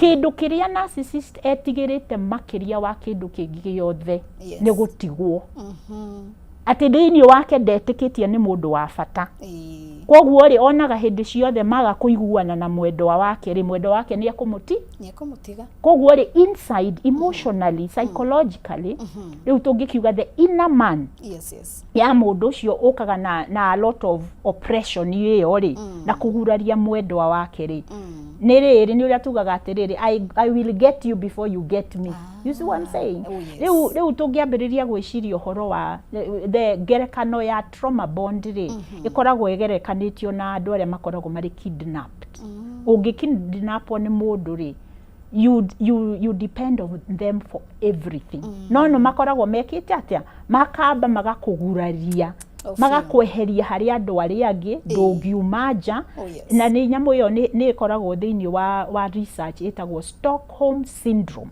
Kĩndũ kĩrĩa narcissist etigĩrĩte makĩria wa kĩndũ kĩngĩ gĩothe nĩ gũtigwo, atĩ thĩinĩ wake ndetĩkĩtie nĩ mũndũ wa bata. Koguo rĩ, onaga hĩndĩ ciothe maga kũiguana na mwendwa wake rĩ, mwendwa wake nĩ ekũmũti Nĩ ekũmũtiga. Koguo rĩ, inside, emotionally, psychologically, rĩu tũngĩkiuga the inner man ya mũndũ ũcio ũkaga na a lot of oppression ĩyo rĩ, na kũguraria mwendwa wake rĩ, nĩ rĩrĩ, nĩ ũrĩa tugaga atĩrĩrĩ, I will get you before you get me. You see what I'm saying? Oh, yes. Rĩu tũngĩambĩrĩria gwĩciria ũhoro wa the ngerekano ya trauma bond rĩ, ĩkoragwo ĩgerekanĩtio na andũ arĩa makoragwo marĩ kidnapped. Ũngĩ kidnapwo nĩ mũndũ rĩ, you depend on them for everything. No makoragwo mekĩte atĩa? Makamba magakũguraria, Oh, magakweheria harĩ andũ arĩa angĩ, ndũngiuma nja. Oh, yes. Na nĩ nyamũ ĩyo nĩ ĩkoragwo thĩinĩ wa research ĩtagwo Stockholm syndrome,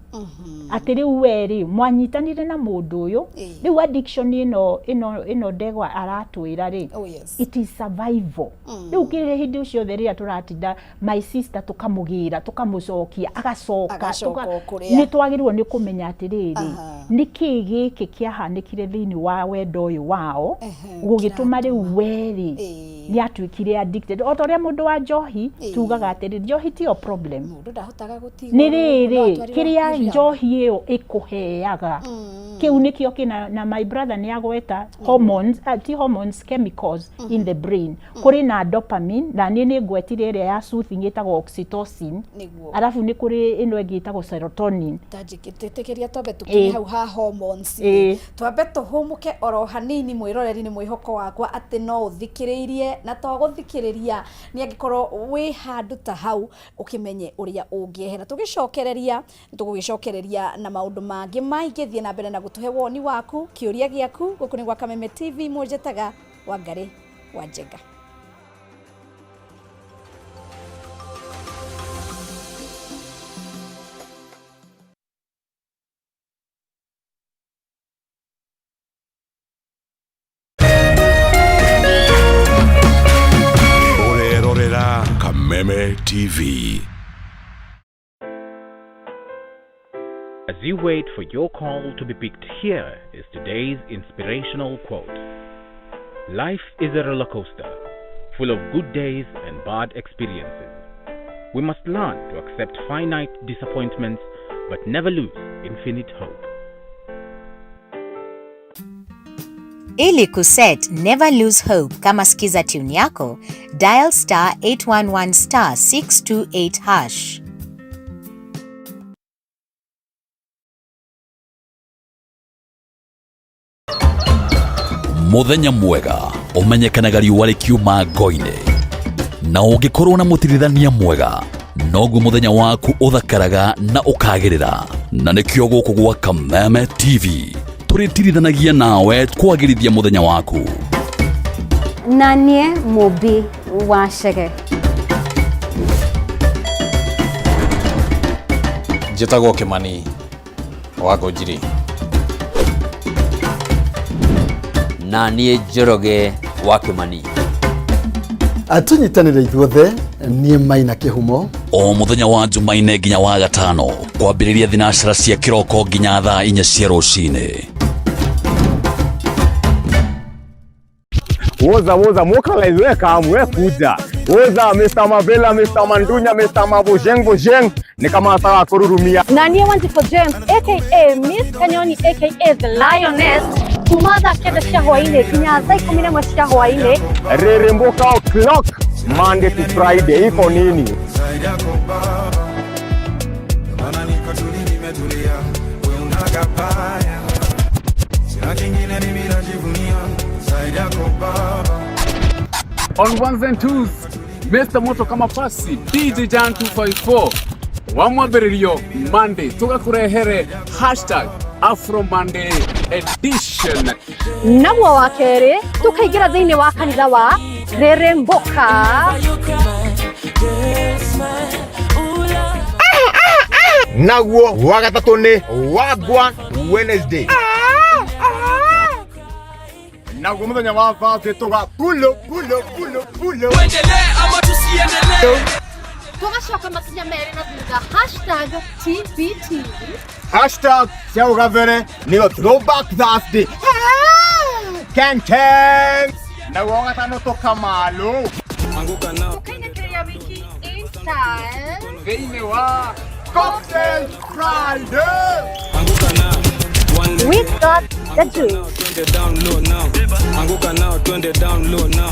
atĩ rĩu we rĩ, mwanyitanire na mũndũ ũyũ. Rĩu addiction ĩno ndegwa aratwĩra rĩ, Oh, yes. it is survival. Rĩu kĩrĩ hĩndĩ ciothe rĩrĩa tũratinda my sister, tũkamũgĩra, tũkamũcokia, agacoka. Agacoka o kũrĩa. Nĩ twagĩrĩirwo nĩ kũmenya atĩrĩrĩ, nĩ kĩĩ gĩkĩ kĩahanĩkire thĩinĩ wa wendo ũyũ wao. Gũgĩtũma rĩu werĩ nĩ atuĩkire addicted o ta ũrĩa mũndũ wa njohi tugaga atĩrĩ njohi tiyo problem. Mũndũ ndahotaga gũtigwo. Nĩ no rĩrĩ atwarirwo kĩrĩa rehab. njohi ĩyo ĩkũheaga kĩu nĩkĩo kĩna na my brother nĩ agweta hormones, ti hormones, chemicals in the brain. Kũrĩ na dopamine na niĩ nĩ ngwetire ĩrĩa ya soothing ĩtagwo oxytocin. Nĩguo. Arabu nĩ kũrĩ ĩno ĩngĩ ĩtagwo serotonin. Tĩtĩkĩria twambe tũkinye hau ha hormones. Twambe tũhũmũke oro hanini mwĩroreri, nĩ mwĩhoko wakwa atĩ no ũthikĩrĩirie na to gũthikĩrĩria nĩ angĩkorwo wĩ handũ ta hau ũkĩmenye ũrĩa ũngĩehera. Tũgĩcokereria tũgũgĩcokereria na maũndũ mangĩ maingĩ. Thiĩ na mbere na gũtũhe woni waku, kĩũria gĩaku. Gũkũ nĩ gwa Kameme TV, mũnjĩtaga Wangarĩ wa Njenga. Ũrerorera Kameme TV. As you wait for your call to be picked, here is today's inspirational quote. Life is a roller coaster, full of good days and bad experiences. We must learn to accept finite disappointments, but never lose infinite hope. Ili kuset Never Lose Hope kama skiza tune yako, dial star 811 star 628 hash. Muthenya mwega ũmenyekanaga riũa rĩkiuma ngo-inĩ, na ũngĩkorwo na mũtirithania mwega noguo mũthenya waku ũthakaraga na ũkagĩrĩra. Na nĩkĩo gũkũ gwa Kameme TV tũrĩtirithanagia nawe kwagĩrithia mũthenya waku. Na niĩ Mũmbi wa Chege. Njĩtagwo Kĩmani wa Ngũnjiri. Na niĩ Njoroge wa Kĩmani. Tũnyitanĩre ithuothe, niĩ Maina Kĩhumo. O mũthenya wa Jumaine nginya wa gatano kwambĩrĩria thinacara cia kĩroko nginya thaa 4 cia rũcinĩ. Woza woza mokalize we kam we kuja. Woza Mr. Mavela, Mr. Mandunya, Mr. Mabojeng Bojeng ni kama nataka kururumia. Na niĩ Wanjikũ James aka Miss Kanyoni aka The Lioness, kuma thaa 9 cia hwainĩ nginya thaa 11 cia hwainĩ. Reremboka o'clock Monday to Friday iko nini? Zaidi yako baba, maana niko tuli, nimetulia, we unagabaya, sina kingine mimi najivunia zaidi yako baba. On ones and twos, Mr. Moto kama pasi DJ Jan 254 wa mwambĩrĩrio Monday tũgakũrehere hashtag Afro Monday edition. Naguo wa kerĩ tũkaingĩra thĩinĩ wa kanitha wa Reremboka. Naguo wa gatatũ nĩ Wagwan Wednesday. Naguo mũthenya wa Thursday tũga pulo pulo pulo pulo. Tũgacoka makinya merĩ na thutha hashtag TBT. Hashtag cia ũgabere nĩyo Throwback Thursday. Ken Ken. Naguo wa gatano tũkamalo. Tũkainĩkĩria wiki in style thĩinĩ wa Cocktail Friday. We got the juice. Twende down low now. Anguka nao, twende down low now.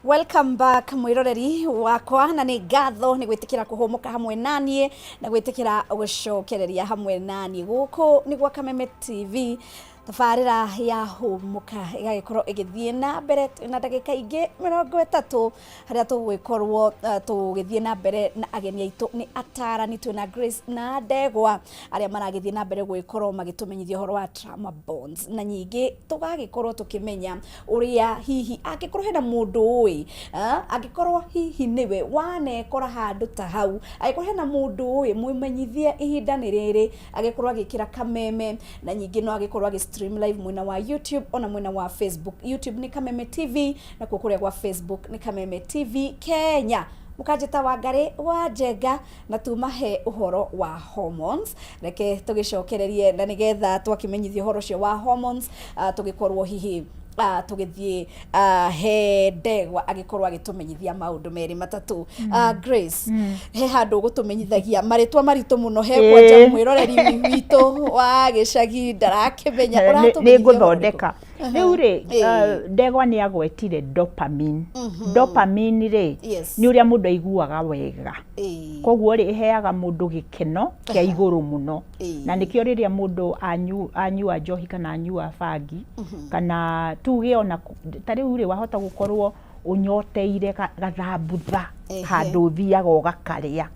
Welcome back mwiroreri wakwa, na nĩ ngatho nĩ gwĩtĩkĩra kũhũmũka hamwe naniĩ na gwĩtĩkĩra gũcokereria hamwe naniĩ. Gũkũ nĩ gwa Kameme TV, tabarĩra ya hũmũka ĩgagĩkorwo ĩgĩthiĩ na mbere na ndagĩka ingĩ 30 harĩa tũgũgĩkorwo tũgĩthiĩ na mbere na ageni aitũ nĩ atarani twĩna Grace na Ndegwa arĩa maragĩthiĩ na mbere gũgĩkorwo magĩtũmenyithia ũhoro wa trauma bonds, na nyingĩ tũgagĩkorwo tũkĩmenya ũrĩa hihi angĩkorwo hena mũndũ ũĩ, angĩkorwo hihi nĩwe wanekora handũ ta hau, angĩkorwo hena mũndũ ũĩ mwĩmenyithie ihinda nĩ rĩrĩ agĩkorwo agĩkĩra kameme, na nyingĩ no agĩkorwo agĩ stream live mwena wa YouTube ona mwena wa Facebook. YouTube nĩ Kameme TV nakuo kũrĩa gwa Facebook nĩ Kameme TV Kenya. Mũkanjĩta Wangarĩ wa Njenga na tuma he ũhoro wa hormones. Reke tũgĩcokererie na nĩgetha twakĩmenyithio ũhoro ũcio wa hormones, tũgĩkorwo hihi tũgĩthiĩ he ndegwa agĩkorwo agĩtũmenyithia maũndũ merĩ matatũ. Grace, he handũ ũgũtũmenyithagia marĩtwa maritũ mũno, he kwanja mwĩroreri witũ wa gĩcagi ndarakĩmenya. Nĩ Ũratũmenyithia ũhoro ũrĩkũ? Ngũthondeka rĩu rĩ, ndegwa nĩ agwetire dopamine. Dopamine rĩ, nĩ ũrĩa mũndũ aiguaga wega. Koguo rĩ, ĩheaga mũndũ gĩkeno kĩa igũrũ mũno, na nĩkĩo rĩrĩa mũndũ anyua njohi kana anyua bangi, kana tuge ona ta rĩu rĩ, wahota gũkorwo ũnyoteire gathambutha handũ ũthiaga ũgakarĩa,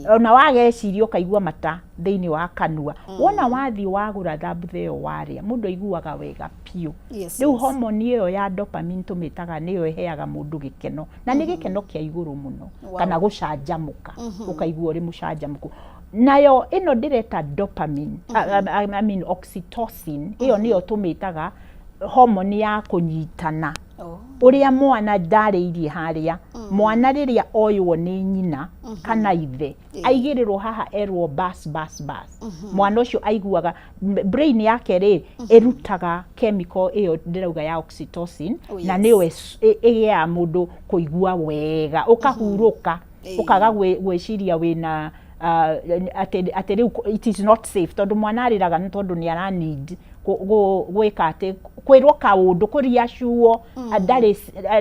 ona wageciria ũkaigua mata thĩinĩ wa kanua. Wona wathiĩ wagũra thambutha ĩyo warĩa, mũndũ aiguaga wega biũ. Rĩu homoni ĩyo ya dopamine tũmĩtaga nĩyo ĩheaga mũndũ gĩkeno, na nĩ gĩkeno kĩa igũrũ mũno, kana gũcanjamũka, ũkaigua ũrĩ mũcanjamũku. Nayo ĩno ndĩreta dopamine, I mean oxytocin, ĩyo nĩyo tũmĩtaga homoni ya kũnyitana. Ũrĩa mwana ndarĩirie harĩa, mwana rĩrĩa oywo nĩ nyina kana ithe, aigĩrĩrwo haha erwo bas bas bas, mwana ũcio aiguaga brain yake rĩ, ĩrutaga chemical ĩyo ndĩrauga ya oxytocin, na nĩyo ĩgĩaga mũndũ kũigua wega, ũkahurũka, ũkaga gwĩciria wĩna atĩ rĩu it is not safe, tondũ mwana arĩraga nĩ tondũ nĩ ara need gwĩka atĩ kwĩrwo kaũndũ kũriacuo ndarĩ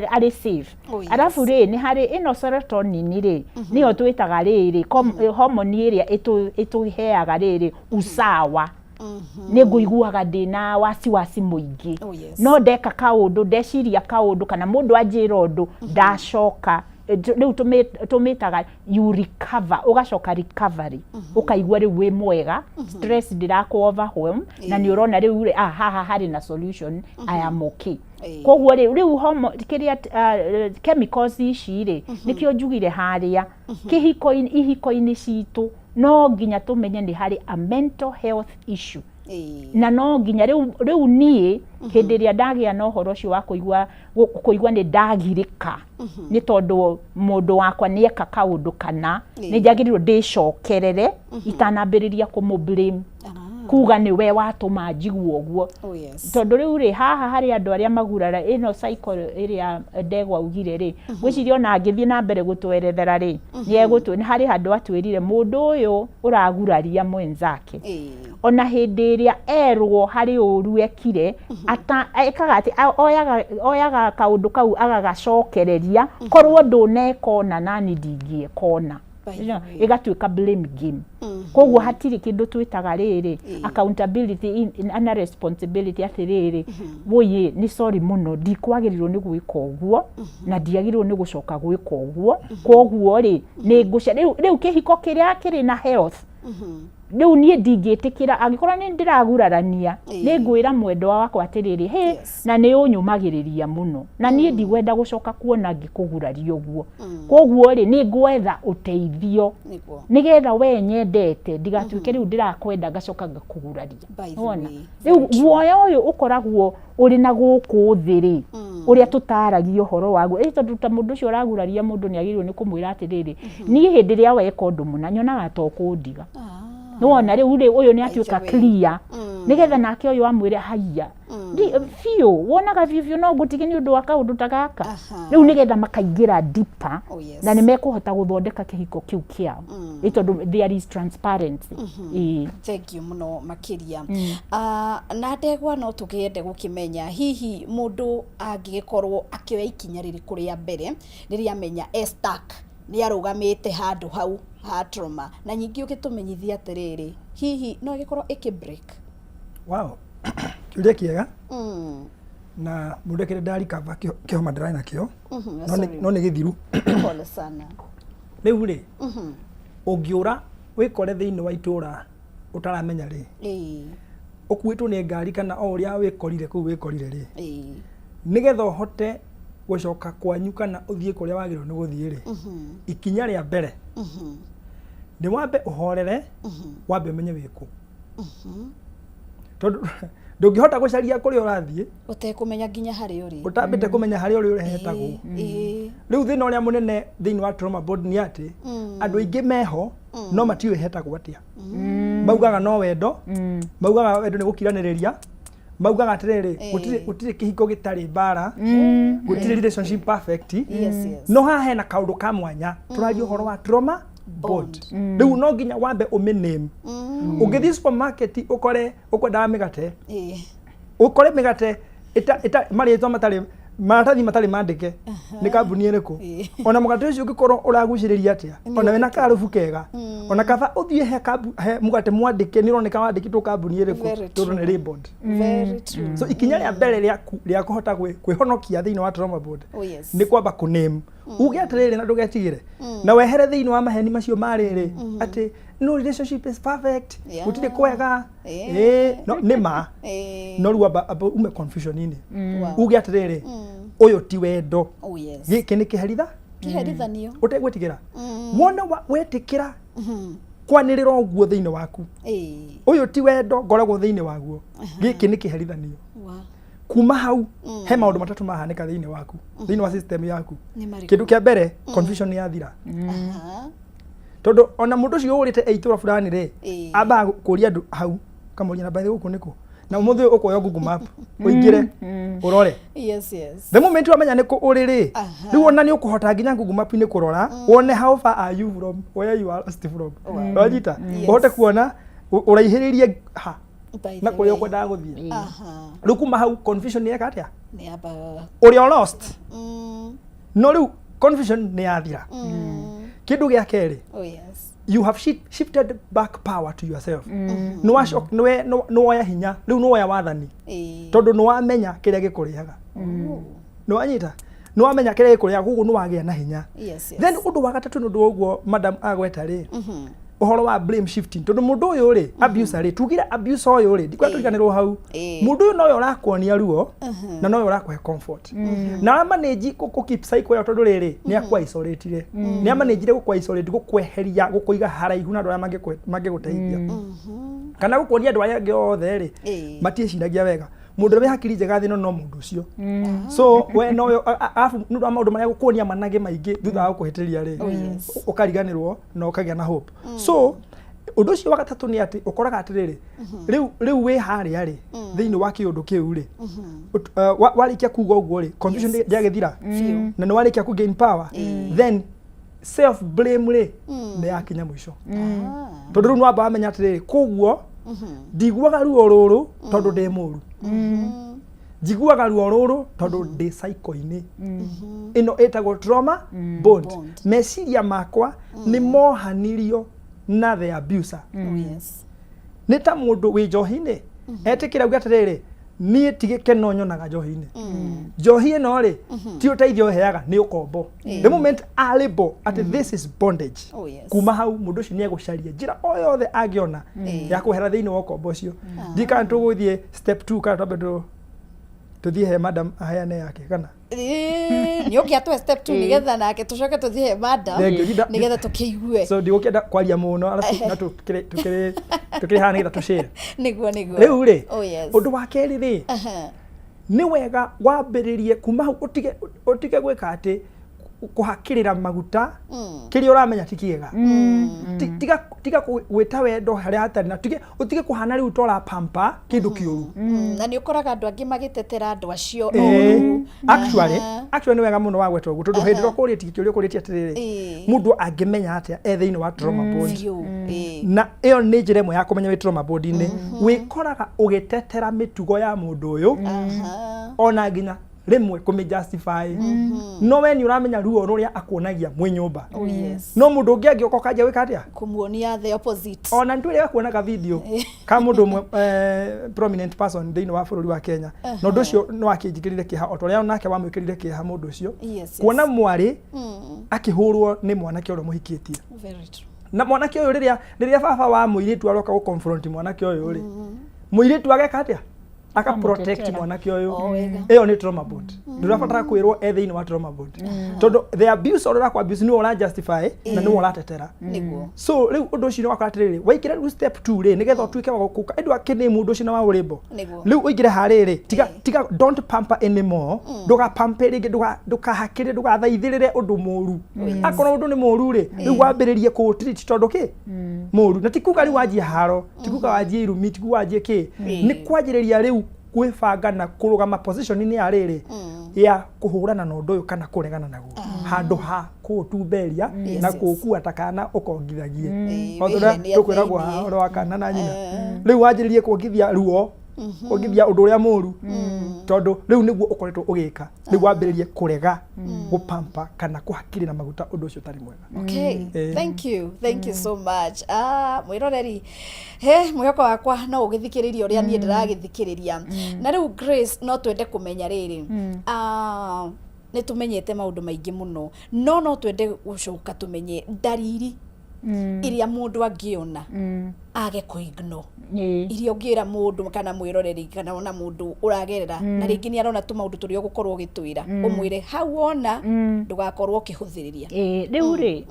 arĩ safe. Arabu rĩ, nĩ harĩ ĩno serotonin rĩ, nĩyo twĩtaga rĩrĩ homoni ĩrĩa ĩtũheaga rĩrĩ usawa. Nĩ ngũiguaga ndĩna wasiwasi mũingĩ, no ndeka kaũndũ, ndeciria kaũndũ, kana mũndũ anjĩra ũndũ, ndacoka rĩu tũmĩtaga you recover, ũgacoka recovery, ũkaigua rĩu wĩ mwega, stress ndĩrakũ overwhelm, na nĩ ũrona rĩu rĩ, ah, haha harĩ na solution, I am okay. Koguo rĩu homo kĩrĩa chemicals ici rĩ, nĩkĩo njugire harĩa kĩhiko-inĩ, ihiko-inĩ citũ no nginya tũmenye nĩ harĩ a mental health issue, na no nginya rĩu niĩ hĩndĩ ĩrĩa ndagĩa na ũhoro ũcio wa kũigua nĩ ndagirĩka nĩ tondũ mũndũ wakwa nĩ eka kaũndũ kana, nĩ njagĩrĩirwo ndĩcokerere itanambĩrĩria kũmũ blame, kuga nĩ we watũma njigue ũguo. Tondũ rĩu rĩ, haha harĩ andũ arĩa magurara ĩno cycle ĩrĩa ndegwa augire rĩ, ngwĩciria ona angĩthiĩ na mbere gũtwerethera rĩ, nĩ egũtũ nĩ harĩ handũ atwĩrire mũndũ ũyũ ũraguraria mwenzake, ona hĩndĩ ĩrĩa erwo harĩ ũru ekire, ata ekaga atĩ oyaga kaũndũ kau agagacokereria, korwo ndũneka ona nani ndingĩeka ona. Ĩgatuĩka blame game. Koguo hatirĩ kĩndũ twĩtaga rĩrĩ accountability na responsibility, atĩrĩrĩ, wũiĩ, nĩ sorry mũno, ndikwagĩrĩirwo nĩ gwĩka ũguo na ndiagĩrĩirwo nĩ gũcoka gwĩka ũguo. Koguo rĩ, nĩ ngũca rĩu kĩhiko kĩrĩa kĩrĩ na health, rĩu niĩ ndingĩtĩkĩra angĩkorwo nĩ ndĩragurarania, nĩ ngwĩra mwendwa wakwa atĩrĩrĩ, hĩ, na nĩ ũnyũmagĩrĩria mũno, na niĩ ndigwenda gũcoka kuona ngĩkũguraria ũguo. Koguo rĩ, nĩ ngwetha ũteithio nĩgetha we nyendete ndigatuĩke rĩu ndĩrakwenda ngacoka ngakũguraria. By the Wona way, rĩu guoya ũyũ ũkoragwo ũrĩ na gũkũ thĩ rĩ, ũrĩa tũtaragia ũhoro waguo ĩ, tondũ ta mũndũ ũcio ũraguraria mũndũ nĩ agĩrĩirwo nĩ kũmwĩra atĩrĩrĩ, niĩ hĩndĩ ĩrĩa weka ũndũ mũna nyonaga ta ũkũndiga. Nĩwona rĩu rĩ, ũyũ nĩ atuĩka clear, nĩgetha nake ũyũ amwĩre haiya, biũ wonaga biũ biũ no ngũtige nĩ ũndũ wa kaũndũ ta gaka. Rĩu nĩgetha makaingĩra deeper, na nĩ mekũhota gũthondeka kĩhiko kĩu kĩao, ĩ tondũ there is transparency. Ĩĩ. Thank you mũno makĩria. Na ndegwa, no tũkĩende gũkĩmenya hihi mũndũ angĩgĩkorwo akĩoya ikinya rĩrĩkũ rĩa mbere rĩrĩa amenya e stuck, nĩ arũgamĩte handũ hau ha trauma, na ningĩ ũgĩtũmenyithia atĩrĩrĩ, hihi no ĩgĩkorwo ĩkĩ break? Wow, kĩũria kĩega, na mũndekere ndarikaba kĩhoma ndĩrarĩ nakĩo, Sorry. no nĩ gĩthiru. Pole sana. Rĩu rĩ, ũngĩũra wĩkore thĩinĩ wa itũra ũtaramenya rĩ, ũkuĩtwo nĩ ngari kana o ũrĩa wĩkorire kũu wĩkorire rĩ, nĩgetha ũhote gũcoka kwanyu kana ũthiĩ kũrĩa wagĩrĩirwo nĩ gũthiĩ rĩ, ikinya rĩa mbere nĩ wambe ũhorere, wambe ũmenye wĩkũ. Tondũ ndũngĩhota gũcaria kũrĩa ũrathiĩ Ũtekũmenya nginya harĩa ũrĩ. Ũtambĩte kũmenya harĩa ũrĩ ũrehetagwo. Rĩu thĩna ũrĩa mũnene thĩinĩ wa trauma bond nĩ atĩ andũ aingĩ meho no matiũĩ hetagwo atĩa. Maugaga no wendo, maugaga wendo nĩ gũkiranĩrĩria, maugaga atĩrĩrĩ, gũtirĩ kĩhiko gĩtarĩ mbara, gũtirĩ relationship perfect. Yes. No haha hena kaũndũ ka mwanya, tũraria ũhoro wa trauma bond. Rĩu no nginya wambe ũmĩname. Ũngĩthiĩ supermarket ũkore ũkwendaga mĩgate, ũkore mĩgate marĩtwa matarĩ, maratathi matarĩ mandĩke nĩ kambuni ĩrĩkũ, ona mũgate ũcio ũngĩkorwo ũragucĩrĩria atĩa, ona wĩna karubu kega, ona kaba ũthiĩ he mũgate mwandĩke nĩ ũroneka wandĩkĩtwo kambuni ĩrĩkũ, Very tondũ nĩ true. labeled. Very true. So ikinya rĩa mbere rĩa kũhota kwĩhonokia thĩinĩ wa trauma bond Oh, yes. nĩ kwamba kũname, uge atĩrĩrĩ, na ndũgetigĩre, na wehere thĩinĩ wa maheni macio marĩrĩ atĩ no relationship is perfect, gũtirĩ kwega. Ĩĩ, no nĩ ma, no rĩu amba ume confusion-inĩ. Uge atĩrĩrĩ, ũyũ ti wendo. Oh, yes. Gĩkĩ nĩ kĩheritha. Kĩherithanio. Ũtegwĩtigĩra wona wetĩkĩra kwanĩrĩra ũguo thĩinĩ waku, ũyũ ti wendo ngoragwo thĩinĩ waguo, gĩkĩ nĩ kĩherithanio. Kuma hau he maũndũ matatũ mahanĩka thĩinĩ waku, thĩinĩ wa system yaku. Nĩ marĩkũ? Kĩndũ kĩa mbere, confusion nĩ yathira, tondũ ona mũndũ ũcio ũrĩte e itũra fulani rĩ, ambaga kũria andũ hau, kamũria na bathi gũkũ nĩkũ, na ũmũthĩ ũyũ ũkuoya Google Map ũingĩre ũrore. The moment wamenya nĩ kũ ũrĩ rĩ, rĩu ona nĩ ũkũhota nginya Google Map-inĩ kũrora wone how far are you from where you are lost from. Wanyita? Ũhote kuona ũraihĩrĩrie ha By na the kũrĩa way. ũkwendaga gũthiĩ. Rĩu kuma hau confusion nĩ yeka atĩa? Nĩ yambaga. Ũrĩa lost, no rĩu confusion nĩ yathira. Kĩndũ gĩa kerĩ, Oh, yes. you have shifted back power to yourself. Nĩ woya hinya rĩu, nĩ woya wathani, tondũ nĩ wamenya kĩrĩa gĩkũrĩaga. Nĩ wanyita? Nĩ wamenya kĩrĩa gĩkũrĩaga, koguo nĩ wagĩa na hinya. Then ũndũ wa gatatũ, nĩ ũndũ wa ũguo madam agweta rĩ, ũhoro wa blame shifting, tondũ mũndũ ũyũ rĩ, abuser rĩ, tugire abuser ũyũ rĩ, ndikwenda tũriganĩrwo hau, mũndũ ũyũ nowe ũrakuonia ruo na nowe ũrakũhe comfort na amanĩnji kũ keep cycle ĩyo, tondũ rĩrĩ nĩ akwa isolate-ire, nĩ amanĩnjire gũkwa isolate, gũkweheria, gũkũiga haraihu na andũ arĩa mangĩgũteithia, kana gũkuonia andũ arĩa angĩ othe rĩ matiĩciragia wega. Mũndũ ũrĩa wĩ hakiri njega thĩ ĩno no mũndũ ũcio. So we nowe arabu nĩ ũndũ wa maũndũ marĩa gũkuonia managĩ maingĩ thutha wa gũkũhĩtĩria rĩ, Oh, yes. ũkariganĩrwo na ũkagĩa na hope. So ũndũ ũcio wa gatatũ nĩ atĩ ũkoraga atĩrĩrĩ, rĩu wĩ harĩa rĩ, thĩinĩ wa kĩũndũ kĩu rĩ, warĩkia kuga ũguo rĩ, confusion ndĩagĩthira na nĩ warĩkia ku gain power, then self blame rĩ nĩ yakinya mũico, tondũ rĩu nĩ wamba wamenya atĩrĩrĩ, koguo ndiguaga ruo rũrũ tondũ ndĩ mũru, njiguaga ruo rũrũ tondũ ndĩ cycle-inĩ ĩno ĩtagwo trauma bond. Meciria makwa nĩ mohanirio na the abuser. Oh, yes. Nĩ ta mũndũ wĩ njohi-inĩ etĩkĩra uge atĩrĩrĩ, niĩ ti gĩkeno nyonaga njohi-inĩ, njohi ĩno rĩ ti ũteithio ĩheaga, nĩ ũkombo. The moment a label atĩ this is bondage, Oh, yes. kuma hau mũndũ ũcio nĩ egũcaria njĩra o yothe angĩona ya kwehera thĩinĩ wa ũkombo ũcio. Ndiĩ kana tũgũthiĩ step 2 kana twambe tũthiĩ he madam aheane yake kana? Nĩ ũngĩatũhe step 2 nĩgetha nake tũcoke tũthiĩ he madam, Thank you. Nĩgetha tũkĩigue. So ndigũkĩenda kwaria mũno, arabu na tũkĩrĩ haha nĩgetha tũshare. Nĩguo. Rĩu rĩ, Oh, yes. ũndũ wa kerĩ rĩ, nĩ wega wambĩrĩrie kuma hau ũtige gwĩka atĩ kũhakĩrĩra maguta kĩrĩa ũramenya ti kĩega. Tiga gwĩta wendo harĩa hatarĩ, na ũtige kũhana rĩu tora pamper kĩndũ kĩũru. Na nĩ ũkoraga andũ angĩ magĩtetera andũ acio Ĩĩ. oru. Actually nĩ wega mũno wagweta ũguo, tondũ hĩndĩ ĩrĩa ũkũrĩtie kĩũria ũkũrĩtie atĩrĩrĩ, mũndũ angĩmenya atĩa e thĩinĩ wa trauma bond? Biũ. Na ĩyo nĩ njĩra ĩmwe ya kũmenya wĩ trauma bond-inĩ. Wĩkoraga ũgĩtetera mĩtugo ya mũndũ ũyũ, ona nginya rĩmwe kũmĩ justify, no we nĩ ũramenya ruo rũrĩa akuonagia mwĩ nyũmba. Oh, yes. No mũndũ ũngĩ angĩũka ũkanjia gwĩka atĩa? Kũmuonia the opposite. Ona nĩ kuona ka video ka mũndũ ũmwe, prominent person thĩinĩ wa bũrũri wa Kenya, na ũndũ ũcio nĩ wakĩnjĩkĩrire kĩeha o ta ũrĩa nake wamwĩkĩrire kĩeha mũndũ ũcio, kuona mwarĩ akĩhũrwo nĩ mwanake ũrĩa mũhikĩtie. Very true. Na mwanake ũyũ, rĩrĩa baba wa mũirĩtu aroka gũ confront mwanake ũyũ rĩ, mũirĩtu ageka atĩa? Aka protect Akamũtetera. mwanake ũyũ. O wega. Ĩyo nĩ trauma bond. Ndũrabatara kwĩrwo e thĩinĩ wa trauma bond, tondũ the abuse, ũrĩa ũrakũ abuse, nĩwe ũra justify na nĩwe ũratetera. So rĩu ũndũ ũcio nĩ wakora atĩrĩrĩ, waingĩra rĩu step 2 rĩ, nĩgetha ũtuĩke wa gũkũka ĩndũ akĩnĩ mũndũ ũcio na wa ũrĩmbo. Rĩu ũingĩre harĩrĩ, tiga tiga, don't pamper anymore, ndũgapampe rĩngĩ, ndũkahakĩre, ndũgathaithĩrĩre ũndũ mũru. Akorwo ũndũ nĩ mũru rĩ, rĩu wambĩrĩrie kũũtreat tondũ kĩ mũru, na ti kuga rĩu wanjie haro, ti kuga wanjie irumi, ti kuga wanjie kĩ, nĩ kwanjĩrĩria rĩu gwĩbanga na kũrũgama position-inĩ ya rĩrĩ ya kũhũrana na ũndũ ũyũ kana kũregana naguo, handũ ha kũũtumberia na kũũkua ta kana ũkongithagie. O ta ũrĩa Wĩhenia tũkwĩragwo thĩiniĩ. haha ũhoro wa kana na nyina, rĩu wanjĩrĩrie kuongithia ruo, kuongithia ũndũ ũrĩa mũru, tondũ rĩu nĩguo ũkoretwo ũgĩka. Rĩu wambĩrĩrie kũrega gũpampa kana kũhakĩrĩra maguta ũndũ ũcio ũtarĩ mwega. Okay, thank you, thank you so much. Ah, mwiroreri, he mwihoko wakwa no ũgĩthikĩrĩria ũrĩa niĩ ndĩragĩthikĩrĩria. Na rĩu Grace, no twende kũmenya rĩrĩ, ah, nĩ tũmenyete maũndũ maingĩ mũno, no no twende gũcoka tũmenye ndariri iria mũndũ angĩona age kũ-ignore, iria ũngĩra mũndũ kana mwĩroreri kana ona mũndũ ũragerera na rĩngĩ nĩ arona tũmaũndũ tũrĩa ũgũkorwo ũgĩtwĩra, ũmwĩre hau wona ndũgakorwo ũkĩhũthĩrĩria. Ĩĩ, rĩu rĩ,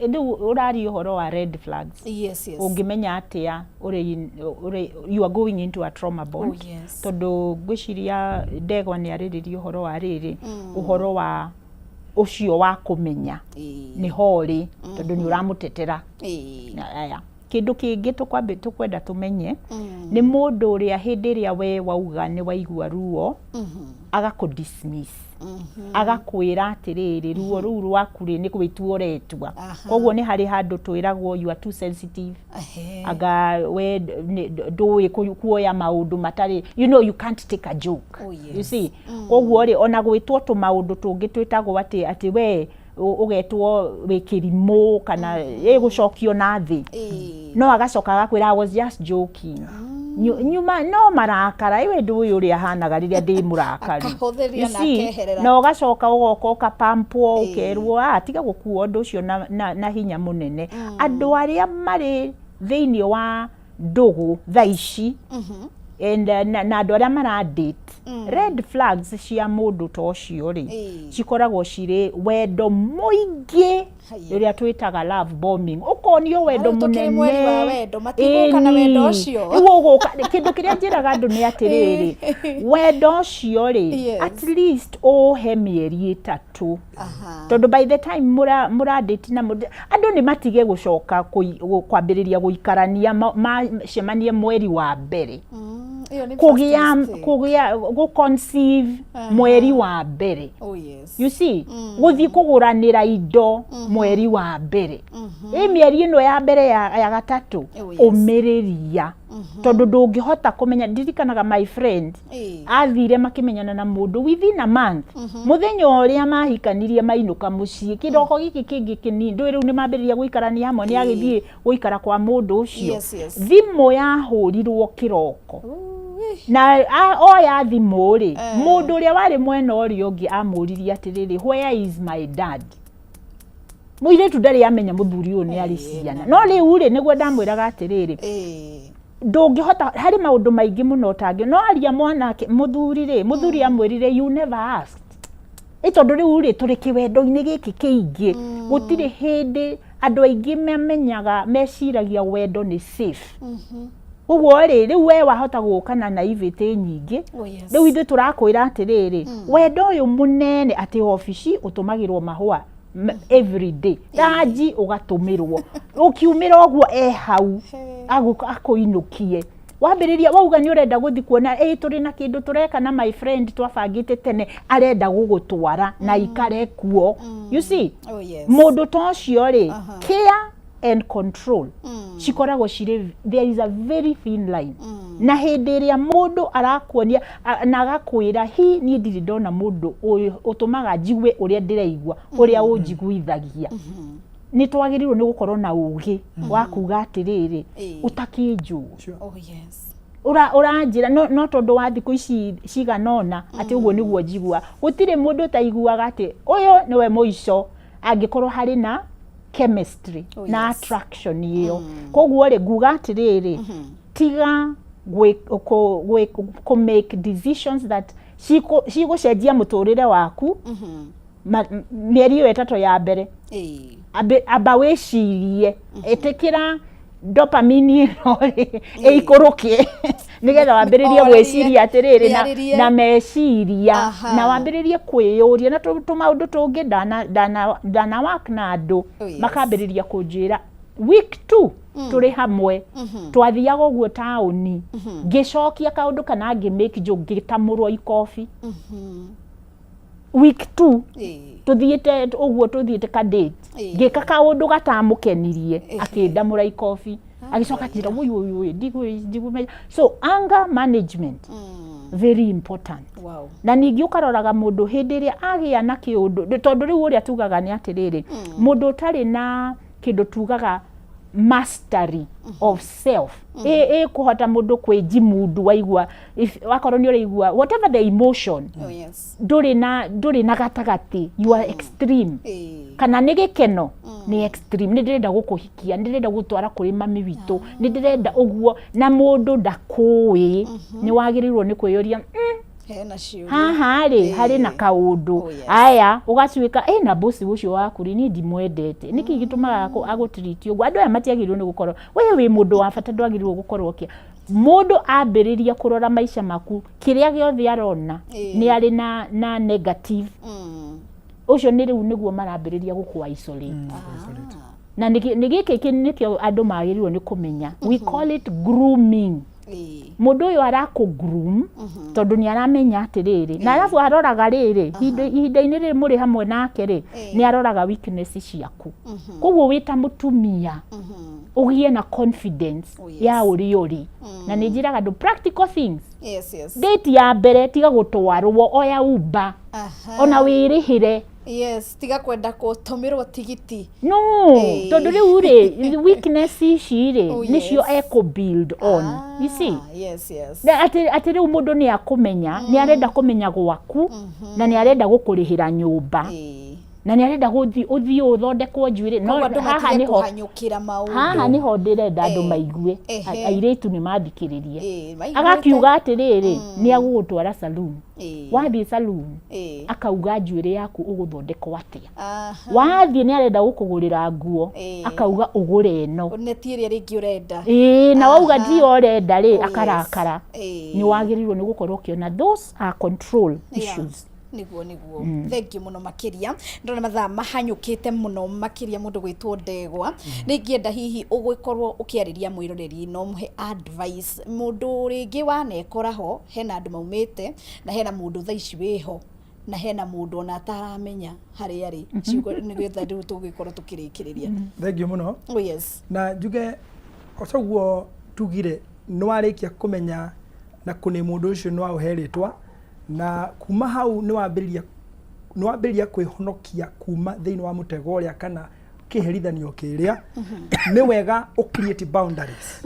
rĩu ũraria ũhoro wa red flags. Yes. Ũngĩmenya atĩa ũrĩ you are going into a trauma bond? Oh, yes. Tondũ ngwĩciria ndegwa nĩ arĩrĩria ũhoro wa rĩrĩ, ũhoro wa ũcio wa kũmenya nĩho ũrĩ, tondũ nĩ ũramũtetera. Aya, kĩndũ kĩngĩ tũkwenda tũmenye nĩ mũndũ ũrĩa hĩndĩ ĩrĩa we wauga nĩ waigua ruo, agakũ dismiss, agakwĩra atĩrĩrĩ, ruo rũu rwaku rĩ, nĩ gwĩtua ũretua. Koguo nĩ harĩ handũ twĩragwo, "You are too sensitive," anga we ndũĩ kuoya maũndũ matarĩ, you can't take a joke. You see, koguo rĩ, ona gwĩtwo tũmaũndũ tũngĩ twĩtagwo atĩ we ũgetwo wĩ kĩrimũ kana ĩgũcokio na thĩ, no agacoka agakwĩra, "I was just joking." Nyuma no marakara, iwe ndũĩ ũrĩa hanaga rĩrĩa ndĩ mũrakaru. Akahũthĩria You na see, akeherera. Na ũgacoka ũgoka ũkapampwo, ũkerwo, "Ah, tiga gũkua ũndũ ũcio na hinya mũnene." Andũ arĩa marĩ thĩinĩ wa ndũgũ thaa ici and na andũ arĩa mara date, red flags cia mũndũ ta ũcio rĩ, cikoragwo cirĩ wendo mũingĩ, ũrĩa twĩtaga love bombing, ũkonio wendo Rĩu tũkĩrĩ mũnene. Mweri wa wendo, matigũka na wendo ũcio. Rĩu ũgũka, kĩndũ kĩrĩa njĩraga andũ nĩ atĩrĩrĩ, wendo ũcio rĩ, at least ũhe mĩeri 3, tondũ by the time mũradate na andũ nĩ matige gũcoka kwambĩrĩria gũikarania, macemanie mweri wa mbere, Ĩyo nĩ kũgĩa first mistake. Kũgĩa gũ conceive mweri wa mbere. You see, gũthiĩ kũgũranĩra indo mweri wa mbere, ĩ mĩeri ĩno ya mbere ya gatatũ, ũmĩrĩria, tondũ ndũngĩhota kũmenya. Ndirikanaga my friend athire makĩmenyana na mũndũ, within a month, mũthenya ũrĩa mahikanirie, mainũka mũciĩ, kĩroko gĩkĩ kĩngĩ kĩnini, ndũĩ rĩu nĩ mambĩrĩria gũikarania hamwe, nĩ agĩthiĩ gũikara kwa mũndũ ũcio. Thimũ yahũrirwo kĩroko na oya thimũ rĩ, mũndũ ũrĩa warĩ mwena ũrĩa ũngĩ amũririe atĩrĩrĩ, "Where is my dad?" Mũirĩtu ndarĩ amenya mũthuri ũyũ nĩ arĩ ciana, no rĩu rĩ, nĩguo ndamwĩraga atĩrĩrĩ, ndũngĩhota, harĩ maũndũ maingĩ mũno ũtangĩ no aria mwanake. Mũthuri rĩ, mũthuri amwĩrire, "You never asked." Ĩ tondũ rĩu rĩ, tũrĩ kĩwendo-inĩ gĩkĩ kĩingĩ, gũtirĩ hĩndĩ andũ aingĩ mamenyaga, meciragia wendo nĩ safe. Ũguo rĩ, rĩu we wahota gũka na naivety nyingĩ. Rĩu ithuĩ tũrakwĩra atĩrĩrĩ, wendo ũyũ mũnene atĩ obici ũtũmagĩrwo mahũa every day, ranji ũgatũmĩrwo ũkiumĩra ũguo, e hau akũinũkie, wambĩrĩria wauga nĩ ũrenda gũthiĩ kuona, ĩ tũrĩ na kĩndũ tũreka na my friend twabangĩte tene, arenda gũgũtwara na ikare kuo. You see, mũndũ ta ũcio rĩ, care and control cikoragwo cirĩ, there is a very thin line. Na hĩndĩ ĩrĩa mũndũ arakuonia na agakwĩra, "Hi, niĩ ndirĩ ndona mũndũ ũyũ ũtũmaga njigue ũrĩa ndĩraigua, ũrĩa ũnjiguithagia," nĩ twagĩrĩirwo nĩ gũkorwo na ũgĩ wa kuga atĩrĩrĩ, ũtakĩnjũĩ ũranjĩra no tondũ wa thikũ ici cigana ũna atĩ ũguo nĩguo njigua. Gũtirĩ mũndũ ũtaiguaga atĩ ũyũ nĩwe mũico, angĩkorwo harĩ na chemistry na attraction ĩyo. Koguo rĩ, nguga atĩrĩrĩ, tiga Kũ make decisions that cigũcenjia mũtũrĩre waku mĩeri ĩyo 3 ya mbere. Amba wĩcirie, ĩtĩkĩra dopamine ĩno rĩ ĩikũrũke nĩgetha wambĩrĩrie Orĩrie, gwĩciria atĩrĩrĩ mĩarĩrie. na meciria na wambĩrĩrie kwĩyũria na tũmaũndũ tũngĩ ndana work na andũ. Makambĩrĩria kũnjĩra week 2 tũrĩ hamwe, twathiaga ũguo taũni, ngĩcokia kaũndũ kana ngĩ make joke, ngĩtamũrwo ikobi. Week 2 tuthiĩte ũguo, tũthiĩte ka date, ngĩka kaũndũ gatamũkenirie, akĩndamũra ikobi, agĩcoka akĩnjĩra, "Wũi wũi wũi, ndigũmenya." So anger management, very important. Na ningĩ ũkaroraga mũndũ hĩndĩ ĩrĩa agĩa na kĩũndũ, tondũ rĩu ũrĩa tugaga nĩ atĩrĩrĩ, mũndũ ũtarĩ na kĩndũ tugaga mastery of self, ĩ kũhota mũndũ kwĩjimundu, waigua wakorwo nĩ ũraigua whatever the emotion, Oh, yes. ndũrĩ na gatagatĩ, you are extreme. Kana nĩ gĩkeno, nĩ extreme, nĩ ndĩrenda gũkũhikia, nĩ ndĩrenda gũtwara kũrĩ mami witũ, nĩ ndĩrenda ũguo, na mũndũ ndakũĩ, nĩ wagĩrĩirwo nĩ kwĩyũria, Hena ciũria. Haha rĩ harĩ na kaũndũ. Aya ũgatuĩka ĩna bosi ũcio waku rĩ, niĩ ndimwendete, nĩkĩ gĩtũmaga agũtiriti ũguo? Andũ aya matiagĩrĩirwo nĩ gũkorwo, we wĩ mũndũ wa bata, ndwagĩrĩirwo gũkorwo ũkĩa mũndũ ambĩrĩria kũrora maica maku, kĩrĩa gĩothe arona nĩ arĩ na negative ũcio, nĩ rĩu nĩguo marambĩrĩria gũkũ isolate. Na nĩ gĩkĩ nĩkĩo andũ magĩrĩirwo nĩ kũmenya, we call it grooming. Mũndũ ũyũ arakũ groom tondũ nĩ aramenya atĩrĩrĩ, na arabu aroraga rĩrĩ, ihinda-inĩ rĩrĩ mũrĩ hamwe nake rĩ, nĩ aroraga weakness ciaku. Koguo wĩ ta mũtumia ũgĩe na confidence ya ũrĩa ũrĩ, na nĩ njĩraga andũ practical things. Date ya mbere, tiga gũtwarwo, oya Uber ona wĩrĩhĩre. Yes, tiga kwenda gũtũmĩrwo tigiti. No, tondũ rĩu rĩ, weakness ici rĩ, nĩcio ekũ build on, you see. Yes. Na atĩ rĩu mũndũ nĩ akũmenya, nĩ arenda kũmenya gwaku, na nĩ arenda gũkũrĩhĩra nyũmba, na nĩ arenda gũthiĩ ũthiĩ ũthondekwo njuĩrĩ no Koguo andũ haha matige nĩho kũhanyũkĩra maũndũ. Haha nĩho ndĩrenda andũ maigue. Airĩtu nĩ mathikĩrĩrie. Maiguĩte. Agakiuga atĩrĩrĩ, nĩ agũgũtwara saloon. Wathiĩ saloon, akauga njuĩrĩ yaku ũgũthondekwo atĩa. Wathiĩ, nĩ arenda gũkũgũrĩra nguo, akauga ũgũre ĩno. Neti ĩrĩa rĩngĩ ũrenda. Ĩĩ, na wauga ndio ũrenda rĩ, akarakara. Nĩ wagĩrĩirwo nĩ gũkorwo ũkĩona those are control issues. Niguo. Thank you muno makiria. Ndona mathaa mahanyũkĩte mũno makĩria. Mũndũ gwĩtwo Ndegwa, nĩ ingĩenda hihi ũgũkorwo ũkĩarĩria mwĩroreri no mũhe advice, mũndũ rĩngĩ wanekora ho, hena andũ maumĩte na hena mũndũ thaa ici wĩho na hena mũndũ ona ataramenya harĩa arĩ, ciugo nĩgetha rĩu tũgĩkorwo tũkĩrĩkĩrĩria. Thank you mũno. Oh yes. Na njuge o ũguo tugire, nĩ warĩkia kũmenya na kũnĩ mũndũ ũcio, nĩ waũhe rĩtwa, na kuma hau nĩ wambĩrĩria kwĩhonokia kuma thĩinĩ wa mũtego ũrĩa kana kĩherithanio kĩrĩa. Nĩ wega ũ create boundaries.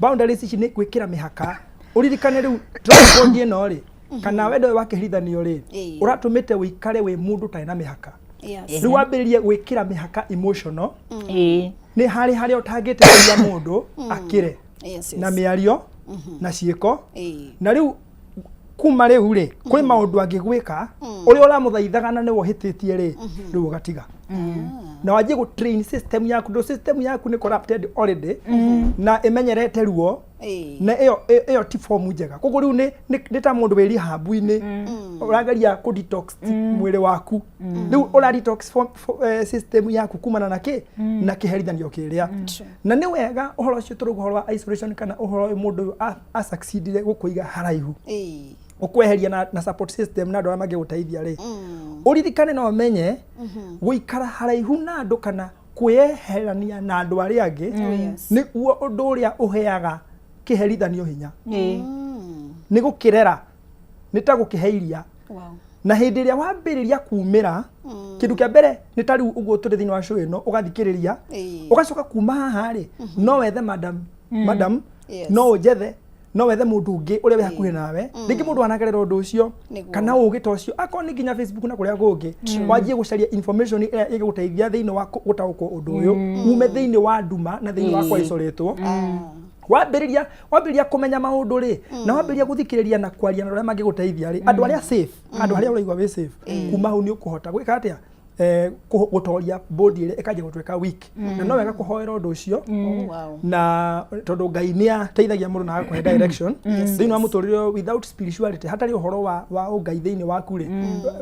Boundaries ici nĩ gwĩkĩra mĩhaka. Ũririkane rĩu transport ĩno rĩ, kana wendo ũyũ wa kĩherithanio rĩ, ũratũmĩte ũikare wĩ mũndũ ũtarĩ na mĩhaka. Rĩu wambĩrĩrie gwĩkĩra mĩhaka emotional, nĩ harĩ harĩa ũtangĩtĩkĩria mũndũ akĩre na mĩario na ciĩko. Na rĩu kuma rĩu rĩ, kwĩ maũndũ angĩgwĩka ũrĩa ũramũthaithaga na nĩwe ũhĩtĩtie rĩ, rĩu ũgatiga na wanjie gũ train system yaku, tondũ system yaku nĩ corrupted already na ĩmenyerete ruo, na ĩyo ti form njega. Koguo rĩu nĩ ta mũndũ wĩ rehab-inĩ, ũrageria kũ detox mwĩrĩ waku. Rĩu ũra detox system yaku kumana na kĩ na kĩherithanio kĩrĩa. Na nĩ wega ũhoro ũcio tũrauga, ũhoro wa isolation, kana ũhoro ũyũ mũndũ ũyũ a-succeedire gũkũiga haraihu, ũkweheria na support system na andũ arĩa mangĩgũteithia rĩ, ũririkane na ũmenye gũikara haraihu na andũ kana kwĩyeherania na andũ arĩa angĩ nĩguo ũndũ ũrĩa ũheaga kĩherithanio hinya. Nĩ gũkĩrera, nĩ ta gũkĩhe iria. Na hĩndĩ ĩrĩa wambĩrĩria kumĩra, kĩndũ kĩa mbere nĩ ta rĩu ũguo tũrĩ thĩinĩ wa show ĩno, ũgathikĩrĩria, ũgacoka kuma haha rĩ, no wethe madam, madam, no ũnjethe, no wethe mũndũ ũngĩ ũrĩa wĩ hakuhĩ nawe, rĩngĩ mũndũ wanagerera ũndũ ũcio kana ũgĩ ta ũcio, akorwo nĩ nginya Facebook na kũrĩa kũngĩ, wanjie gũcaria information ĩrĩa ĩgũgũteithia thĩinĩ wa gũtaũkwo ũndũ ũyũ, ume thĩinĩ wa nduma na thĩinĩ wa kwa isolatwo. Wambĩrĩria kũmenya maũndũ rĩ, na wambĩrĩria gũthikĩrĩria na kwaria na arĩa mangĩgũteithia rĩ, andũ arĩa safe, handũ harĩa ũraigua wĩ safe, kuma hau nĩ ũkũhota gwĩka atĩa? Gũtoria body ĩrĩa ĩkanjia gũtuĩka weak. Na no wega kũhoera ũndũ ũcio, Oh, wow. na tondũ Ngai nĩ ateithagia mũndũ na agakũhe direction thĩinĩ wa mũtũrĩre ũyũ. Without spirituality, hatarĩ ũhoro wa ũngai thĩinĩ waku rĩ,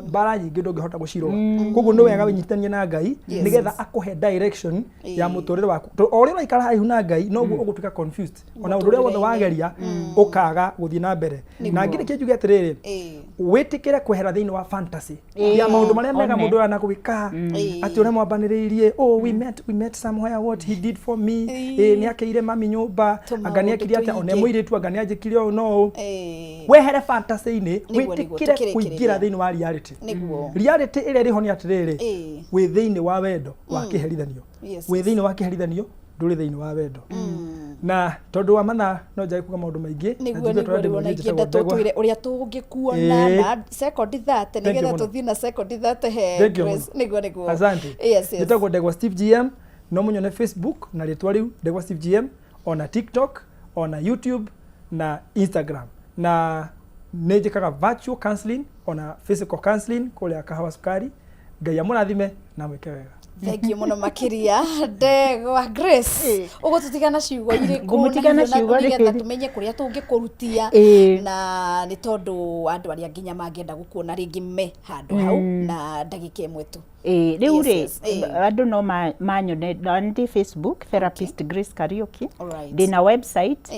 mbara nyingĩ ndũngĩhota gũcirũa. Koguo nĩ wega wĩnyitithanie na Ngai nĩgetha akũhe direction ya mũtũrĩre waku. Tondũ o ũrĩa ũraikara haraihu na Ngai, noguo ũgũtuĩka confused, ona ũndũ ũrĩa wothe wageria ũkaga gũthiĩ na mbere. Na ngĩrĩkia njuge atĩrĩrĩ, wĩtĩkĩre kwehera thĩinĩ wa fantasy ya maũndũ marĩa mega One. mũndũ ũyũ anagwĩka, atĩ ũrĩa mwambanĩrĩirie, oh, we met somewhere, what he did for me, nĩ akĩire mami nyũmba, anga nĩ akire atĩa, ona tũingĩ. mũirĩtu anga nĩ anjĩkire ũũ no ũũ. Wehere fantasy-inĩ, Nĩguo, wĩtĩkĩre tũkĩrĩkĩrĩria. kũingĩra thĩinĩ wa reality. Reality ĩrĩa ĩrĩ ho nĩ atĩrĩrĩ, wĩ thĩinĩ wa wendo wa kĩherithanio. Wĩ thĩinĩ wa kĩherithanio, ndũrĩ thĩinĩ wa wendo. Na tondũ wa mathaa, no njage kuga maũndũ maingĩ na Nĩguo. njigue Nĩguo. tũrĩa Rĩu ona ndĩmũrie. ingĩenda Njĩtagwo Ndegwa. tũtwĩre ũrĩa tũngĩkuona na second 30 Thank you nĩgetha mũno. tũthiĩ na second 30 he Thank you Grace. mũno. Nĩguo. Asante. Yes. Njĩtagwo Ndegwa Steve GM. No mũnyone Facebook na rĩtwa rĩu, Ndegwa Steve GM, ona TikTok, ona YouTube na Instagram. Na nĩ njĩkaga virtual counseling ona physical counseling kũrĩa Kahawa Sukari. Ngai amũrathime na mwĩke wega. Thank you mũno makĩria, Ndegwa. Grace, ũgũtũtiga na ciugo irĩkũ? Ngũmũtiga na ciugo nĩgetha rĩrĩ. tũmenye kũrĩa tũngĩkũrutia, na nĩ tondũ andũ arĩa nginya mangĩenda gũkuona rĩngĩ me handũ hau, na ndagĩka ĩmwe tu. Ĩĩ, rĩu Yes, rĩ, andũ no manyone na ndĩ Facebook, Therapist Grace Kariuki. Ndĩna website,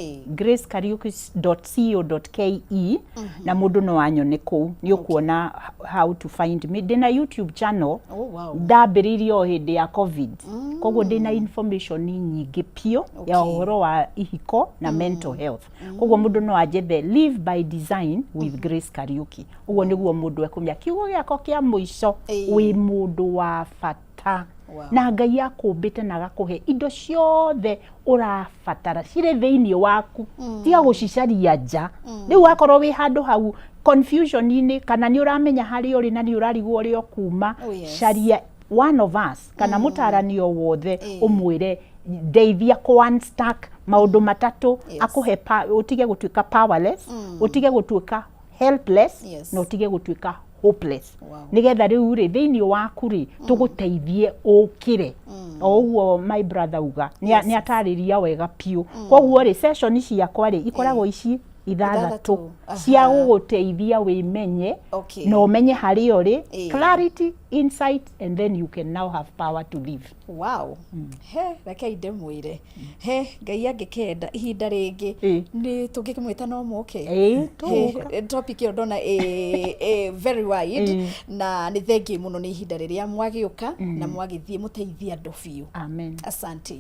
gracekariuki.co.ke, na mũndũ no anyone kũu, nĩ ũkuona how to find me. Ndĩna YouTube channel. Oh, wow. Ndambĩrĩirie o hĩndĩ ya COVID, koguo ndĩna information nyingĩ piũ ya ũhoro wa ihiko na mental health. Koguo mũndũ no anjethe Live by Design with Grace Kariuki, ũguo nĩguo mũndũ ekũmenya. Kiugo gĩakwa kĩa mũico, wĩ mũndũ wa bata, na Ngai akũmbĩte na agakũhe indo ciothe ũrabatara, cirĩ thĩinĩ waku. Tiga gũcicaria nja. Rĩu wakorwo wĩ handũ hau confusion-inĩ, kana nĩ ũramenya harĩa ũrĩ na nĩ ũrarigwo ũrĩa ũkuma, caria one of us kana mũtarani o wothe, ũmwĩre, "Ndeithia kũ unstuck maũndũ matatũ." Akũhe ũtige gũtuĩka powerless, ũtige gũtuĩka helpless, na ũtige gũtuĩka hopeless. Nĩgetha rĩu rĩ, thĩinĩ waku rĩ, tũgũteithie ũkĩre. O ũguo my brother uga, nĩ atarĩria wega piũ. Koguo rĩ, session ciakwa rĩ, ikoragwo ici 6 cia gũgũteithia wĩmenye na ũmenye harĩa ũrĩ, clarity, insight, and then you can now have power to live. Wow. He rekei ndĩmwĩre, he Ngai angĩkenda, ihinda rĩngĩ nĩ tũngĩkĩmwĩta no moke. Ĩĩ, tũgũka. He, topic ĩyo ndona ĩ very wide. Na nĩ thengiũ mũno nĩ ihinda rĩrĩa mwagĩũka na mwagĩthiĩ mũteithie andũ biũ. Amen. Asante.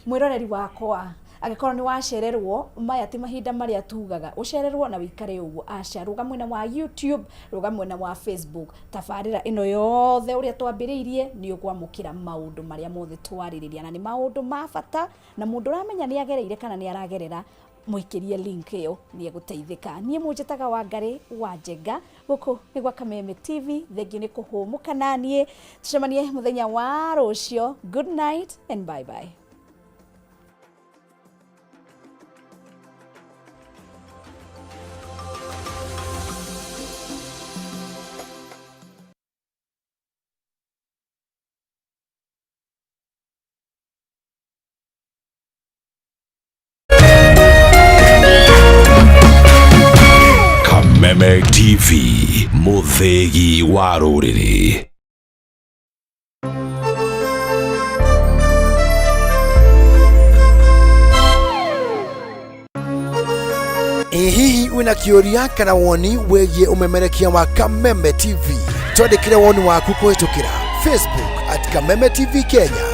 Mwĩroreri wakwa, angĩkorwo nĩ wacererwo, maya ti mahinda marĩa tugaga ũcererwo na wĩikare ũguo. Aca, rũga mwena wa YouTube, rũga mwena wa Facebook, tabarĩra ĩno yothe ũrĩa twambĩrĩirie, nĩ ũkwamũkĩra maũndũ marĩa mothe twarĩrĩria, na nĩ maũndũ ma bata. Na mũndũ ũramenya nĩ agereire kana nĩ aragerera, mũikĩrie link ĩyo, nĩ egũteithĩka. Niĩ mũnjĩtaga Wangarĩ wa Njenga, gũkũ nĩ gwa Kameme TV. Thengiũ nĩ kũhũmũka naniĩ, tũcemanie mũthenya wa rũcio. Good night and bye bye. Kameme TV, mũthĩgi wa rũrĩrĩ. Ĩ hihi wĩna kĩũria kana woni wĩgiĩ ũmemerekia wa Kameme TV? Twandĩkĩre woni waku kũhĩtũkĩra Facebook at Kameme TV Kenya,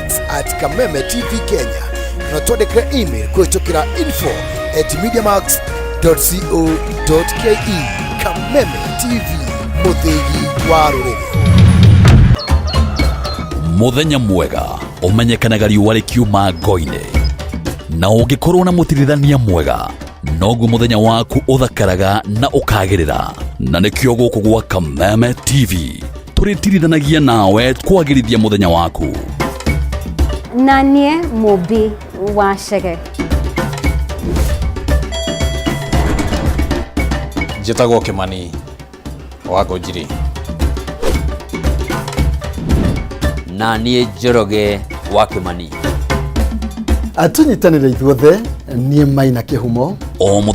X at Kameme TV Kenya, kana twandĩkĩre email kũhĩtũkĩra info@mediamax.co.ke. Kameme TV, mũthĩgi wa rũrĩrĩ. Mũthenya mwega ũmenyekanaga riũa rĩkiuma ngo-inĩ, na ũngĩkorwo na mũtirithania mwega, noguo mũthenya waku ũthakaraga na ũkagĩrĩra. Na nĩkĩo gũkũ gwa Kameme TV tũrĩtirithanagia nawe kwagĩrithia mũthenya waku. Na niĩ Mũmbi wa Chege. Njĩtagwo Kĩmani wa Ngũnjiri. Na niĩ Njoroge wa Kĩmani. Tũnyitanĩre ithuothe, niĩ Maina Kĩhumo. O mũthenya.